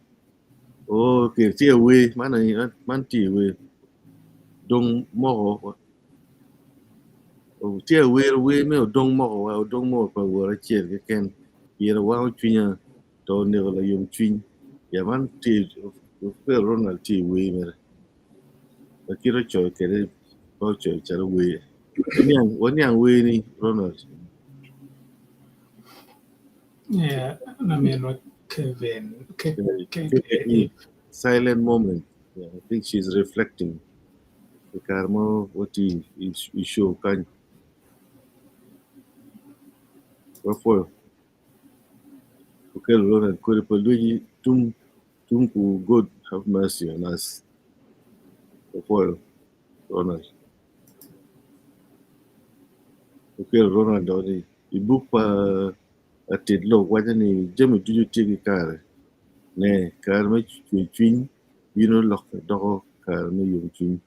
oh okay tye awer man man tye awer dong moko tye awer wer me odong moko wa odong moko pa wor acel keken pire wango cwinya to oneko layom cwiny ya man tye Okello Ronald tye i wer mere ma kite ocoyo kwede pe ocoyo calo wer waniang wer ni Ronald. Yeah, laminwa Kevin. K K K Silent moment. Yeah, I think she's reflecting. I kare mo watye i show kany. Wapwoyo. Okello Ronald kodi pa lweci tung tung ku God have mercy on us. Wapwoyo Ronald. Okello Ronald dok ni i buk pa atit lok waco ni jami ducu tye ki kare ne kare me cwercwiny bino lokke doko kare me yomcwiny.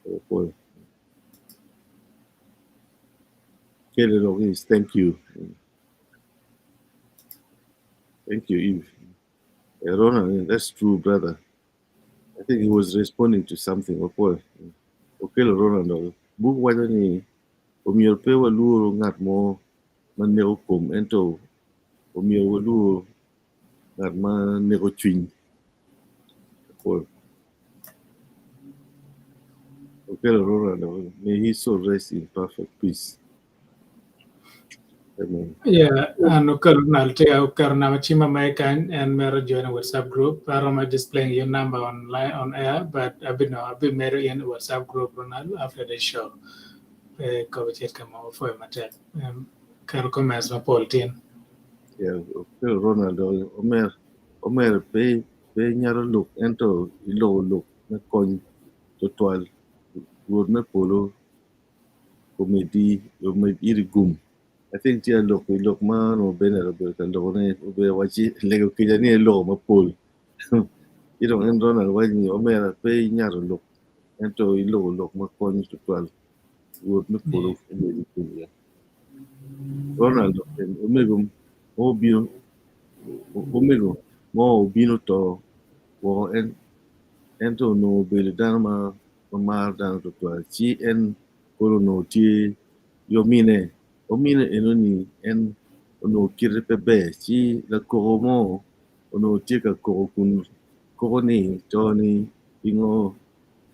Wapwoyo. Okello dok is thank you. Thank you, Eve. Ronald, that's true, brother. I think he was responding to something. Wapwoyo. Okello Ronald dok buk waco ni omyero pe walwor ngat mo ma neko kom ento omyero walwor ngat ma neko cwiny. Wapwoyo. Okello Ronald dok may his soul rest in perfect peace. Amen. Yeah, and Okello Ronald tye oketo namba cim ma kany en mero join a WhatsApp group. Aromo displaying your number online on air, but abi no abi medo in WhatsApp group Ronald after the show. Pe kobo cit ka mo wapwoyo matek. Keto comments mapol tin. Yeah, Okello Ronald dok omer omer pe pe nyalo lok ento iloko lok me kony tutwal Rwot me polo omedi omed iri gum. I think tye aloko i lok ma onongo Bernard obedo ka loko ne obedo waci lego kica ni eloko mapol. Ci dong en Ronald waco ni omera pe inyato lok ento iloko lok ma konyo tutwal. Rwot me polo omedi gum ya. Ronald dok omego mo obino omego mo obino to woko en ento onongo obedo dano ma ma maro dano tutwal ci en koro onongo tye ki omine omine enoni en onongo kite pe ber ci lakoko mo onongo tye ka koko kun koko ni to ni pingo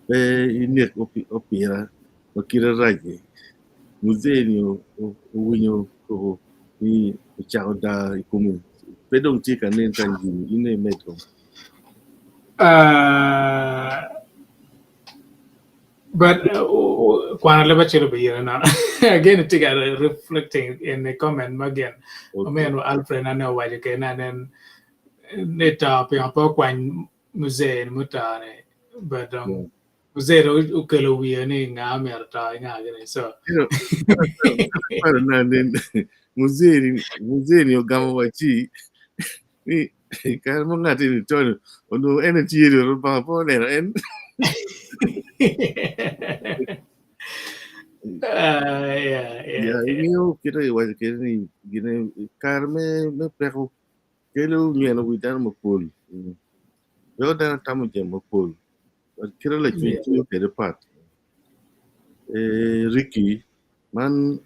pe inek opira ma kite rac-ci muzee ni owinyo koko ni ocako daa i kome pe dong tye ka nen kany gini in imed kong. But kwano leb acel obiye na again itye ka reflecting in the comment ma gin ominwa Alfred ane owaco kene anen ni to pingo pe okwany muzee ni muto ni but dong muzee dong okelo wiye ni nga myero oto nga gini so Paro nade muzee ni muzee ni ogamo waci ni kare mo ngati ni to ni onongo en etye ni Lubanga pe oneno en. Yeah, yeah, Yeah, ingeyo kite iwaco kede ni gine kare me me peko kelo nyweno wi dano mapol. Weko dano tamo jami mapol. But kite lacwec tiyo kede pat. Eh, Ricky, man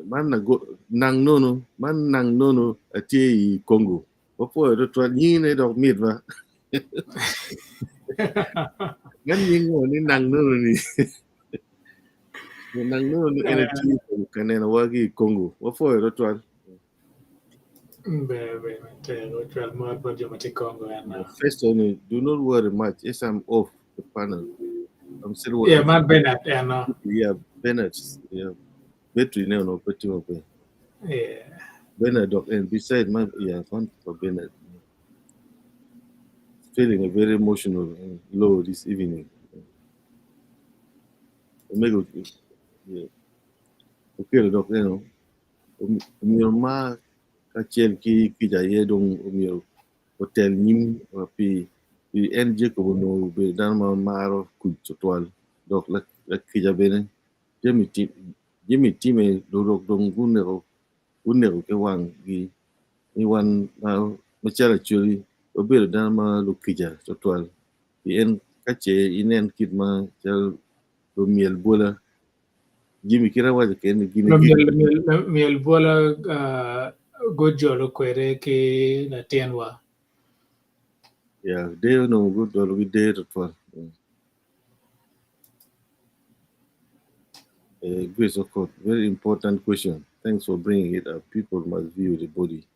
man nago nang nono man nang nono atye i Congo. Wapwoyo tutwal nyingi dok mit ba. Man nying ngo ni nang nono ni. Nang nono ni en atye ka nenowa ki i Congo. Wapwoyo tutwal. Ber ber matek ocwal mot bot jo ma tye i Congo en. Festo ni do not worry much. Yes, I'm off the panel. I'm still Yeah, man Bernard eno. Yeah, Bernard. Yeah. Battery ne ono pe timo pe. Yeah. Bernard dok and beside my yeah, one for Bernard. Feeling a very emotional and low this evening. Omego yeah. Okelo dok eno omyero mar kacel ki kica aye dong omyero otel nyim pi pi en Jacob onongo obedo dano ma maro kuc tutwal dok lakica bene jami jami time lurok dong guneko guneko ki wanggi ni wan macalo Acholi wabedo dano ma lukica tutwal pi en ka ce inen kit ma cal lumyel bwola Jimmy kit awaco kede ni gin Myel bwola gujolo kwede ki latinwa. Yeah, deyo onongo gujolo ki deyo tutwal. Grace Okot, very important question. Thanks for bringing it up. People must view the body.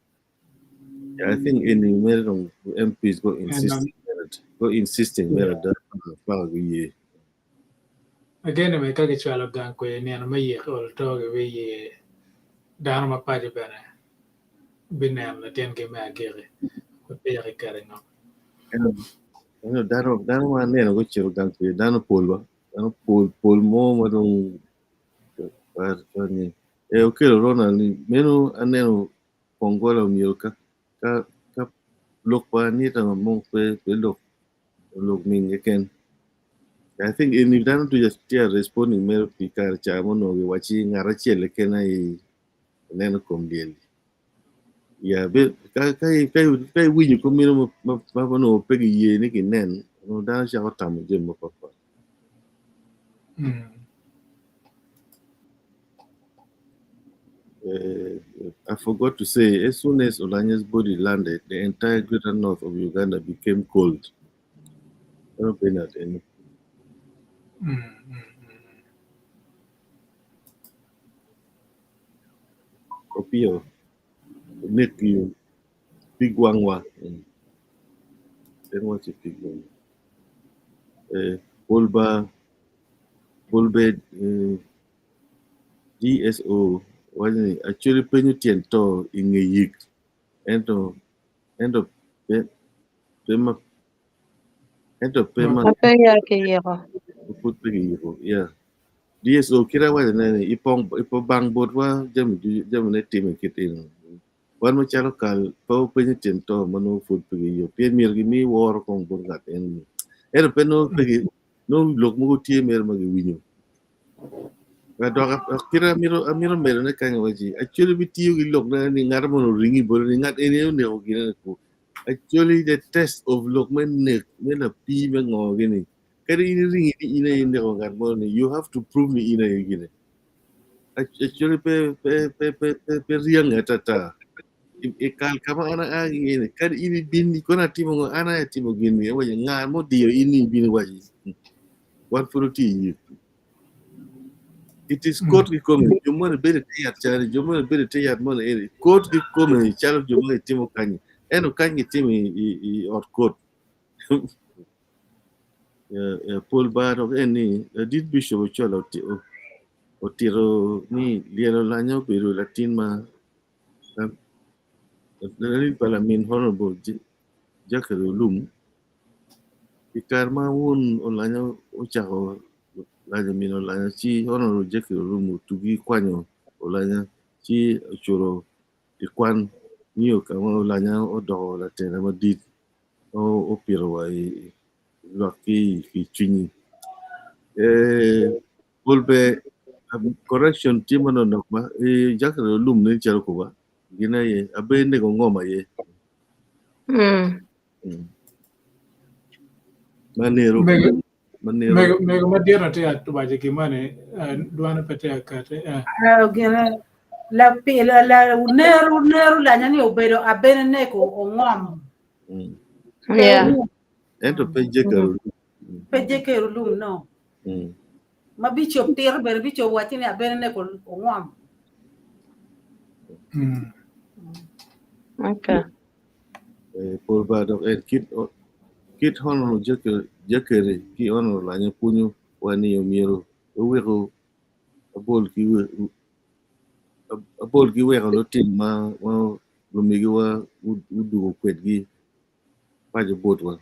Yeah, I think in the MPs go insisting, go insisting yeah. that ye. Ageno bene ka gicwalo gang kwede nino me yik olo to gibiye dano ma paco bene bineno latingi me agiki ma peya kiketo i ngom. Ento dano dano ma aneno gucito gang kwede dano pol ba dano pol pol mo ma dong ee okelo Ronald ni meno aneno Pongola omyero ka ka ka lok pa Anita mo pe pe lok lok ming keken. I think in dano ducu tye responding mere pi kare ca ma onongo giwacci ngat acel keken aye neno kom lyel. Yeah, be, ka, ka, ka, ka iwinyo kom meno ma, ma, ma onongo pe giye ni ginen, onongo dano cako tamo jami mapatpat. I forgot to say, as soon as Olanya's body landed, the entire greater north of Uganda became cold. Ano Bernard, eh? Opio, Nick, you big wangwa. Then what's a big one? Polba, Polbe, DSO waco ni Acholi penyo tyen to i nge yik ento ento pe pe ma ento pe ma Ma peya kiyiko. pud pe kiyiko yeah DSO kit awaco ne ni ipong ipo bang botwa jami ducu jami ne time kit eno wan macalo kal pe wapenyo tyen to ma nongo pud pe kiyiko pien myero gimi woro kong bot ngat eno ni ento pe nongo pe ki nongo lok mogo tye mere ma giwinyo dok kit amito amito medo ne kany waci actually bitiyo ki lok ne ni ngat mono oringi bote ni ngat eni oneko gine ni ku actually the test of lok me nek me lapii me ngo gini kadi in iringi ni in aye ineko ngat mo ni you have to prove ni in aye gine actually pe pe pe pe pe pe ryange atata i kal ka ma an aa ki iye ni kadi in ibin ni kono atimo ngo an aye atimo gin ni awaci nga mo diyo in ni ibin iwaci wan pud otye i yik it is court kikome jo moni bedo i te yat cani jo moni bedo i te yat moni eni court kikome calo jo moni timo kanyi ento kany gitimo i ot court pol bar dok en ni ladit bishop Ochola otito ni lyel Olanya obedo latin ma latin pa lamin honorable. Jackery Olum i kare ma wun Olanya ocako lanyo min Olanya ci Honorable Jackery Olum otugi kwanyo Olanya ci oculo i kwan nio ka ma Olanya odoko latela madit opito wa i lwak ki i cwinyi. Pol pe correction tye manok ba Jackery Olum nen calo kuba gin aye abe nego ngom aye. Manero manero Mego mego madit atye waco gin moni dwane pe tye akati. Gine la pi la la neru neru lanya ni obedo abene neko ongom. Yeah. Ento pe Jackery Olum. Pe Jackery Olum no. Ma Bishop tito bene Bishop waco ni abene neko ongom. Okay. Pol pa dok en kit kit Honorable Jackery ki Honorable Olanya pwonyo wa ni omyero oweko abol ki abol ki weko lutin ma ma lumegiwa odugo kwedgi paco botwa.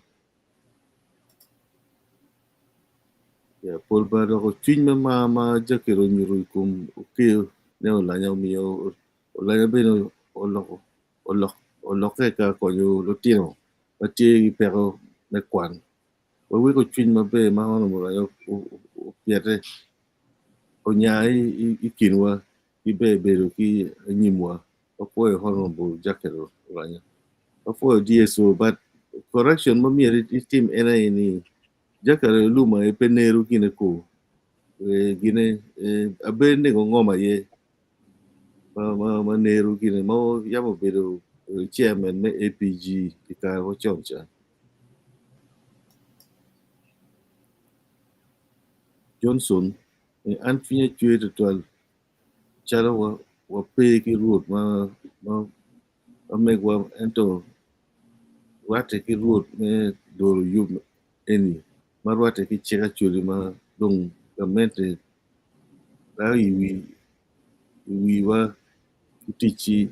Yeah, pol pa dok cwiny me mar ma Jackery onyuto i kom Okeyo ne Olanya omiyo Olanya bene oloko olokke ka konyo lutino ma tye ki peko me kwan. Waweko cwiny maber ma Honorable Olanya opyete onya i kinwa ki ber bedo ki anyimwa. Wapwoyo Honorable Jackery Olanya. Wapwoyo DSO but correction ma myero itim en aye ni Jackery Olum aye pe nero gine ko gine abe nego ngom aye ma nero gine ma yam obedo chairman me APG i kare macon ca. Johnson an cwinya cwer tutwal calo wape ki rwot ma megwa ento rwatte ki rwot me doro yub eni ma rwatte ki cik acholi ma dong gamente dako i wiwa ki ticci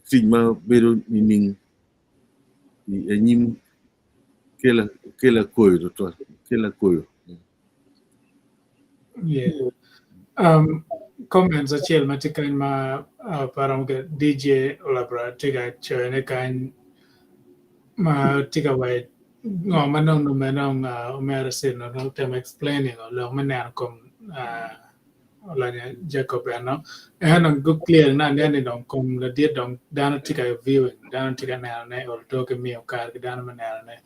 tic ma bedo nining i anyim kela koyo tutwal kela koyo. Yeah. Comments achiel ma tye kany ma paromo ke DJ Olabra tye ka coyone kany ma tye ka waco ngo ma nongo nome nong omera Sid nongo temo explaining lok me neno kom Olanya Jacob eno. En dong go clear na nen ni dong kom ladit dong dano tye ka viewing dano tye ka neno ne olo ki miyo kare ki dano me neno ne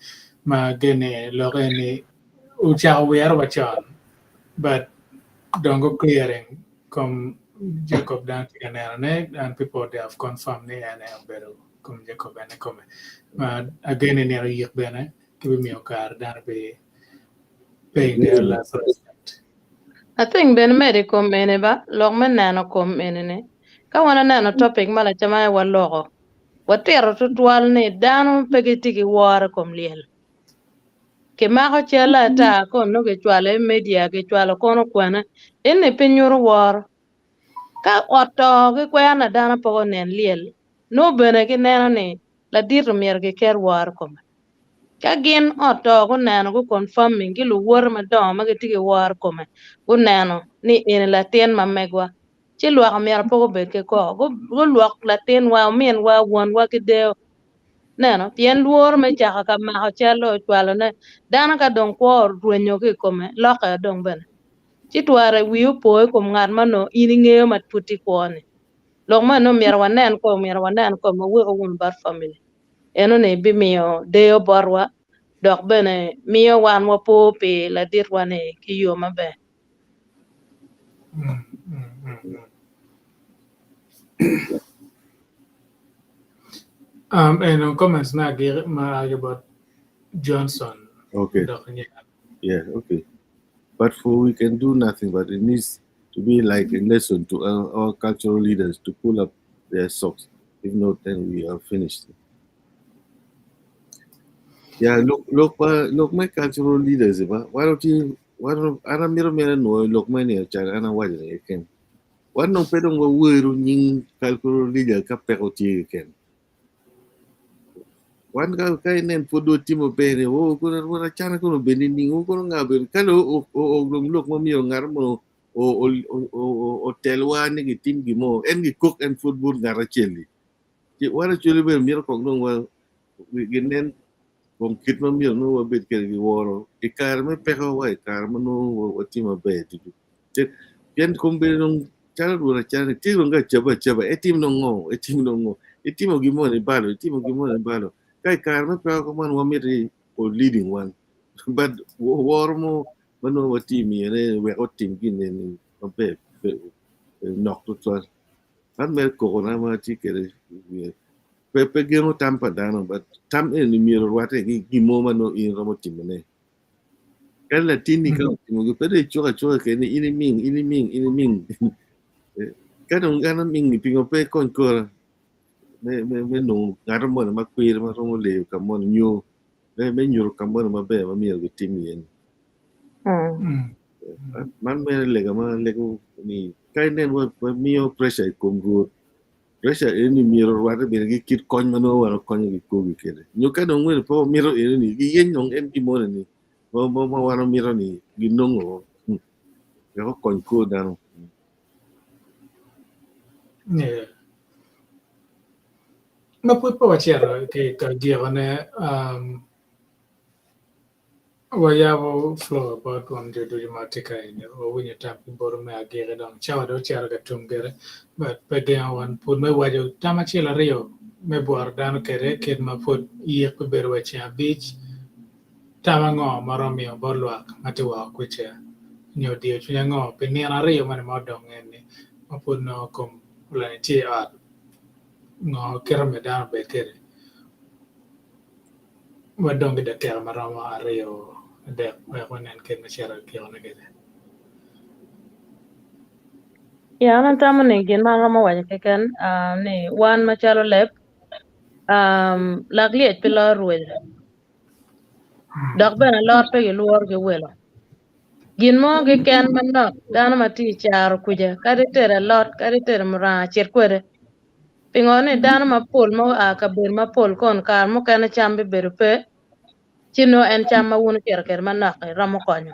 ma gene lok en ni ocako wiro wa con but dong go clearing kom Jacob dano tye ka neno ne and people they have confirmed ni en obedo kom Jacob en kome ma again ni nino yik bene kibimiyo kare dano bi paying their last respect. I think bene medo i kom eni ba lok me neno kom eni ni ka wan aneno topic ma lacama waloko watito tutwal ni dano pe gitye ki woro i kom lyel. Kimako cal ata kon nongo kicwalo i media kicwalo kono kwene eni pe nyuto woro. Ka ot to gikwero na dano pe onen lyel nongo bene gineno ni ladit omyero giket woro i kome. Ka gin ot to guneno gu confirming ki luwote madongo ma gitye ki woro i kome guneno ni eni latin ma megwa ci lwak omyero pe gubed ki koko gulwok latinwa ominwa wonwa ki deo neno pien lworo me cako ka mako cal ocwalone dano ka dong kwo orwenyo ki i kome lokke dong bene ci twere wii opo i kom ngat ma nongo in ingeyo ma pud tye kwo ni lok man nongo myero wanen ko myero wanen ko ma weko wun bot family eno ni bimiyo deo botwa dok bene miyo wan wapo pi laditwa ni ki yo maber. And comments ma agik ma agi bot Johnson. Okay. Dok nye. Yeah, okay. But for we can do nothing, but it needs to be like a lesson to our cultural leaders to pull up their socks. If not, then we are finished. Yeah, look, look, look, my cultural leaders, ba, why don't you, why don't, ana miro mera no, look, my ni chan, ana waja ni ken. Wan no pe dong wa weru nying cultural leader ka peko tie ken. Wan ka ka inen pud dong timo ber ni o kono rwot acana kono obedo nining o kono nga obedo ka dong o o o dong lok ma myero ngat mo o o o o otelwa ni gitim gin mo en gikok en pud but ngat acel-li. Ci wan Acholi bene myero kong dong wa ginen kong kit ma myero nongo wabed kwede ki woro i kare me peko wa i kare ma nongo watye maber ducu. Pien kombeddi dong calo rwot acana ni tye dong ka acaba acaba etim dong ngo etim dong ngo itimo gin moni ibalo itimo gin moni ibalo ka i kare me peko kuman wamiti o leading wan but woro mo ma nongo watye miyone wek otim gin eni maber nok tutwal. Man mere kokona ma atye kwede pe pe gengo tam pa dano but tam eni myero orwatte ki gin mo ma nongo in iromo timone. Kadi latinni ka otimo gin pe dong icuko acuka kwede ni in iming in iming in iming ka dong an aming-ngi pingo pe ikony kora me me me nongo ngat moni ma kwiri ma romo leyo ka moni nyo me me nyuto ka moni maber ma myero gitim iye-ni. Man mere lega ma alego ni ka inen wamiyo pressure i kom Rwot, pressure eni myero orwatte bene ki kit kony ma nongo wan wakonyo ki kogi kwede. Nyo ka dong wene pe wamito eni ni giyeny dong en gin moni ni ma ma wan wamito ni ginongo wek okony kor dano. Yeah. Ma pud pe wacito ki ka gikone um, Wayabo floor bot wang jo ducu ma tye ka eni wawinyo tam ki botwu me agiki dong cawa dong ocito ka tum gire but pe gengo wan pud me waco tam acel aryo me bworo dano kwede kit ma pud yik bibedo wa ceng abic tam ango ma romo miyo bot lwak ma tye woko kwica nyo diyo cwiny ango pi nino aryo moni ma odong eni ma pud nongo kom olony tye i ot ngo kite me dano obed kwede. Wadong ki dakika ma romo aryo adek wek wanen kit ma cito kikone kwede. Ya an atamo ni gin ma aromo waco keken ah, ni wan macalo leb um, lak lyec pe loyo rweco dok bene alot pe gilworo ki welo. Gin mo keken manok dano ma tye i caro kuca kadi itedo alot kadi itedo muranga cit kwede. Pingo ni dano mapol ma oa kabedo mapol kon kare mukene cam bibedo pe, ci nongo en cam ma wun wucito kwede manok-ki romo konyo.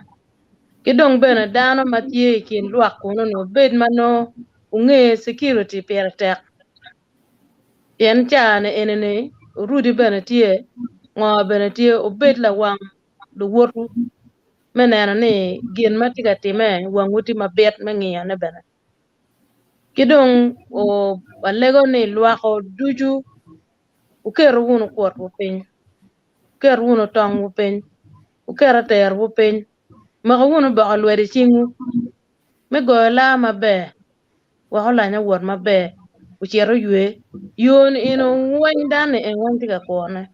Ki dong bene dano ma tye i kin lwak kunu-ni wubed ma nongo wunge security pire tek pien caa-ni eni-ni orudi bene tye, ngo bene tye, wubed lawang luwotwu me neno ni gin ma tye ka timme wangwu tye mabit me ngiyone bene. Ki dong walego ni lwako ducu wuketo wunu kwotwu piny, wuket wunu tongwu piny, wuket aterwu piny, moko wunu boko lwedo i cingwu me goyo laa maber wek olany owot maber ocit oywe. Yo-ni eno weng dano-ni en weng tye ka kurone.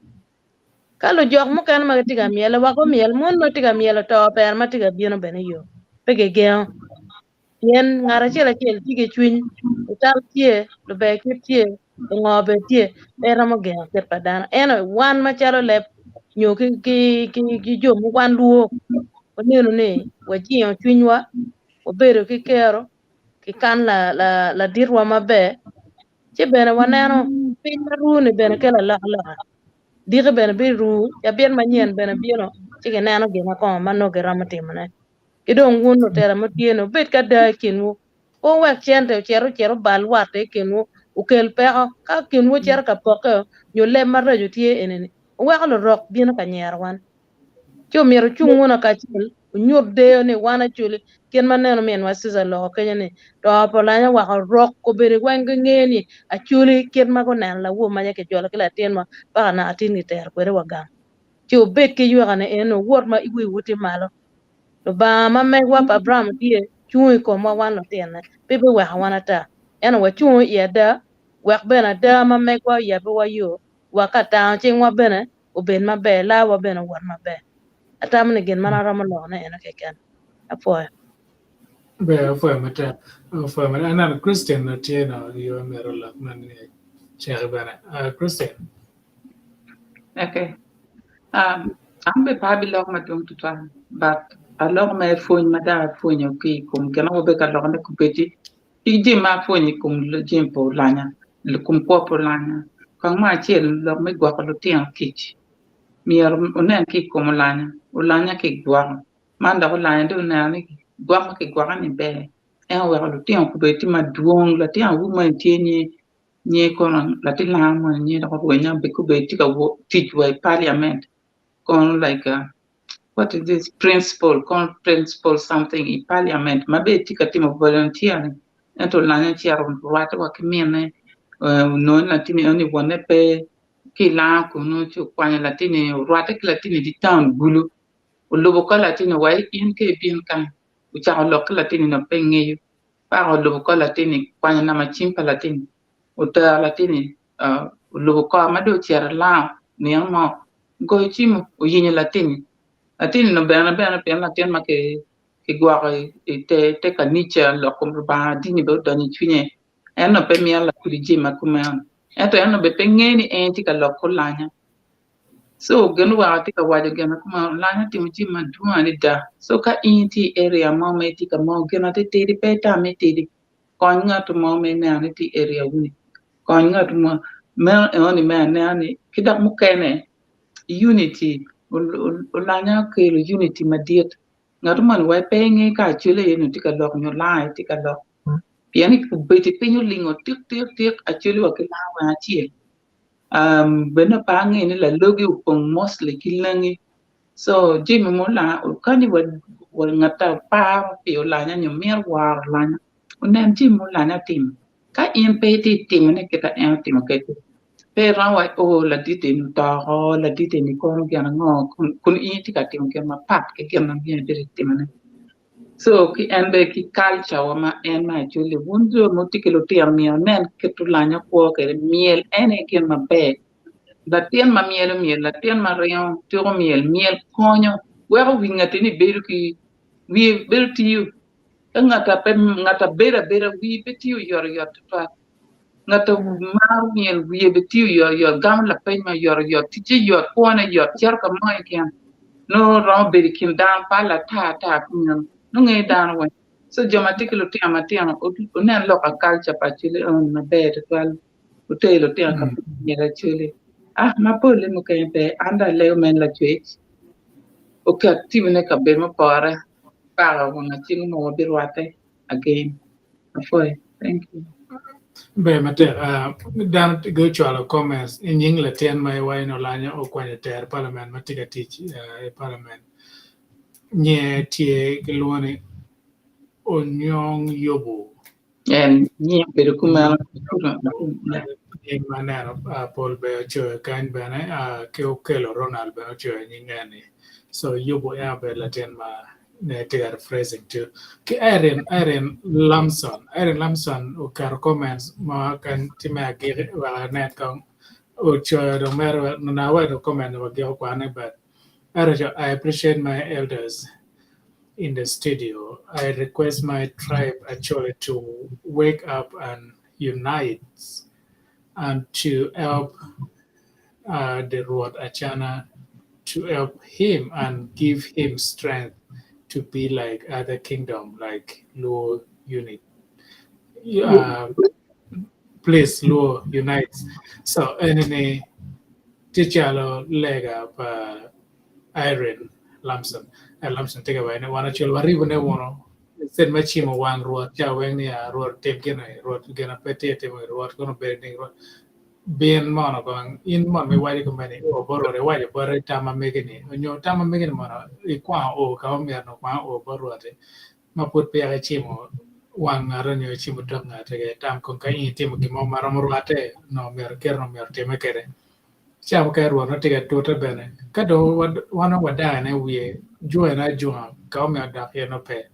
Ka lujok mukene ma gitye ka myel wek gumyel, mon ma tye ka myelo to pere ma tye ka bino bene iyo pe gigengo. Pien ngat acel acel tye ki cwiny, lutal tye, luber kit tye, lungo bene tye, pe romo gengo kit pa dano. Ento wan macalo leb nyo ki, ki, ki, ki jo ma wan lwor, waneno ni wajingo cwinywa, wabedo ki kero, ki kan la, la, laditwa maber, ci bene waneno piny ma ruu-ni bene kelo alokaloka. Diki bene biruu, cabit manyen bene bino, ci gineno gin ango ma nongo giromo timone. Ki dong wun lutela ma tye-ni, wubed ki ada i kinwu. Pe wuwek cente ocit ocit obal watte i kinwu, okel peko. Ka kinwu ocito ka pokke nyo leb maraco tye eni-ni, wuweko lurok bino ka nyero wan. Ci omyero wucung wunu kacel, wunyut deyo ni wan Acholi, kit ma neno minwa Susan oloko kenyo ni, to pa Olanya owako rok obedo weng gingeyo ni Acholi kit ma guneno lawor ma aye kijolo ki latinwa paka naka tin gitero kwede wa gang. Ci wubed ki yweka-ni eno, wuwot ma wiwu tye malo. Lubanga ma megwa pa Abraim tye cung i komwa wan lutinne, pe biweko wan ata. Ento wacungo i ada, wek bene ada ma megwa oyabbiwa yo, wa ka tango cingwa bene obed maber, lawa bene owot maber. Atamo ni gin ma aromo lokone eno keken. Apwoyo. Ber, apwoyo matek. Apwoyo matek. Aneno Christian tye no yo mito lok man ni ceki bene. Uh, Christian. Okay. Um, an be pe abilok madwong tutwal, but aloko mere pwony ma dok apwonyo ki i kom gin ma wabedo ka lokone kubedi ki jami ma apwonyo i kom jami pa Olanya, i kom kwo pa Olanya. Kong me acel lok me gwoko lutino kic myero onen ki i kom olanya, olanya ki gwoko man dok olanya dong oneno ni gwok ma kigwoke ni ber en oweko lutino gubedo tye madwong latin awobi moni tye nyi kono latin langa moni nyi dok orwenyo gubedo tye ka tic wa i paliament kono like what is this principal kono principal something i paliament ma bene tye ka timo volunteer ni ento olanya ocito orwatte wa ki minne onongo ni latin eni wonne pe ki i langa kunu ci okwanyo latin-ni orwatte ki latin-ni i dye taun bulu olubo kor latin-ni wa in ka ibin kany ocako lok ki latin-ni dong pe ngeyo paka olubo kor latin-ni okwanyo namba cim pa latin-ni otero latin-ni olubo kore ma dong ocito i lango nino mo ogoyo cim oyenyo latin-ni, latin-ni dong bene bene pien latin ma kigwoko i te kanica lok kom Lubanga dini bene odonyo i cwinye en dong pe mito lakudi jami ma kumeno ento en dong bene pe ngeyo ni en tye ka lok ki olanya so gin oweko atye ka waco gin ma kumeno olanya otimo jami madwong adada so ka in itye i area mo ma itye ka mo gin atitidi pe itam ni itidi kony ngat mo ma ineno ni tye i area wu-ni kony ngat mo meno enoni me anena ni ki dok mukene unity olanya okelo unity madit ngat moni wai pe inge ka acwele aye nongo tye ka lok nyo langa aye tye ka lok pien obedo piny olingo tik tik tik acwele wa ki langa weng acel bene pe ange ni lalogi opong mostly ki langi so jami ma olanya kadi wa ngat a paro pi olanya nyo mito woro olanya onen jami ma olanya timo Ka in pe itye ka timone kit ma en otimo kwede, pe iromo waco o ladit eni oto oko, ladit eni kono gin ango kun in itye ka timo gin mapat ki gin ma myero ibed ka timone. Co ki en bene ki kalca wa ma en me acoli wun jo ma wutye ki lutino myero wunen kit olanya kwo kwede myel en aye gin maber latin ma myelo myel latin ma ringo tuko myel myel konyo weko wi ngati ni bedo ki wiye bedo tiyo. Ka ngat a pe ngat a bedo abeda wiye pe tiyo oyotoyot tutwal. Ngat a maro myel wiye be tiyo oyotoyot, gamo lapeny me oyotoyot, ticce yot, kwone yot, cito ka mo keken nongo romo bedo i kin dano pal ata ata kumeno nongo ngeyo dano weng. So jo ma tye ki lutino matino wunen lok a kalca pa Acholi eni maber tutwal wuter lutino ka myel Acholi. Ah mapolle mukene pe an dong alego mere lacwec oket timone i kabedo mupore. Paro wang acing mo wabirwatte again. Apwoyo. Thank you. Ber matek. Uh, dano gucwalo comments i nying latin ma iwaco ni olanyo okwanyo ter parliament ma tye ka tic uh, i parliament. Nye tye kilwongo ni Onyong Yobu. En nying obedo kumeno. Nying ma aneno uh, Paul bene ocoyo kany bene uh, ki Okello Ronald bene ocoyo nying eni. So Yubu en obedo latin ma ne tye ka rephrasing too. Ki Irene, Irene Lamson, Irene Lamson oketo comments ma kany tye me agiki wek anen kong ocoyo dong mere na wek comment wagiko kwane but Irene, I appreciate my elders in the studio. I request my tribe actually to wake up and unite and to help the Rwot Acana to help him and give him strength to be like other kingdom like Luo unit. Please Luo unite. So enini tye calo lega pa Irene Lamson. Irene Lamson tye ka waco ni wan acel waribone wunu instead me cimo wang Rwot ca weng ni ah Rwot tim gin eni Rwot gin pe tye timo Rwot kono obedo ni Rwot bin mono kong in mono ma iwaco kumeni o bot Rwot iwaco bote tam ma megi ni onyo tam ma megi ni mono ikwongo o ka ma myero okwang o bot Rwot-ti ma pud peya icimo wang ngat onyo icimo tok ngat tam kong ka in itimo gin mo ma romo rwatte nongo myero kit nongo myero otime kwede. Ca mukene Rwot nongo tye ka tute bene. Ka dong wan nongo wadane wiye jwene ajunga ka omiyo odok iye nongo pe.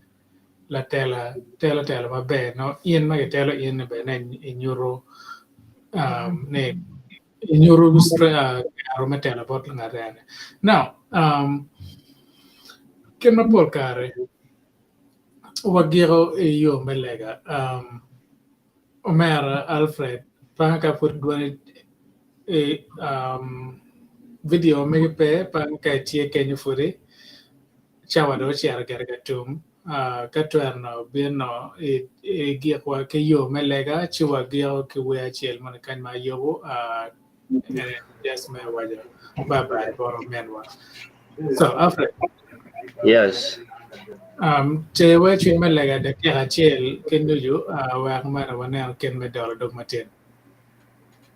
Latela telo telo maber nongo in ma kitelo in ni bene inyuto ni inyuto kero me telo bot ngat eni. Now kit ma pol kare wagiko i yo me lega Omera Alfred panga ka pud dwoni video megi pe panga ka itye kenyo pudi cawa dong ocito gire ka tum ka twero nongo bin nongo igikwa ki yo me lega ci wagiko ki wer acel moni kany ma ayubo. Ene just me waco bye bye bot ominwa. So Alfred. Yes. Um, te we cwiny me lega dakika acel ki nucu uh, wek meno waneno kit me dolo dog matin.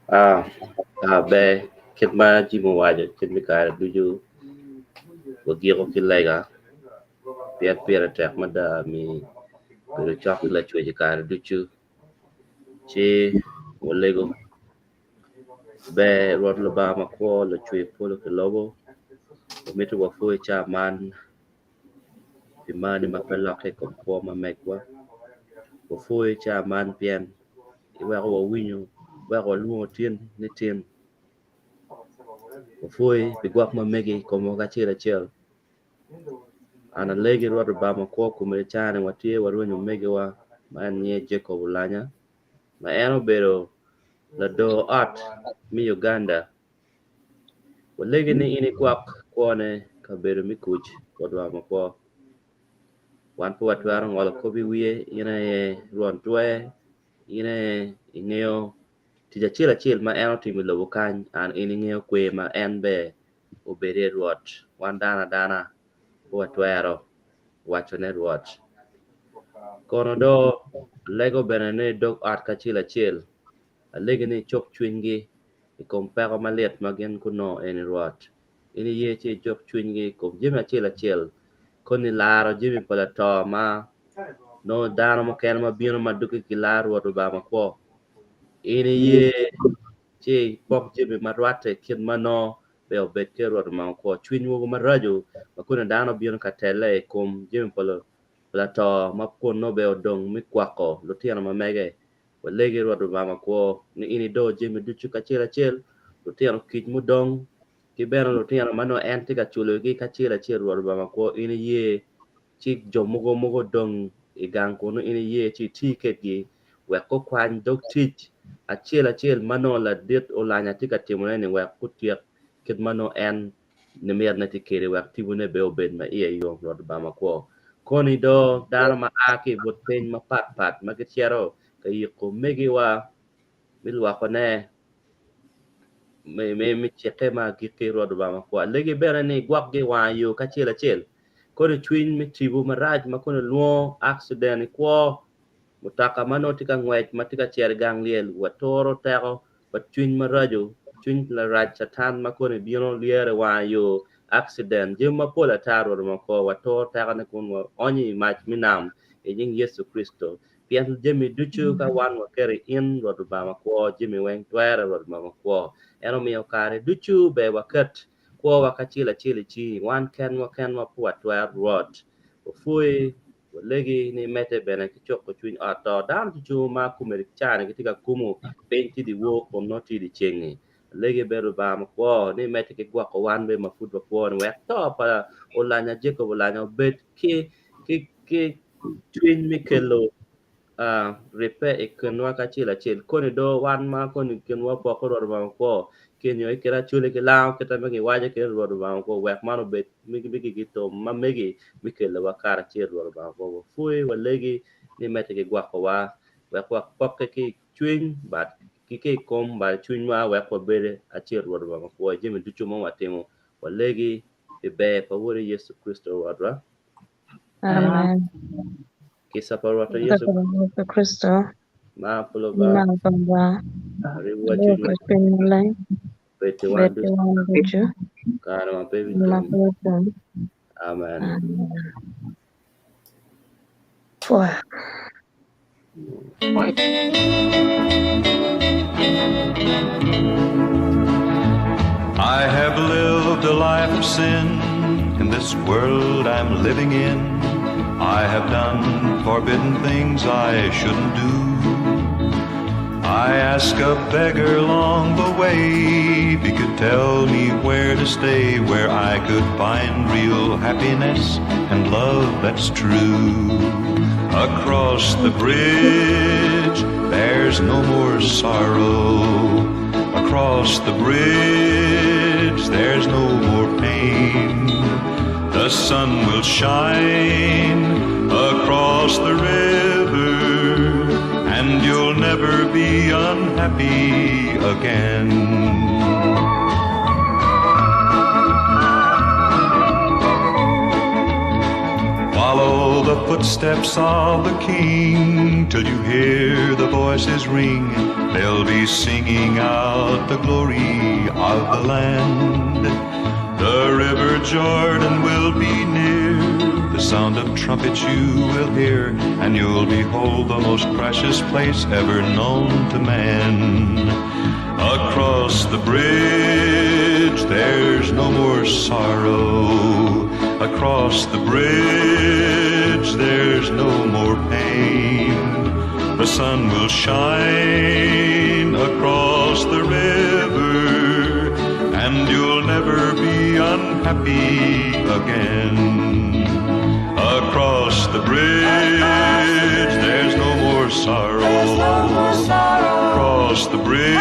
Ah, ah, ber kit ma Jim owaco kit me kare ducu wagiko ki lega pien pire tek mada mi bedo cok ki Lacwec i kare ducu ci walego Ber Rwot Lubanga makwo lacwe polo ki lobo wamito wapwoyi i caa man pi marni ma pe lokke i kom kwo ma megwa wapwoyi i caa man pien iweko wawinyo iweko walwongo tin ni tin wapwoyi pi gwok ma megi i komwa ki acel acel An alegi Rwot Lubanga makwo kome i caa-ni watye warwenyo omegiwa ma en nyinge Jacob Olanya ma en obedo lador ot me Uganda. Walegi ni in igwok kwone i kabedo me kuc Rwot Lubanga makwo. Wan pe watwero ngolo kop i wiye, in aye Rwon Twer, in aye ingeyo tic acel acel ma en otimo i lobo kany and in ingeyo kwer ma en bene obed iye Rwot, wan dano adana pe watwero wacone Rwot. Kono do alego bene ni dog ot kacel acel, alegi ni icuk cwinygi i kom peko malit ma gin gunongo eni Rwot. In iye ci ijuk cwinygi i kom jami acel acel, koni laro jami pa lato ma nongo dano mukene ma bino ma doggi gilar Rwot Lubanga makwo. In iye ci ipok jami ma rwatte kit ma nongo ber obed ki Rwot omako kwo cwiny mogo maraco ma koni dano bino ka telle i kom jami pa lato ma kun nongo ber odong me kwako lutino ma mege. Walegi Rwot Lubanga makwo ni in idor jami ducu kacel acel, lutino kic mudong ki bene lutino ma nongo en tye ka culogi kacel acel Rwot Lubanga makwo in iye ci jo mogo mogo odong i gang kunu in iye ci iti kedgi wek gukwany dog tic acel acel ma nongo ladit Olanya tye ka timone-ni wek gutyek kit ma nongo en nimitne tye kwede wek tipone bene obed ma iye yom Rwot Lubanga makwo. Koni do dano ma a ki i but piny mapatpat ma gicito ka yiko omegiwa me lwokone me cikke me agikki Rwot Lubanga makwo. Alegi bene ni igwokgi i wanga yo kacel acel kodi cwiny me tipo marac ma koni lwongo accident i kwo Mutoka ma nongo tye ka ngwec ma tye ka cito i gang lyel waturo teko pa cwiny maraco, cwiny larac catan ma koni bino lyero i wanga yo, accident, jami mapol ata Rwot ma kwo waturo tekone kun waonyo i mac me nam i nying Yecu Kricito. Pien jami ducu ka wan waketo i in Rwot Lubanga makwo jami weng twere Rwot Lubanga makwo. En omiyo kare ducu ber waket kwowa kacel acel i cingi wan kenwa kenwa pe watwero Rwot. Wapwoyi Walegi ni imedde bene ki cuko cwiny ot to dano ducu ma komedi ki caa-ni gitye ka kumu piny tye dyewor kun nongo tye dyeceng-ngi. Alegi bene Lubanga makwo ni imedde ki gwoko wan bene ma pud wakwo-ni wek to pa Olanya Jacob Olanya obed ki ki ki cwiny me kelo ribbe i kinwa kacel acel. Koni do wan ma koni kinwa opoko Rwot Lubanga makwo ki nyo i kite Acholi ki Lango kite ma giwaco kede Rwot Lubanga makwo wek man obed megi gitum ma megi me kelowa karacel Rwot Lubanga makwo. Wapwoyi walegi ni imedde ki gwokowa wek wapokke ki i cwiny but ki ki i kom but i cwinywa wek wabed acel Rwot Lubanga makwo i jami ducu ma watimo. Walegi pi ber pa Wodi Yecu Kricito Rwotwa. Amen. Kica pa Rwotwa Yecu Yecu Kricito, mar pa Lubanga, mar pa Lubanga, ribowa ribo cwiny pa Cwiny Maleng, bed ki wan bed ki ducu wan ducu, kare ma pe ma bitum. pe otum. Amen. Amen. Pwa. I have lived a life of sin in this world I'm living in. I have done forbidden things I shouldn't do. I asked a beggar along the way if he could tell me where to stay, where I could find real happiness and love that's true. Across the bridge, there's no more sorrow. Across the bridge, there's no more pain. The sun will shine across the river, and and you'll never be unhappy again. Follow the footsteps of the King till you hear the voices ring. They'll be singing out the glory of the land. The river Jordan will be near. The sound of trumpets you will hear, and you'll behold the most precious place ever known to man. Across the bridge, there's no more sorrow. Across the bridge, there's no more pain. The sun will shine across the river, and you'll never be unhappy again. Across the bridge, there's no more sorrow. Across the bridge,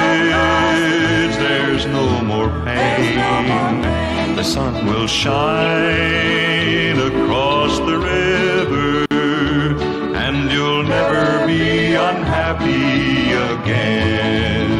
there's no more pain. The sun will shine across the river, and you'll never be unhappy again.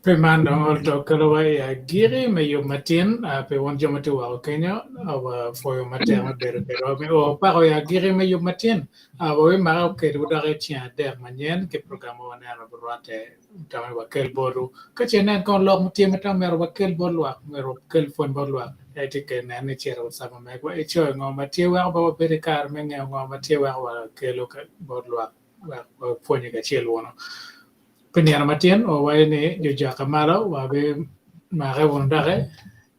Pi man dong okelowa i agikki me yub matin pi wun jo ma tye woko kenyo wapwoyo matek me bedo kwedwa me o pako i agikki me yub matin. Wabimako kedwu dok i ceng adek manyen ki program ma waneno birwatte tamo ni wakel botwu. Ka ce inen kono lok ma tye ma tamo myero wakel bot lwak myero wakel pwony bot lwak itye ka neno ni icito i WhatsApp ma megwa icoyo ngo ma tye weko pe wabedo i kare me ngeyo ngo ma tye weko wakelo bot lwak wek wapwonye kacel wunu. Pi nino matin wawaco ni jo jokke malo wabimake wunu doki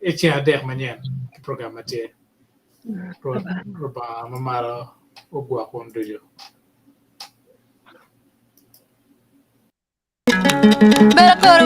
i ceng adek manyen ki program ma tye. Rwot Rubanga ma malo ogwok wun ducu. Bella.